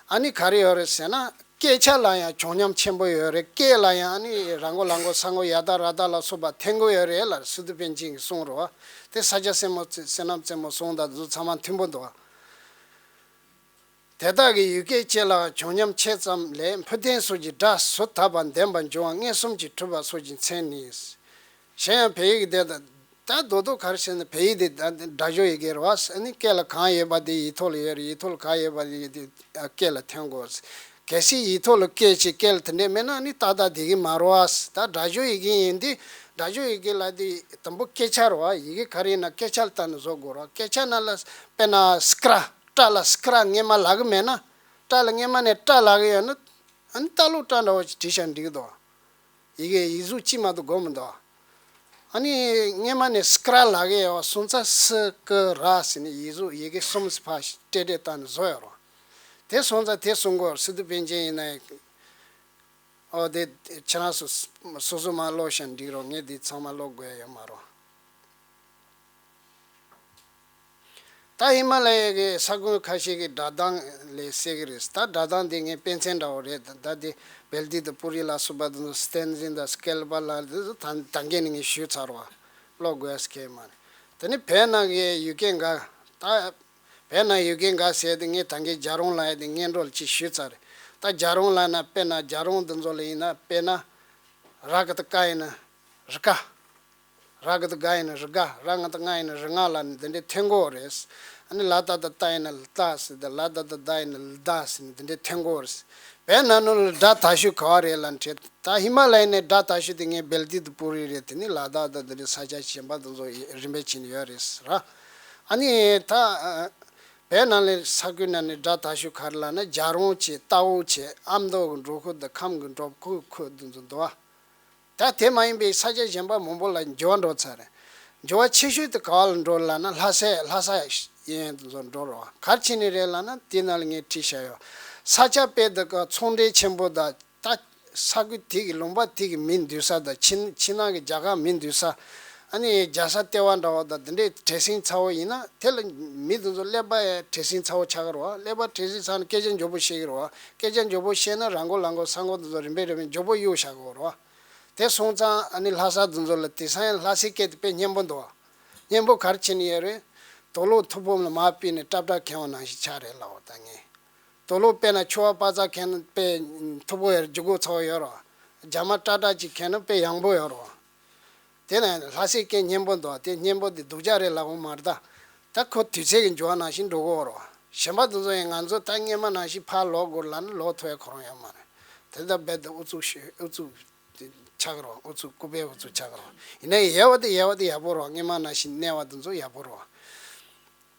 ཨ་ནི་ག་རེ་ཡོད་རེད་ཟེར་ན། སྐད་ཆ་ལ་ཡང་གྱོང་མཉམ་ཆེན་པོ་ཡོད་རེད། སྐད་ལ་ཡང་ཨ་ནི་ར་མགོ་ལ་མགོ་ས་མགོ་ཡ་ཏ་ར་ཏ་ལ་སོགས་པ་འཐེན་དགོས་ཡོད་རེད་ལ། སི་ཏུ་པཎ་ཆེན་གྱིས་གསུངས་རེད་བ། དེ་ས་སྐྱ་སེ་མོ་བསོད་ནམས་རྩེ་མོ་གསུངས་དང་དེ་ཚོ་ཚང་མ་མཐུན་པོ་འདུག་དེ་དག་གི་ཡུལ་སྐད་ཅིག་ལ་གྱོང་མཉམ་ཆེ་ཙམ་ལས་འཕུལ་རྟེན་སོགས་ཀྱི་སྒྲ་ཟུར་དག་པ་ལྡན་པར་འབྱུང་བ་མངོན་སུམ་གྱིས་གྲུབ་པ་སོགས་ཀྱི་མཚན་ནི། གཞན་ཡང་བོད་ཡིག་དེ་ད་རྡོག་རྡོག་ག་རེ་ཟེར་ན་བོད་ཡིག་དེ་སྒྲ་སྦྱོར་ཡི་གེ་རེད་བ། ཨ་ནི་སྐད་ལ་གང་ཡོད་པ་དེ་ཡིག་ཐོག་ལ་ཡོད་རེད། ཡིག་ཐོག་ལ་གང་ཡོད་པ་དེ་སྐད་ལ་ཐོན་དགོས། གལ་སྲིད་ཡིག་ཐོག་ལ་སྐད་ཅིག་སྐད་ལ་དེ་འདྲས་མེད་ན་ཨ་ནི་ཏག་ཏག་བསྡད་ཀྱི་མ་རེད་བ། ད་སྒྲ་སྦྱོར་ཡི་གེ་ཡིན་དུས་སྒྲ་སྦྱོར་ཡི་གེ་ལ་དེ་དང་པོ་སྐད་ཆ་རེད་བ། ཡི་གེ་ག་རེ་ཡིན་ན་སྐད་ཆ་ལ་བལྟས་ནས་བཟོ་དགོས་རེད་བ། སྐད་ཆ་ནང་ལ་དཔེར་ན་སི་ཀ་ར་སྐྲ་ལ་སི་ཀ་ར་སྔོན་མ་ལབ་ཀྱི་མེད་ན། སྐྲ་ལ་སྔོན་མ་ནས་སྐྲ་ལབ་ཀྱི་ཡོད་ན་ཨ་ནི་སྟག་ལུང་སྐྲ་འདྲ་བོ་ཅིག་བྲིས་བཞག་འགྲིག་གི་འདུག་ཡི་གེ་ཡིག་གཟུགས་གཅིག་མ་གཏོགས་དགོས་མི་འདུག་ཨ་ནི་སྔོན་མ་ནས་སི་ཀ་ར་ལབ་ཀྱི་ཡོད་པ་སོང་ཙང་སི་ཀ་ར་ཟེར་ནས་ཡིག་གཟུགས་ཡི་གེ་གསུམ་ཕར་སྤྲེལ་སྤྲེལ་བཏང་ནས་བཟོ་ཡོད་རེད། དེ་སོང་ཙང་དེ་གསུང་དགོས། སི་ཏུ་པཎ་ཆེན་ཡིན་ན་ཡང་། ཨོ་དེ་ཁྱེད་རང་ཚོ་སོ་སོ་མར་ཀློག་བཞག་འགྲིག་རེད། ངས་འདི་ཚང་མ་ཀློག་དགོས་ཡ་ཡོད་མ་རེད། ད་ཧི་མ་ལ་ཡའི་གི་ས་ཁུལ་ཁ་ཤས་ཀྱི་སྒྲ་གདངས་ལས་གསལ་གི་རེད། ད་སྒྲ་གདངས་འདི་ངའི་དཔེ་མཚོན་འདྲ་བོ་རེད། ད་འདི་བེལ་ཏི་དང་པུ་རི་ལ་སོགས་པ་དང་སྟན་ཛིན་དང་སྐེལ་པ་ལ་དེ་ཚོ་ད་ད་གིན་ངས་ཞུས་ཚར་བ། ཀློག་དགོས་ཡ་གང་ཡང་མ་རེད། དེ་ནི་བོད་ནང་གི་ཡུལ་སྐད་འགའ། ད་བོད་ནང་ཡུལ་སྐད་འགའ་ཟེར་དེ་ངས་ད་གིན་རྒྱལ་རོང་ལ་ཡ་དེ་སྔོན་འགྲོ་ལ་ཅིག་ཞུས་ཚར་རེད། ད་རྒྱལ་རོང་ལ་ན་དཔེར་ན་རྒྱལ་རོང་འདི་ཚོ་ལ་ཡིན་ན་དཔེར་ན་ར་ག་ད་ཀ་ཡིན་ན་རི་ཀ། ར་ག་ད་ག་ཡིན་ན་རི་ག། ར་ང་ད་ང་ཡིན་ན་རི་ང་ལབ་ནས་འདི་འདྲའི་འཐེན་གོ་རེད། ཨ་ནི་ལ་ད་ད་ད་ཡིན་ན་ལ་ད་ཟེར་ཏེ། ལ་ད་ད་ད་ཡིན་ན་ལ་ད་ཟེར་ནས་འདི་འདྲའི་འཐེན་གོ་རེད། བོད་ནང་ནང་ལ་སྒྲ་དག་ཤོས་ག་བ་རེད་ལབ་དྲིས། ད་ཧི་མ་ལ་ཡ་ནས་སྒྲ་དག་ཤོས་དེ་ངས་བེལ་ཏི་དང་པུ་རི་རེད། དེ་ནི་ལ་ད་ད་འདི་འདྲའི་ས་ཆ་གཞན་པ་དེ་ཚོ་རིམ་པས་ཕྱིན་ཡོད་རེད་ཟེར། ཨ་ནི་ད་བོད་ནང་ལ་ས་ཁུལ་ནང་ནས་སྒྲ་དག་ཤོས་ག་རེ་ལབ་ན་རྒྱལ་རོང་བྱས། རྟའུ་བྱས། ཨ་མདོ་གི་འབྲོག་ཁུལ་དང་ཁམས་ཀྱི་འབྲོག་ཁུལ་ཁུལ་དེ་ཚོ་འདུག་བ། ད་དེ་མ་ཡིན་པའི་ས་ཆ་གཞན་པ་མང་པོ་ལ་འགྱུར་བ་འགྲོ་ཚར་རེད། འགྱུར་བ་ཆེ་ཤོས་དེ་ག་བ་ལ་འགྲོ་ལབ་ན་ལྷ་སའི་ལྷ་ས་ཡན་ཡན་དེ་ཚོ་འགྲོ་རེད་བ། ག་རེ་བྱས་ནས་རེད་ལབ་ན་དེ་ནང་ལ་ངས་བྲིས་བཞག་ཡོད། ས་ཆ་དཔེ་དེ་ག་ཚོང་འབྲེལ་ཆེན་པོ་དང་ད་ས་ཁུལ་དེ་གི་ལུང་པ་དེ་གི་མི་འདུས་ས་དང་ཕྱི་ཕྱི་ནང་གི་རྒྱ་གར་མི་འདུས་ས། ཨ་ནི་རྒྱལ་ས་ལྟེ་བ་འདྲ་བོ་དང་དེ་འདྲའི་བྲེལ་ཟིང་ཚ་བོ་ཡིན་ན། དེ་ལ་མི་དེ་ཚོ་ཀླད་པ་བྲེལ་ཟིང་ཚ་བོ་ཆགས་ཀྱི་རེད་བ། ཀླད་པ་བྲེལ་ཟིང་ཚ་ན་སྐད་ཆ་མགྱོགས་པོ་བཤད་ཀྱི་རེད་བ། སྐད་ཆ་མགྱོགས་པོ་བཤད་ན་རང་མགོ་ལ་མགོ་ས་མགོ་དེ་ཚོ་རིམ་པས་རིམ་པས་མགྱོགས་པོ་གཡུག་བཞག་གི་རེད་བ། དེ་སོང་ཙང་ཨ་ནི་ལྷ་ས་དེ་ཚོ་ལ། དེང་སང་ཡང་ལྷ་སའི་སྐད་དེ་དཔེ་སྙན་པོ་འདུག་བ། སྙན་པོ་ག་རེ་བྱས་ནས་ཡོད་རེད། དུག་ལོག་ཐུག་ཕུག་ལ་མར་ཕུད་ནས་ཀྲབ་ཀྲབ་ཁེངས་པ་ནང་བཞིན་ཆགས་རེད་ལབ་པ་ད་ངས། དུག་ལོག་དཔེར་ན་ཕྱུ་པ་པ་ཙ་ཁེངས་ན་དཔེ་ཐུག་ཕུག་ཡར་རྒྱུ་གུ་ཚ་བོ་ཡོད་རེད་བ། རྒྱ་མ་ཀྲབ་ཀྲབ་ཅིག་ཁེངས་ན་དཔེ་ཡང་པོ་ཡོད་རེད་བ། དེ་ནས་ལྷ་སའི་སྐད་སྙན་པོ་འདུག་དེ་སྙན་པོ་དེ་སྡུག་ཅག་རེད་ལབ་དགོས་མ་རེད་ད། ད་ཁོ་དུས་ཚོད་ཀྱི་འགྱུར་བ་ནང་བཞིན་འགྲོ་གི་ཡོད་རེད་བ། གཞན་པ་དེ་ཚོ་ཡང་ང་ཚོ་ད་སྔོན་མ་ནང་བཞིན་ཕར་ལོག་དགོས་ལབ་ན་ལོག་ཐུབ་ཡ་ཁོ་རང་ཡོད་མ་རེད། དེ་ལྟ་བས་དེ་ཨུ་ཚུགས་ཤོད། ཨུ་ཚུགས་ཆགས་ཀྱི་རེད་བ། ཨུ་ཚུགས་སྐུ་པའི་ཨུ་ཚུགས་ཆགས་ཀྱི་རེད་བ། ཡིན་ན་ཡང་ཡལ་བ་དེ་ཡལ་བ་དེ་ཡག་པོ་རེད་བ། སྔོན་མ་ནང་བཞིན་གནས་པ་དེ་ཚོ་ཡག་པོ་རེད་བ།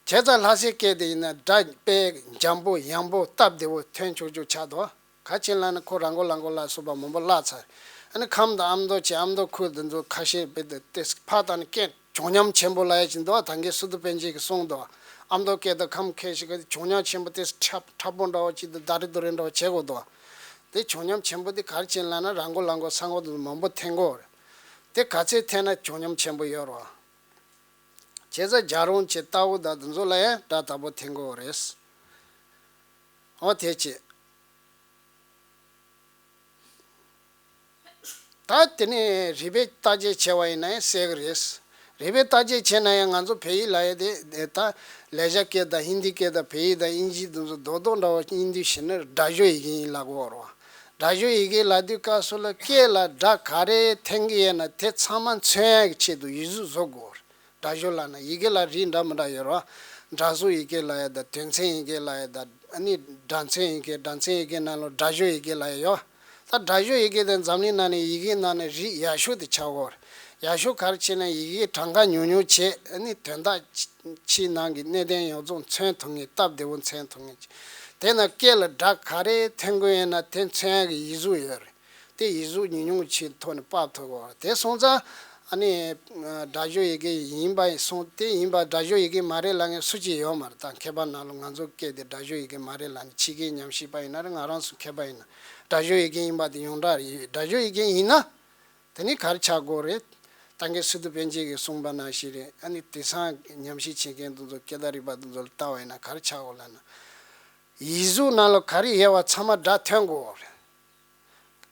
བྱས་ཙང་ལྷ་སའི་སྐད་དེ་ཡིན་ན་སྒྲ་དཔེ་འཇམ་པོ་ཡང་པོ་སྟབས་བདེ་བོ་ཐོན་ཆོག་ཆོག་ཆགས་འདུག་ག་ཅི་ལབ་ན་ཁོ་ར་མགོ་ལ་མགོ་ལ་སོགས་པ་མང་པོ་བརླག་ཚར། ཨ་ནི་ཁམས་དང་ཨ་མདོ་བྱས། ཨ་མདོ་ཁུལ་འདི་ཚོ་ཁ་ཤས་དཔེ་དེ་ཏེ་ཕར་ད་ནི་སྐད་གྱོང་ཉམས་ཆེན་པོ་ལབ་ཡ་ཅིག་འདུག་ད་གིན་སི་ཏུ་པཎ་ཆེན་གྱིས་གསུངས་འདུག་ཨ་མདོ་སྐད་དང་ཁམས་སྐད་ཞིག་གི་གྱོང་ཉམས་ཆེན་པོ་ཏེ་ཁྲ་ཁྲ་པོ་འདྲ་བོ་ཅིག་དང་ད་རི་དུ་རི་འདྲ་བོ་བྱེད་དགོས་འདུག་དེ་གྱོང་ཉམས་ཆེན་པོ་དེ་ག་རེ་བྱས་ལབ་ན་ར་མགོ་ལ་མགོ་ས་མགོ་དེ་ཚོ་མང་པོ་འཐེན་དགོས་རེད། དེ་ག་ཚོད་འཐེན་ན་གྱོང་ཉམས་ཆེན་པོ་ཡོད་རེད་བ། བྱས་ཙང་རྒྱལ་རོང་བྱས། རྟའུ་དང་དེ་ཚོ་ལ་ཡང་སྒྲ་དག་པོ་འཐེན་དགོས་རེད། འོ་དེ་བྱས། ད་དེ་ནས་རིག་པའི་བརྟག་དཔྱད་བྱས་པ་ཡིན་ན་ཡང་གསལ་གི་རེད། རིག་པའི་བརྟག་དཔྱད་བྱས་ན་ཡང་ང་ཚོ་བོད་ཡིག་ལབ་ཡ་དེ་དེ་ད་ལེགས་སྦྱར་སྐད་དང་ཧིན་དི་སྐད་དང་བོད་ཡིག་དང་དབྱིན་ཇི་དེ་ཚོ་རྡོག་རྡོག་འདྲ་བོ་ཡིན་དུས་ཤེས་ན་སྒྲ་སྦྱོར་ཡི་གེ་ཡིན་ལབ་དགོས་རེད་བ། སྒྲ་སྦྱོར་ཡི་གེ་ལབ་དུས་སྐབས་སུ་ལ་སྐད་ལ་སྒྲ་ག་རེ་འཐེན་གྱི་ཡོད་ན་དེ་ཚང་མ་མཚོན་ཡ་གི་ཆེད་དུ་ཡིག་གཟུགས་བཟོ་དགོས་རེད། སྒྲ་སྦྱོར་ལབ་ན་ཡི་གེ་ལ་རིགས་འདྲ་མི་འདྲ་ཡོད་རེད་བ། སྒྲ་གཟུགས་ཡི་གེ་ལབ་ཡ་དང་དོན་ཚན་ཡི་གེ་ལབ་ཡ་དང་། ཨ་ནི་སྒྲ་མཚོན་ཡི་གེ། སྒྲ་མཚོན་ཡི་གེ་ནང་ལ་སྒྲ་སྦྱོར་ཡི་གེ་ལབ་ཡ་ཡོད། ད་སྒྲ་སྦྱོར་ཡི་གེ་དེ་འཛམ་གླིང་ནང་ནས་ཡི་གེ་ནང་ནས་རིགས་ཡག་ཤོས་དེ་ཆགས་ཀྱི་ཡོད་རེད། ཡག་ཤོས་ག་རེ་བྱས་ན་ཡི་གེ་གྲངས་ཀ་ཉུང་ཉུང་བྱས། ཨ་ནི་དོན་དག་ཕྱི་ཕྱི་ནང་གི་གནད་དོན་ཡོངས་རྫོགས་མཚོན་ཐུབ་མཁན། སྟབས་བདེ་བོ་མཚོན་ཐུབ་མཁན་ཅིག་དེ་ན་སྐད་ལ་སྒྲ་ག་རེ་འཐེན་དགོས་ཡོད་ན་དེ་མཚོན་ཡ་གི་ཡིག་གཟུགས་ཡོད་རེད། དེ་ཡིག་གཟུགས་ཉུང་ཉུང་ཅིག་ཐོག་ནས་ཕབ་ཐུབ་ཀྱི་ཡོད་རེད། དེ་སོང་ཙང་ཨ་ནི་སྒྲ་སྦྱོར་ཡི་གེ་ཡིན་པ་སོང་། དེ་ཡིན་པ་སྒྲ་སྦྱོར་ཡི་གེ་མ་རེད་ལབ་མཁན་སུ་གཅིག་ཡོད་མ་རེད། ད་མཁས་པ་ནང་ལ་ང་ཚོ་སྐད་དེ་སྒྲ་སྦྱོར་ཡི་གེ་མ་རེད་ལབ་ནས། ཕྱི་རྒྱལ་ཉམས་ཞིབ་པ་ཡིན་ན་རེད། ང་རང་ཚོ་མཁས་པ་ཡིན་ན། སྒྲ་སྦྱོར་ཡི་གེ་ཡིན་པ་དེ་ཡོངས་གྲགས་རེད། སྒྲ་སྦྱོར་ཡི་གེ་ཡིན་ན་དེ་ནི་ག་རེ་ཆགས་དགོས་རེད། ད་གིན་སི་ཏུ་པཎ་ཆེན་གྱིས་གསུངས་པ་ནང་བཞིན་རེད། ཨ་ནི་དེང་སང་ཉམས་ཞིབ་བྱེད་མཁན་དེ་ཚོ་སྐད་བརྡ་རིག་པ་དེ་ཚོ་ལ་ལྟ་བ་ཡིན་ན་ག་རེ་ཆགས་དགོས་ལབ་ན། ཡིག་གཟུགས་ནང་ལ་ག་རེ་ཡོད་པ་ཚང་མ་སྒྲ་ཐོན་དགོས་རེད།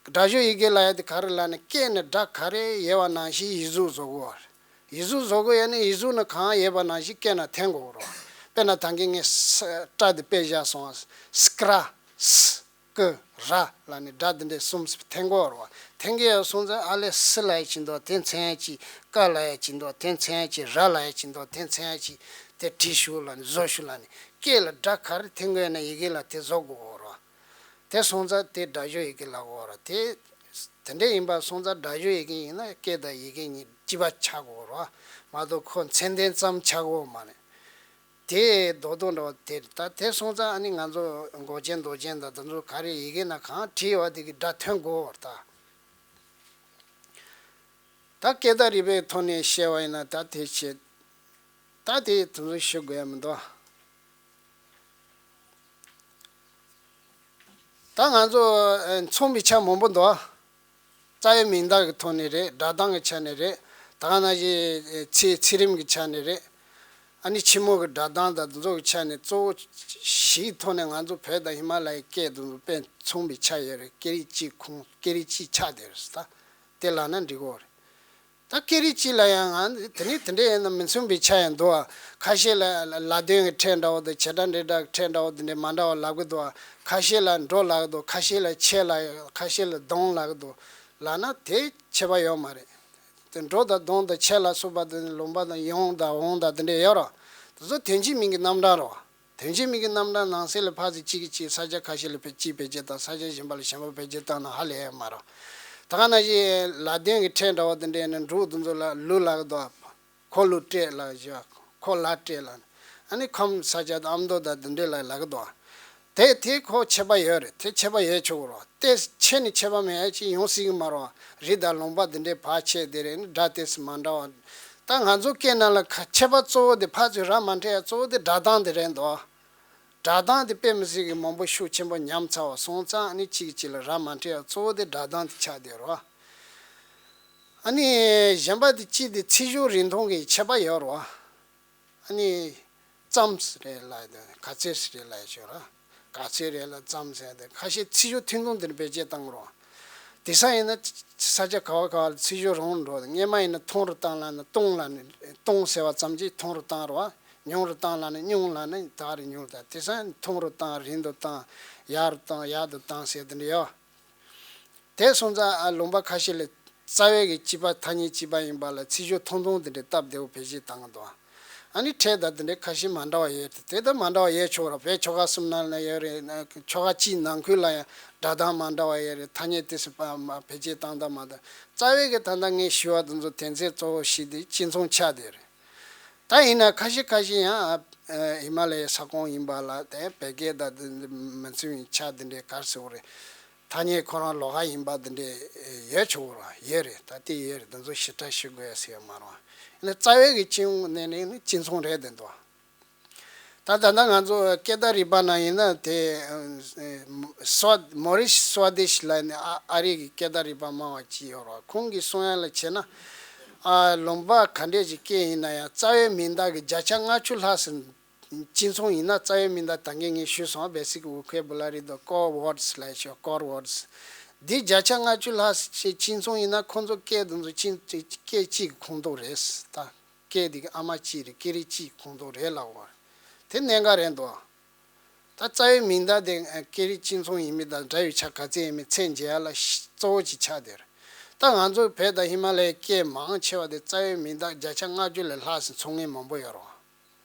སྒྲ་སྦྱོར་ཡི་གེ་ལབ་ཡ་དེ་ག་རེ་ལབ་ན། སྐད་ནས་སྒྲ་ག་རེ་ཡོད་པ་ནང་བཞིན་ཡིག་གཟུགས་བཟོ་དགོས་རེད། ཡིག་གཟུགས་བཟོ་དགོས་ཡ་ནི་ཡིག་གཟུགས་ནང་གང་ཡོད་པ་ནང་བཞིན་སྐད་ནང་འཐེན་དགོས་རེད། དཔེར་ན་ད་གིན་ངས་ས་སྒྲ་དེ་དཔེ་བཞག་སོང་། སྐྲ། སི། ཀི། ར་ལབ་ནས་སྒྲ་འདི་འདྲ་གསུམ་འཐེན་དགོས་རེད་བ། འཐེན་གྱི་ཡོད་སོང་ཙང་ཨ་ལས་སི་ལབ་ཡ་ཅིག་འདུག་དེ་མཚོན་ཡ་ཅིག་ཀ་ལབ་ཡ་ཅིག་འདུག་དེ་མཚོན་ཡ་ཅིག་ར་ལབ་ཡ་ཅིག་འདུག་དེ་མཚོན་ཡ་ཅིག་དེ་བྲིས་ཤོག་ལབ་ནས། བཟོ་ཤོག་ལབ་ནས། སྐད་ལ་སྒྲ་ག་རེ་འཐེན་དགོས་ན་ཡི་གེ་ལ་དེ་བཟོ་དགོས་རེད་བ། དེ་སོང་ཙང་དེ་སྒྲ་སྦྱོར་ཡི་གེ་ལབ་དགོས་རེད། དེ་དེ་འདྲ་ཡིན་པ་སོང་ཙང་སྒྲ་སྦྱོར་ཡི་གེ་ཡིན་ན་སྐད་དང་ཡི་གེ་གཉིས་གཅིག་པ་ཆགས་དགོས་རེད་བ། མ་གཏོགས་ཁོ་མཚན་ལྡན་ཙམ་ཆགས་དགོས་མ་རེད། དེ་རྡོག་རྡོག་འདྲ་བ་དེ་རེད། ད་དེ་སོང་ཙང་ཨ་ནི་ང་ཚོ་མགོ་ཅན་མདོག་ཅན་དང་དེ་ཚོ་ག་རེ་ཡི་གེ་ན་གང་བྲིས་པ་དེ་གི་སྒྲ་ཐོན་དགོས་པར་ད། ད་སྐད་བརྡ་རིག་པའི་ཐོག་ནས་བཤད་པ་ཡིན་ན་ད་དེ་བྱེད། ད་དེ་དེ་ཚོ་ཞུ་དགོས་ཡ་མི་འདུག་ད་ང་ཚོ་ཨ་མཚུངས་པའི་ཆ་མང་པོ་འདུག་རྩ་བའི་མིང་གདགས་ཀྱི་ཐོག་ནས་རེད། སྒྲ་གདངས་ཀྱི་ཆ་ནས་རེད། ད་ག་ནང་བཞིན་ཚིག་ཚིག་རིམ་གྱི་ཆ་ནས་རེད། ཨ་ནི་ཕྱི་མོ་གི་སྒྲ་གདངས་དང་དེ་ཚོ་གི་ཆ་ནས་གཙོ་བོ་བཞིའི་ཐོག་ནས་ང་ཚོ་བོད་དང་ཧི་མ་ལ་ཡའི་སྐད་དེ་ཚོ་དཔེ་མཚུངས་པའི་ཆ་ཡོད་རེད། སྐད་རིགས་གཅིག་ཁོངས། སྐད་རིགས་གཅིག་ཆགས་བསྡད་རེད་ད། དེ་ལབ་ན་འགྲིག་གི་རེད། ད་སྐད་རིགས་གཅིག་ལ་ཡང་ང་དེ་ནི་དེ་འདྲ་ཡིན་ན་མི་མཚུངས་པའི་ཆ་ཡང་འདུག་ཨ། ཁ་ཤས་ལ་ལ་དོན་གྱི་ཕྲད་འདྲ་བོ་དང་བྱེད་སྒྲ་འབྲེལ་སྒྲ་གི་ཕྲད་འདྲ་བོ་དེ་འདྲ་མ་འདྲ་བ་ལབ་གི་འདུག་ཨ། ཁ་ཤས་ལ་འགྲོ་ལབ་གི་འདུག་ཁ་ཤས་ལ་ཆས་ལབ། ཁ་ཤས་ལ་འདོང་ལབ་གི་འདུག་ལབ་ན་དེ་ཁྱད་པར་ཡོད་མ་རེད། དེ་འགྲོ་དང་འདོང་དང་ཆས་ལ་སོགས་པ་དེ་ནི་ལུང་པ་དང་ཡོང་དང་འོང་དང་དེ་འདྲ་ཡོད་རེད། དེ་ཚོ་དོན་གཅིག་མིང་གི་རྣམ་གྲངས་རེད། དོན་གཅིག་མིང་གི་རྣམ་གྲངས་ནང་གསེས་ལ་ཕར་ཚུར་གཅིག་གིས་གཅིག་ས་ཆ་ཁ་ཤས་ལ་ཕར་གཅིག་བེད་སྤྱོད་བཏང་། ས་ཆ་གཞན་པ་ལ་གཞན་པ་བེད་སྤྱོད་བཏང་ན་ཧ་ལས་ཡ་མ་རེད། ད་ག་ནང་བཞིན་ལ་དོན་གྱི་ཕྲད་འདྲ་བོ་དེ་འདྲ་ནི་འབྲུག་དེ་ཚོ་ལ་ལུག་ལབ་གི་འདུག་ཁོ་ལུག་སྤྲད་ལབ་བཞག་ཁོ་ལ་སྤྲད་ལབ། ཨ་ནི་ཁམས་ས་ཆ་དང་ཨ་མདོ་དང་དེ་འདྲ་ལ་ལབ་གི་འདུག་དེ་དེ་ཁོ་ཁྱད་པར་ཡོད་རེད། དེ་ཁྱད་པར་ཡོད་ཆོག་གི་རེད། དེ་ཁྱད་ནི་ཁྱད་པར་མེད་ཡ་ཅིག་ཡོང་སྲིད་གི་མ་རེད། རིགས་དང་ལུང་པ་དེ་འདྲའི་བར་ཆད་དེ་རེད། ནི་སྒྲ་དེ་ཚོ་མ་འདྲ་བ། ད་ང་ཚོ་སྐད་ནང་ལ་ཁ་ཁྱད་པར་གཙོ་བོ་དེ་ཕར་ཚུར་རག་མ་འཕྲད་ཡ་གཙོ་བོ་དེ་སྒྲ་གདངས་དེ་རེད་འདུག་སྒྲ་གདངས་དེ་དཔེ་མི་སྲིད་ཀྱི་མང་པོ་ཤུགས་ཆེན་པོ་ཉམས་ཚར་བ་སོང་ཙང་ཨ་ནི་གཅིག་གིས་གཅིག་ལ་རག་མ་འཕྲད་ཡ་གཙོ་བོ་དེ་སྒྲ་གདངས་དེ་ཆགས་བསྡད་རེད། ཨ་ནི་གཞན་པ་དེ་གཅིག་དེ་ཚིག་སྦྱོར་རིང་ཐུང་གི་ཁྱད་པར་ཡོད་རེད་བ། ཨ་ནི་ཙམ་ཟེར་རེད་ལབ་དེ་ག་ཚོད་ཟེར་རེད་ལབ་ཞོར་ར། ག་ཚོད་རེད་ལ་ཙམ་ཟེར་དེ་ཁ་ཤས་ཚིག་སྦྱོར་ཐུང་ཐུང་དེ་འདྲ་བེད་སྤྱོད་བཏང་རོགས། དེང་སང་ཡིན་ན་ས་ཆ་ག་བ་ག་བ་ལ་ཚིག་སྦྱོར་རིང་རུ་འགྲོ། སྔོན་མ་ཡིན་ན་ཐུང་རུ་བཏང་ལབ་ན་སྟོང་ལབ་ནས་སྟོང་ཟེར་བ་ཙམ་གྱིས་ཐུང་རུ་བཏང་རོགས། ཉུང་རུ་བཏང་ལབ་ན་ཉུང་ལབ་ན་ད་རེ་ཉུང་ད། དེང་སང་ཐུང་རུ་བཏང་རིང་དུ་བཏང་ཡག་རུ་བཏང་ཡག་ཏུ་བཏང་ཟེར་དེ་འདྲ་ཡོད། དེ་སོང་ཙང་ཨ་ལུང་པ་ཁ་ཤས་ལ་རྩ་བའི་གི་གཅིག་པ་ཐ་སྙད་གཅིག་པ་ཡིན་པ་ལ་ཚིག་སྦྱོར་ཐུང་ཐུང་དེ་འདྲའི་སྟབས་བདེ་བོ་བེད་སྤྱོད་བཏང་གི་འདུག། ཨ་ནི་ཕྲད་དང་དེ་འདྲའི་ཁ་ཤས་མ་འདྲ་བ་ཡོད་དེ། དེ་དང་མ་འདྲ་བ་ཡོད་ཆོག་ར། བོད་ཆོལ་ཁ་གསུམ་ནང་ལ་ཡོད་རེད། ཆོལ་ཁ་གཅིག་ནང་ཁུལ་ལ་ཡང་སྒྲ་གདངས་མ་འདྲ་བ་ཡོད་རེད། ཐ་སྙད་དེ་ཚོ་བེད་སྤྱོད་བཏང་སྟངས་མ་འདྲ། རྩ་བའི་གི་ད་ལྟ་ངས་ཞུས་པ་དེ་ཚོ་དོན་ཚན་གཙོ་བོ་བཞི་དེ་གཅིག་མཚུངས་ཆགས་བསྡད་རེད། ད་ཡིན་ན་ཁ་ཤས་ཁ་ཤས་ཡང་ཨ་ཧི་མ་ལ་ཡའི་ས་ཁོངས་ཡིན་པ་ལ་དེ་བོད་སྐད་དང་དེ་མི་མཚུངས་པའི་ཆ་དེ་འདྲའི་ག་རེ་ཟེར་དགོས་རེད། ཐ་སྙད་ཁོ་རང་ལོགས་ཀ་ཡིན་པ་དེ་འདྲའི་ཡོད་ཆོག་ར། ཡོད་རེད། ད་དེ་ཡོད་རེད། དེ་ཚོ་ཞིབ་ཕྲ་ཞུ་དགོས་ཡ་ཟེར་ཡ་མ་རེད། ཡིན་ན་རྩ་བའི་གི་སྤྱི་ཡོངས་ནས་ནི་གཅིག་མཚུངས་རེད་དེ་འདུག། ད་ད་ལྟ་ང་ཚོ་སྐད་བརྡ་རིག་པ་ནང་ཡིན་ན་དེ་སོ་མོ་རིས་སོ་དེ་ཤི་ལ་ནི་ཨ་ཨ་རི་གི་སྐད་བརྡ་རིག་པ་སྨྲ་བ་གཅིག་ཡོད་རེད། ཁོང་གིས་གསུང་ཡ་ལ་བྱས་ན། ཨ་ལུང་པ་ག་འདྲས་ཀྱི་སྐད་ཡིན་ན་ཡང་རྩ་བའི་མིང་བརྡ་གི་བརྒྱ་ཆ་ལྔ་བཅུ་ལྷག་ཙམ་གཅིག་མཚུངས་ཡིན་ན། རྩ་བའི་མིང་བརྡ་ད་གིན་ངས་ཞུས་སོང་། བེ་སིག་ཝོ་ཁེ་བུ་ལ་རི་དང་ཀོར་ཝར་ཌི་སི་ལབ་ཤོག་ཀོར་ཝར་ཌི་སི་འདི་བརྒྱ་ཆ་ལྔ་བཅུ་ལྷག་ཙམ་གཅིག་མཚུངས་ཡིན་ན་ཁོང་ཚོ་སྐད་དེ་ཚོ་གཅིག་སྐད་གཅིག་གི་ཁོངས་གཏོགས་རེད་ད། སྐད་དེ་གི་ཨ་མ་གཅིག་རེད། སྐད་རིགས་གཅིག་ཁོངས་གཏོགས་རེད་ལབ་པ་རེད། དེ་གནད་འགག་རེད་འདུག། ད་རྩ་བའི་མིང་བརྡ་དེ་སྐད་རིགས་གཅིག་མཚུངས་ཡིན་མིན་དང་འདྲ་བའི་ཆ་ག་ཚད་ཡིན་མིན་ཚད་འཇལ་ཡ་ལ་གཙོ་བོ་གཅིག་ཆགས་བསྡད་རེད། ད་ང་ཚོ་བོད་དང་ཧི་མ་ལ་ཡའི་སྐད་མང་ཆེ་བ་དེ་རྩ་བའི་མིང་བརྡ་བརྒྱ་ཆ་ལྔ་བཅུ་ལས་ལྷག་ཙམ་མཚུངས་ངེས་མང་པོ་ཡོད་རེད།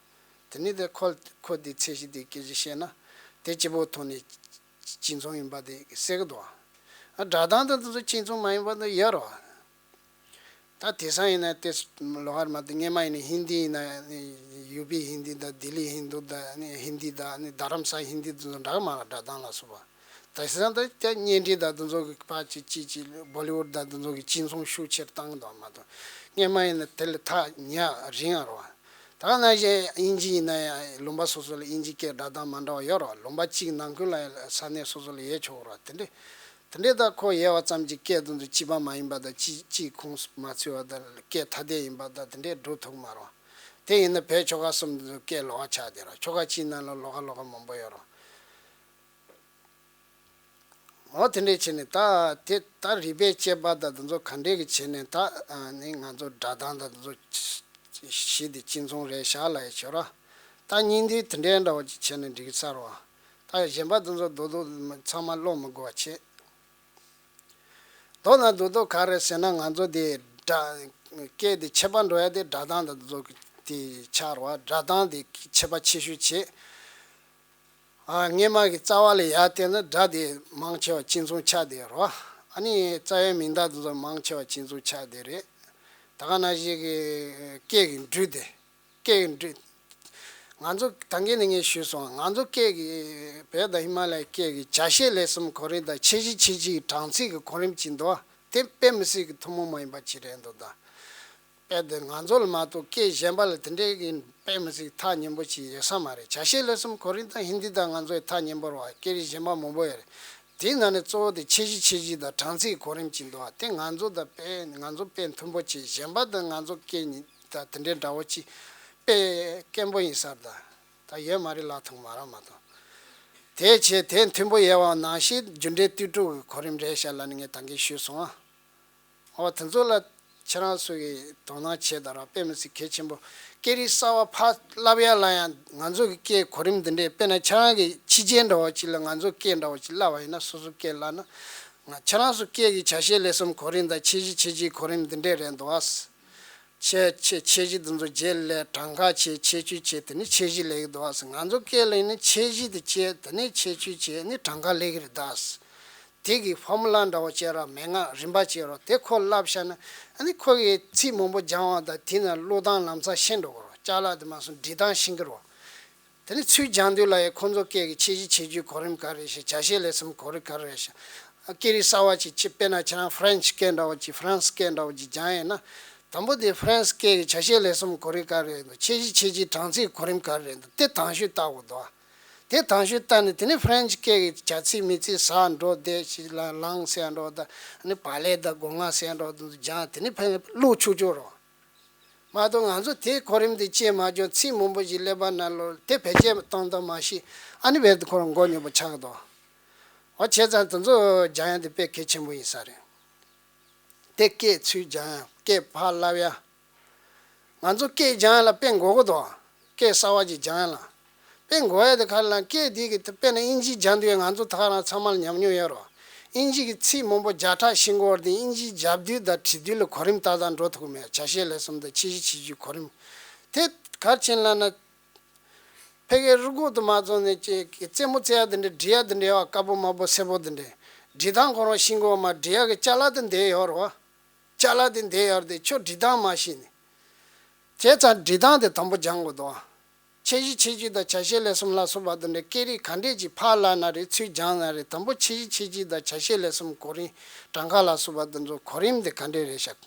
དེ་ནི་དེ་ཁོ་ཁོ་དེ་ཚད་གཞི་དེ་སྐད་ཆ་བཤད་ན་དེ་སྤྱི་པོ་ཐོག་ནས་གཅིག་མཚུངས་ཡིན་པ་དེ་གསལ་གི་འདུག། ཨ་སྒྲ་གདངས་དང་དེ་ཚོ་གཅིག་མཚུངས་མ་ཡིན་པ་དེ་ཡོད་རེད། ད་དེང་སང་ཡིན་ན་དེ་ལོགས་ཀར་མ་དེ་སྔོན་མ་ཡིན་ན་ཧིན་དི་ཡིན་ན་ཡུ་པི་ཧིན་དི་དང་ལྡི་ལི་ཧིན་དུ་དང་ཧིན་དི་དང་རྡ་རམ་ས་ཧིན་དི་དེ་ཚོ་འདྲ་གི་མ་རེད། སྒྲ་གདངས་ལ་སོགས་པ། དེང་སང་ད་ལྟ་བརྙན་འཕྲིན་དང་དེ་ཚོ་གི་ཕར་ཅིག་ཅིག་ཅིག་བོ་ལི་ཝུཌ་དང་དེ་ཚོ་གི་གཅིག་མཚུངས་ཤུགས་ཆེར་བཏང་གི་འདུག་མ་གཏོགས། སྔོན་མ་ཡིན་ན་དེ་ལས་ཐག་ཉེ་རིང་ཡང་རེད་བ། ད་ག་ནང་བཞིན་དབྱིན་ཇི་ཡིན་ན་ཡང་ལུང་པ་སོ་སོ་ལ་དབྱིན་ཇི་སྐད་སྒྲ་གདངས་མ་འདྲ་བ་ཡོད་རེད་བ། ལུང་པ་གཅིག་ནང་ཁུལ་ལ་ཡང་ས་གནས་སོ་སོ་ལ་ཡོད་ཆོག་རེད་བ། དེ་འདྲས་དེ་འདྲས་ད་ཁོ་ཡོད་པ་ཙམ་གྱིས་སྐད་དེ་ཚོ་གཅིག་པ་མ་ཡིན་པ་དང་གཅིག་གཅིག་ཁོངས་སུ་མ་ཚུད་པ་དང་སྐད་ཐ་དད་ཡིན་པ་དང་དེ་འདྲས་འགྲོ་ཐུབ་མ་རེད་བ། དེ་ཡིན་ན་བོད་ཆོལ་ཁ་གསུམ་དེ་ཚོ་སྐད་ལོགས་ཀ་ཆགས་བསྡད་རེད་བ། ཆོལ་ཁ་གཅིག་ནང་ལ་ལོགས་ཀ་ལོགས་ཀ་མང་པོ་ཡོད་རེད་བ། འོ་དེ་འདྲས་བྱས་ནས་ད་དེ་ད་རིགས་པས་དཔྱད་པ་དང་དེ་ཚོ་ག་འདྲས་ཀྱི་བྱས་ནས་ད་ནི་ང་ཚོ་སྒྲ་གདངས་དང་དེ་ཚོ་གཞི་དེ་གཅིག་མཚུངས་རེད་ཤག་ལབ་ཡ་ཆོག་ར། ད་སྙིང་བསྡུས་དེ་འདྲས་འདྲ་བོ་ཅིག་བྱས་ནས་འགྲིག་ས་རེད་བ། ད་གཞན་པ་དེ་ཚོ་རྡོག་རྡོག་ཚང་མ་ཀློག་མི་དགོས་པ་བྱས། མདོར་ན་རྡོག་རྡོག་ག་རེ་ཟེར་ན་ང་ཚོ་དེ་སྒྲ་སྐད་དེ་ཁྱད་པར་འགྲོ་ཡ་དེ་སྒྲ་གདངས་དང་དེ་ཚོ་དེ་ཆགས་རེད་བ། སྒྲ་གདངས་དེ་ཁྱད་པར་ཆེ་ཤོས་བྱས། ཨ་སྔོན་མ་གི་རྩ་བ་ལ་ཡར་བལྟས་ན་སྒྲ་དེ་མང་ཆེ་བ་གཅིག་མཚུངས་ཆགས་བསྡད་རེད་བ། ཨ་ནི་རྩ་བའི་མིང་བརྡ་དེ་ཚོ་མང་ཆེ་བ་གཅིག་མཚུངས་ཆགས་བསྡད་རེད། ད་ག་ནང་བཞིན་གྱི་སྐད་ཀྱི་འགྲོས་དེ། སྐད་ཀྱི་འགྲོས། ང་ཚོ་ད་གིན་ནས་ངས་ཞུས་སོང་། ང་ཚོ་སྐད་ཀྱི་བོད་དང་ཧི་མ་ལ་ཡའི་སྐད་ཀྱི་བྱ་བྱེད་ལས་གསུམ་གོ་རིམ་དང་ཁྱད་གཞི་ཁྱད་གཞི་གི་གྲངས་ཚད་ཀྱི་གོ་རིམ་གཅིག་འདུག་བ། དེ་དཔེ་མི་སྲིད་ཀྱི་ཐུན་མོང་མ་ཡིན་པ་ཅིག་རེད་འདུག་ད། དཔེ་དེ་ང་ཚོ་ལ་མ་གཏོགས་སྐད་གཞན་པ་ལ་དེ་འདྲའི་གི་དཔེ་མི་སྲིད་ཐག་ཉེ་པོ་ཅིག་ཡོད་ས་མ་རེད། བྱ་བྱེད་ལས་གསུམ་གོ་རིམ་དང་ཧིན་དི་དང་ང་ཚོའི་ཐག་ཉེ་པོ་རེད་བ། སྐད་རིགས་གཞན་པ་མང་པོ་ཡོད་རེད། དེའི་ནང་ནས་གཙོ་བོ་དེ་ཁྱད་གཞི་ཁྱད་གཞི་དང་གྲངས་ཚད་གོ་རིམ་གཅིག་འདུག་བ། དེ་ང་ཚོ་དང་དཔེ་ང་ཚོ་དཔེ་མཐུན་པོ་ཅིག་གཞན་པ་དང་ང་ཚོ་སྐད་གཉིས་དང་དེ་འདྲའི་འདྲ་བོ་ཅིག་དཔེ་དཀོན་པོ་ཡིན་ས་རེད་ད། ད་ཡོད་མ་རེད་ལབ་ཐུབ་མ་རེད་མ་གཏོགས། དེ་བྱས་དེ་མཐུན་པོ་ཡོད་པ་ནང་བཞིན་རྒྱུ་འབྲས་ལྟོས་གྲུབ་ཀྱི་གོ་རིམ་རེད་ཤག་ལབ་ནས་ངས་ད་གིན་ཞུས་སོང་ཨ། འོ་དེ་ཚོ་ལ་ཁྱེད་རང་ཚོ་གིས་དོ་སྣང་བྱེད་དང་ར། དཔེ་མི་སྲིད་གལ་ཆེན་པོ། སྐད་རིགས་གསར་བ་ཕར་བསླབ་ཡ་ལ་ཡང་ང་ཚོ་གི་སྐད་གོ་རིམ་འདི་འདྲས། དཔེར་ན་ཁྱེད་རང་གི་ཕྱི་རྒྱལ་འདྲ་བོ་ཅིག་ལ་ང་ཚོ་སྐད་འདྲ་བོ་ཅིག་བསླབ་པ་ཡིན་ན། སོ་སོ་སྐད་བསླབ་ན། ང་ཁྱེད་རང་ཚོ་སྐད་ཀྱི་བྱ་བྱེད་ལས་གསུམ་གོ་རིམ་དང་ཁྱད་གཞི་ཁྱད་གཞིའི་གོ་རིམ་འདི་འདྲས་རེད་འདུག་ཨ། ཁྱད་ཁྱད་ཁྱད་གཞི་འདི་ཚོ་རྗེས་ལ་གྲངས་ཀ་བྱས། ཁྱད་ཆོས་བྱས། དེ་ནས་ཁྱད་གཞི་ལབ་ཀྱི་འདུག་ཨ། ང་ཚོ་སྐད་ལ་ཡིན་ན་ཁྱད་གཞི་དེ་བྱས། དེ་ནས་ཁྱད་ཆོས་བྱས། ནས་གྲངས་ཀ་ལབ་ཀྱི་རེད་ད། དེ་གི་ཕོར་མུ་ལ་འདྲ་བོ་བྱས་ར། མན་ངག་རིམ་པ་བྱས་ར། དེ་ཁོ་བསླབ་བཞག་ན་ཨ་ནི་ཁོ་གི་ཚིག་མང་པོ་སྦྱང་བ་དང་དེ་ན་ཀློག་སྟངས་ལམ་སང་ཤེས་འགྲོ་གི་རེད། ཅ་ལག་དེ་མ་སོང་འབྲི་སྟངས་ཤེས་ཀྱི་རེད། དེ་ནི་ཚུར་སྦྱང་དུས་ལ་ཡང་ཁོང་ཚོ་སྐད་ཀྱི་ཁྱད་གཞི་ཁྱད་ཆོས་གོ་རིམ་ག་རེ་རེད་ཤག་བྱ་བྱེད་ལས་གསུམ་གོ་རིམ་ག་རེ་རེད་ཤག་སྐད་རིགས་གསར་བ་ཅིག་ཅིག་དཔེར་ན་ཁྱེད་རང་ཧྥ་རན་ཆི་སྐད་འདྲ་བོ་ཅིག་ཧྥ་རན་སི་སྐད་འདྲ་བོ་ཅིག་སྦྱང་ཡོད་ན། དང་པོ་དེ་ཧྥ་རན་སི་སྐད་ཀྱི་བྱ་བྱེད་ལས་གསུམ་གོ་རིམ་ག་རེ་རེད་འདུག་ཁྱད་གཞི་ཁྱད་གཞིའི་གྲངས་ཚད་གོ་རིམ་ག་རེ་རེད་འདུག་དེ་དང་ཤོས་བལྟ་དགོས་འདུག་དེ་དང་ཤོས་ལྟ་ནས་དེ་ནས་ཧྥ་རན་ཆི་སྐད་ཀྱི་བྱ་ཚིག་མི་ཚིག་ཟ་འགྲོ་བསྡད་ཞིག་ལ་ལང་ཟེར་འགྲོ་ད་ནི་བག་ལེབ་དང་སྒོ་ང་ཟེར་འགྲོ་དུ་སྦྱང་དེ་ནས་ཕན་བླུག་ཆོག་ཆོག་རོ། མ་གཏོགས་ང་ཚོ་དེའི་གོ་རིམ་དེ་བཅད་མ་བྱུང་ཚིག་མང་པོ་ཞིག་ཀླད་པ་ནང་ལོག་དེ་བེད་སྤྱད་བཏང་དང་མ་ཤེས་ཨ་ནི་བས་དེ་ཁོ་རང་མགོ་རྙོག་པོ་ཆགས་འདུག་འོ་བྱས་ཙང་དེ་ཚོ་སྦྱང་ཡ་དེ་དཔེ་གལ་ཆེན་པོ་ཡིན་ས་རེད། དེ་སྐད་ཚུར་སྦྱང་ཡ་སྐད་ཕར་བསླབ་ཡ། ང་ཚོ་སྐད་སྦྱང་ཡ་ལ་དཔེ་མགོ་གོ་དོ། སྐད་གསར་བ་ཅིག་སྦྱང་ཡ་ལ། དཔེ་མགོ་ཡ་དེ་ག་ལ་སྐད་དེ་གི་དཔེར་ན་དབྱིན་ཇི་སྦྱང་དུས་ང་ཚོ་ད་ག་རང་ཚང་མ་ལ་ཉམས་མྱོང་ཡོད་རོ། དབྱིན་ཇི་གི་ཚིག་མང་པོ་བརྒྱ་ཕྲག་ཤེས་དགོས་རེད་དེ་དབྱིན་ཇི་རྒྱབ་དུས་དང་བྲིས་དུས་ལ་གོ་རིམ་ཏག་ཏག་འགྲོ་ཐུབ་མེད་བྱ་བྱེད་ལས་གསུམ་དང་ཆེ་བཞི་ཆེ་བཞི་གོ་རིམ། དེ་གར་ཕྱིན་ལ་ན། ཕ་གིའི་རུ་ཁུག་ཏུ་མ་བཙོང་ནས་ཅིག་རྩེད་མོ་རྩེ་ཡ་དེ་འདྲའི་འབྲི་ཡ་དེ་འདྲའི་ཡ་དཀར་པོ་དམར་པོ་སེར་པོ་དེ་འདྲའི་འབྲི་སྟངས་ཁོ་རང་ཤེས་དགོས་མ་འབྲི་ཡ་གི་ཅ་ལག་དེ་འདྲའི་ཡོད་རོ། ཅ་ལག་དེ་འདྲའི་ཡོད་རེད་དེ་ཁྱོད་འབྲི་སྟངས་མ་ཤེས་ནས། བྱས་ཙང་འབྲི་སྟངས་དེ་དང་པོ་སྦྱང་དགོས་དོ། ཆེ་བཞི་ཆེ་བཞི་དང་བྱ་བྱེད་ལས་གསུམ་ལ་སོགས་པ་དེ་འདྲའི་སྐད་རིགས་ག་འདྲས་ཀྱིས་ཕར་བསླབ་ན་རེད་ཚུར་སྦྱང་ན་རེད་དང་པོ་ཆེ་བཞི་ཆེ་བཞི་དང་བྱ་བྱེད་ལས་གསུམ་གོ་རིམ་གྲངས་ཀ་ལ་སོགས་པ་དེ་ཚོ་གོ་རིམ་དེ་ག་འདྲས་རེད་ཤག་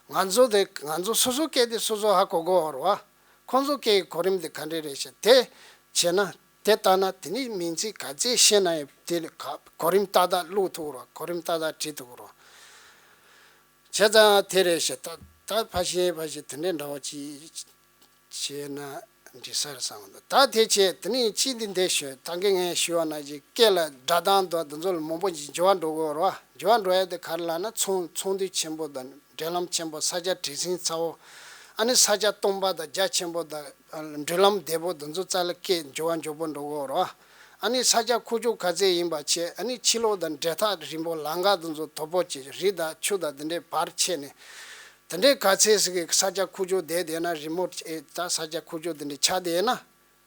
ང་ཚོ་དེ་ང་ཚོ་སོ་སོ་སྐད་དེ་སོ་སོ་ཧ་གོ་གོ་བ་རེད་བ། ཁོང་ཚོ་སྐད་ཀྱི་གོ་རིམ་དེ་ག་འདྲས་རེད་ཤག་དེ་བྱས་ན་དེ་ལྟ་ན་དེ་ནི་མིང་ཚིག་ག་ཚད་ཤེས་ན་ཡང་དེ་ལ་ག་གོ་རིམ་ཏག་ཏག་བླུག་ཐུབ་རོགས་གོ་རིམ་ཏག་ཏག་བྲིས་ཐུབ་རོགས། བྱས་ཙང་དེ་རེད་ཤག་ད་ད་ཕ་ཤེས་ཕ་ཤེས་དེ་འདྲས་འདྲ་བ་ཅིག་བྱས་ན་འགྲིག་ས་རེད་བསམ་གི་འདུག་ད་དེ་བྱས་དེ་ནི་ཅི་འདི་འདི་ཞུ་ད་གིན་ངས་ཞུ་བ་ནང་བཞིན་སྐད་ལ་སྒྲ་གདངས་དང་དེ་ཚོ་ལ་མང་པོ་ཞིག་འགྱུར་བ་འགྲོ་གི་ཡོད་རེད་བ། འགྱུར་བ་འགྲོ་ཡ་དེ་ག་རེ་ལབ་ན་ཚོང་ཚོང་འདུས་ཆེན་པོ་དང་འབྲེལ་ལམ་ཆེན་པོ་ས་ཆ་བྲེལ་ཟིང་ཚ་བོ། ཨ་ནི་ས་ཆ་སྟོང་པ་དང་རྒྱ་ཆེན་པོ་དང་འགྲུལ་ལམ་བདེ་པོ་དེ་ཚོ་རྩ་ལ་སྐད་འགྱུར་བ་འགྱུར་པོ་འགྲོ་གི་ཡོད་རེད་བ། ཨ་ནི་ས་ཆ་ཁུག་ཀྱོག་ག་ཚད་ཡིན་པ་བྱས་ཨ་ནི་ཕྱི་ལོགས་དང་འབྲེལ་ཐག་རིང་པོ་ལམ་ཁ་དེ་ཚོ་དོག་པོ་བྱས་རི་དང་ཆུ་དང་དེ་འདྲའི་བར་ཆད་ནས། དེ་འདྲའི་ག་ཚད་ཟིག་གི་ས་ཆ་ཁུག་ཀྱོག་བསྡད་བསྡད་ན་རི་མོ་ཨེ་ད་ས་ཆ་ཁུག་ཀྱོག་དེ་འདྲའི་ཆགས་བསྡད་ན།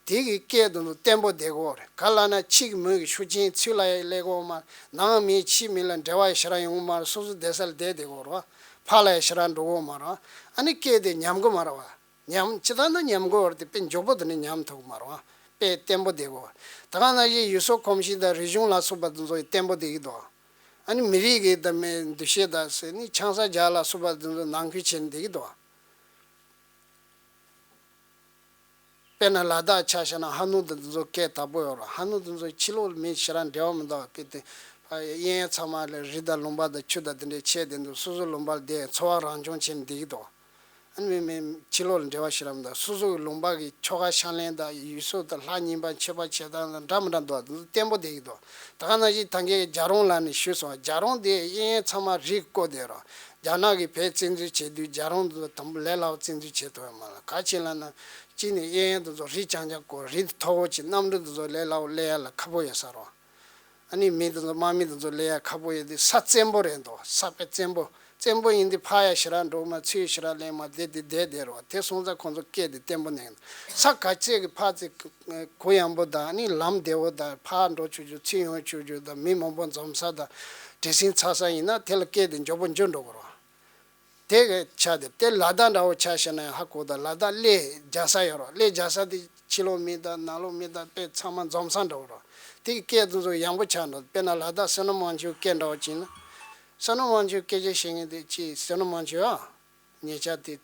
དེ་གི་སྐད་དེ་ཚོ་བརྟན་པོ་བསྡད་དགོས་རེད། ག་ལབ་ན་ཕྱི་གི་མོ་གི་ཤུགས་རྐྱེན་ཚུར་ལ་ཡ་སླེབས་དགོས་མ་རེད། ནང་མི་ཕྱི་མི་ལ་འབྲེལ་བ་ཡ་ཞེ་དྲག་ཡོང་གི་མ་རེད། སོ་སོ་བསྡད་ས་ལ་བསྡད་བསྡད་དགོས་རེད། ཕར་ལ་ཡ་ཞེ་དྲག་འགྲོ་གི་མ་རེད། ཨ་ནི་སྐད་དེ་ཉམས་གི་མ་རེད་བ། ཉམས་ཅི་ལྟར་ན་ཉམས་དགོས་རེད་དེ་དཔེ་མགྱོགས་པོ་དེ་ནི་ཉམས་ཐུབ་གི་མ་རེད་བ། དཔེ་བརྟན་པོ་བསྡད་དགོས། ད་ག་ནང་བཞིན་ཡུལ་སྲོལ་གོམས་གཤིས་དང་རིག་གཞུང་ལ་སོགས་པ་དེ་ཚོ་ཡི་བརྟན་པོ་བསྡད་ཀྱི་འདུག་ཨ་ནི་མི་རིགས་ཀྱི་དང་མི་འདུ་ཤེས་དང་ཟེར་ནི་ཆང་ས་རྒྱག་ལ་སོགས་པ་དེ་ཚོ་ནང་ཁུལ་བྱས་ནས་བསྡད་ཀྱི་འདུག་དཔེར་ན་ལ་དྭགས་ཆ་བཞག་ན་ཧ་ནུ་དང་དེ་ཚོ་སྐད་དག་པོ་ཡོད་རེད། ཧ་ནུ་དེ་ཚོ་ཕྱི་ལོགས་ལ་མི་ཞེ་དྲག་འབྲེལ་བ་མི་འདུག་དཔེ་དེ་གཡས་གཡོན་ཚང་མ་ལ་རི་དང་ལུང་པ་དང་ཆུ་དང་དེ་འདྲའི་ཆེ་དེ་འདུག་སོ་སོ་ལུང་པ་ལ་བསྡད་འཚོ་བ་རང་སྐྱོང་བྱས་ནས་བསྡད་ཀྱི་འདུག་ཨ་ནི་མི་མི་ཕྱི་ལོགས་ལ་འབྲེལ་བ་ཞེ་དྲག་མི་འདུག་སོ་སོ་གི་ལུང་པ་གི་ཆོ་ག་ཕྱག་ལེན་དང་ཡུལ་སྲོལ་དང་ལྷ་ཉིན་པ་མཆོད་པ་བྱེད་སྟངས་དང་འདྲ་མི་འདྲ་འདུག་དེ་ཚོ་བརྟན་པོ་བསྡད་ཀྱི་འདུག་ད་ག་ནང་བཞིན་ད་གིན་རྒྱ་རོང་ལ་ནི་ཞུས་སོང་། རྒྱ་རོང་དེ་གཡས་གཡོན་ཚང་མ་རི་བསྐོར་བསྡད་རོགས། རྒྱ་ནག་གིས་བོད་བཙན་འཛུལ་བྱེད་དུས་རྒྱ་རོང་དེ་ཚོ་དང་པོ་ལས་སླ་བོ་བཙན་འཛུལ་བྱེད་ཐུབ་ཡོད་མ་རེད། ག་ཅི་ལབ་ན། གཅིག་ནས་གཡས་གཡོན་དེ་ཚོ་རི་རྐྱང་རྐྱང་བསྐོར་རི་མཐོ་བོ་ཅིག་གནམ་གྲུ་དེ་ཚོ་ལས་སླ་བོ་སླེབས་ཡ་ལ་ཁག་པོ་ཡོད་ས་རེད། ཨ་ནི་མི་དེ་ཚོ་དམག་མི་དེ་ཚོ་སླེབས་ཡ་ཁག་པོ་ཡོད་དུས་ས་བཙན་པོ་རེད་འདུག་ས་དཔེ་བཙན་པོ། བཙན་པོ་ཡིན་དུས་ཕར་ཡ་ཞེ་དྲག་འགྲོ་མ་ཚུར་ཡ་ཞེ་དྲག་སླེབས་མ་བསྡད་དེ་བསྡད་བསྡད་རེད་བ། དེ་སོང་ཙང་ཁོང་ཚོ་སྐད་དེ་བརྟན་པོ་གནས་འདུག་ས་ག་ཚད་ཀྱི་ཕར་ཚད་གུ་ཡངས་པོ་དང་ཨ་ནི་ལམ་བདེ་བོ་དང་ཕར་འགྲོ་ཆོག་ཆོག་ཚུར་ཡོང་ཆོག་ཆོག་དང་མི་མང་པོ་འཛོམས་ས་དང་བྲེལ་ཟིང་ཚ་ས་ཡིན་ན་དེ་ལ་སྐད་དེ་མགྱོགས་པོ་འགྱུར་འགྲོ་གི་རེད་བ། དེ་གི་ཆ་དེ་དེ་ལ་དྭགས་འདྲ་བོ་ཆ་བཞག་ན་ཡང་ཧ་གོ་ད་ལ་དྭགས་གླེ་རྒྱག་ས་ཡོད་རོགས། གླེ་རྒྱག་ས་དེ་ཕྱི་ལོགས་མི་དང་ནང་ལོགས་མི་དང་དཔེ་ཚང་མ་འཛོམས་ས་འདྲ་བོ་རོགས། དེ་གི་སྐད་དེ་ཚོ་ཡངས་པོ་ཆགས་འགྲོ། དཔེར་ན་ལ་དྭགས་བསོད་ནམས་དབང་ཕྱུག་སྐད་འདྲ་བོ་ཅིག་ན། བསོད་ནམས་དབང་ཕྱུག་སྐད་ཆ་བཤད་མཁན་དེ་ཅི་བསོད་ནམས་དབང་ཕྱུག་ཨ། ཉེ་ཆར་དེ་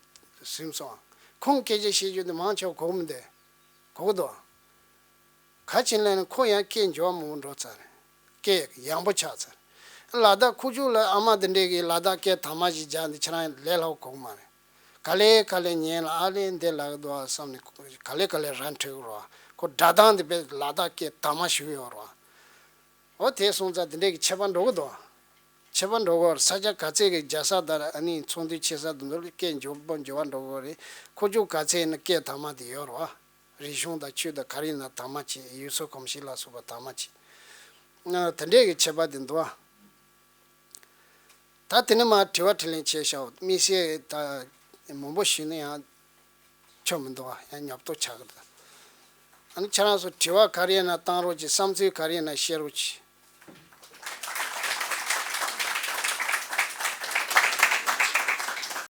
ཟིན་སོང་། ཁོང་སྐད་ཆ་བཤད་རྒྱུ་དེ་མང་ཆེ་བ་གོ་གི་མི་འདུག་གོ་གི་འདུག་ག་ཅི་ལབ་ན་ཁོ་ཡང་སྐད་འགྱུར་བ་མང་པོ་འགྲོ་ཚར། སྐད་ཡངས་པོ་ཆགས་ཚར། ལ་དྭགས་ཁུག་ཀྱོག་ལ་ཨ་མ་དེ་འདྲས་ཀྱིས་ལ་དྭགས་སྐད་དག་མ་ཞིག་རྒྱག་འདི་ཁྱེད་རང་ལས་སླ་བོ་གོ་གི་མ་རེད། ག་ལེ་ག་ལེ་ཉན་ལ་ཨ་ལེ་འདི་ལབ་ཀྱི་འདུག་ཨ་བསམ་ནས་ག་ལེ་ག་ལེ་རང་འཕྲོད་ཀྱི་རེད་བ། ཁོ་སྒྲ་གདངས་དེ་དཔེ་ལ་དྭགས་སྐད་དག་མ་ཞིག་ཡོད་རེད་བ། འོ་དེ་སོང་ཙང་དེ་འདྲས་ཀྱི་ཁྱད་པར་འགྲོ་གི་འདུག་ཁྱད་པར་འགྲོ་གི་རེད། ས་ཆ་ག་ཚད་ཀྱི་རྒྱག་ས་དང་ཨ་ནི་ཚོང་འདུས་ཆེ་ས་དེ་ཚོ་ལ་སྐད་འགྱུར་པོ་འགྱུར་བ་འགྲོ་གི་རེད། ཁུག་ཀྱོག་ག་ཚད་ཡིན་ན་སྐད་དག་མ་དེ་ཡོད་རེད་བ། རིག་གཞུང་དང་ཆོས་དང་ག་རེ་ཡིན་ན་དག་མ་བྱས། ཡུལ་སྲོལ་གོམས་གཤིས་ལ་སོགས་པ་དག་མ་བྱས། ཨ་དེ་འདྲས་ཀྱི་ཁྱད་པར་དེ་འདུག་ཨ། ད་དེ་ནས་མར་དྲི་བ་དྲིས་ལན་བྱས་ཤག་དམིགས་བསལ་ད་མང་པོ་ཞུས་ན་ཡང་ཆོ་མི་འདུག་ཨ། ཡང་ཉོབ་ཏོ་ཆགས་ཀྱི་འདུག་ཨ་ནི་ཁྱེད་རང་ཚོ་དྲི་བ་ག་རེ་ཡིན་ན་བཏང་རོགས་གྱིས། བསམ་ཚུལ་ག་རེ་ཡིན་ན་བཤད་རོགས་གྱིས།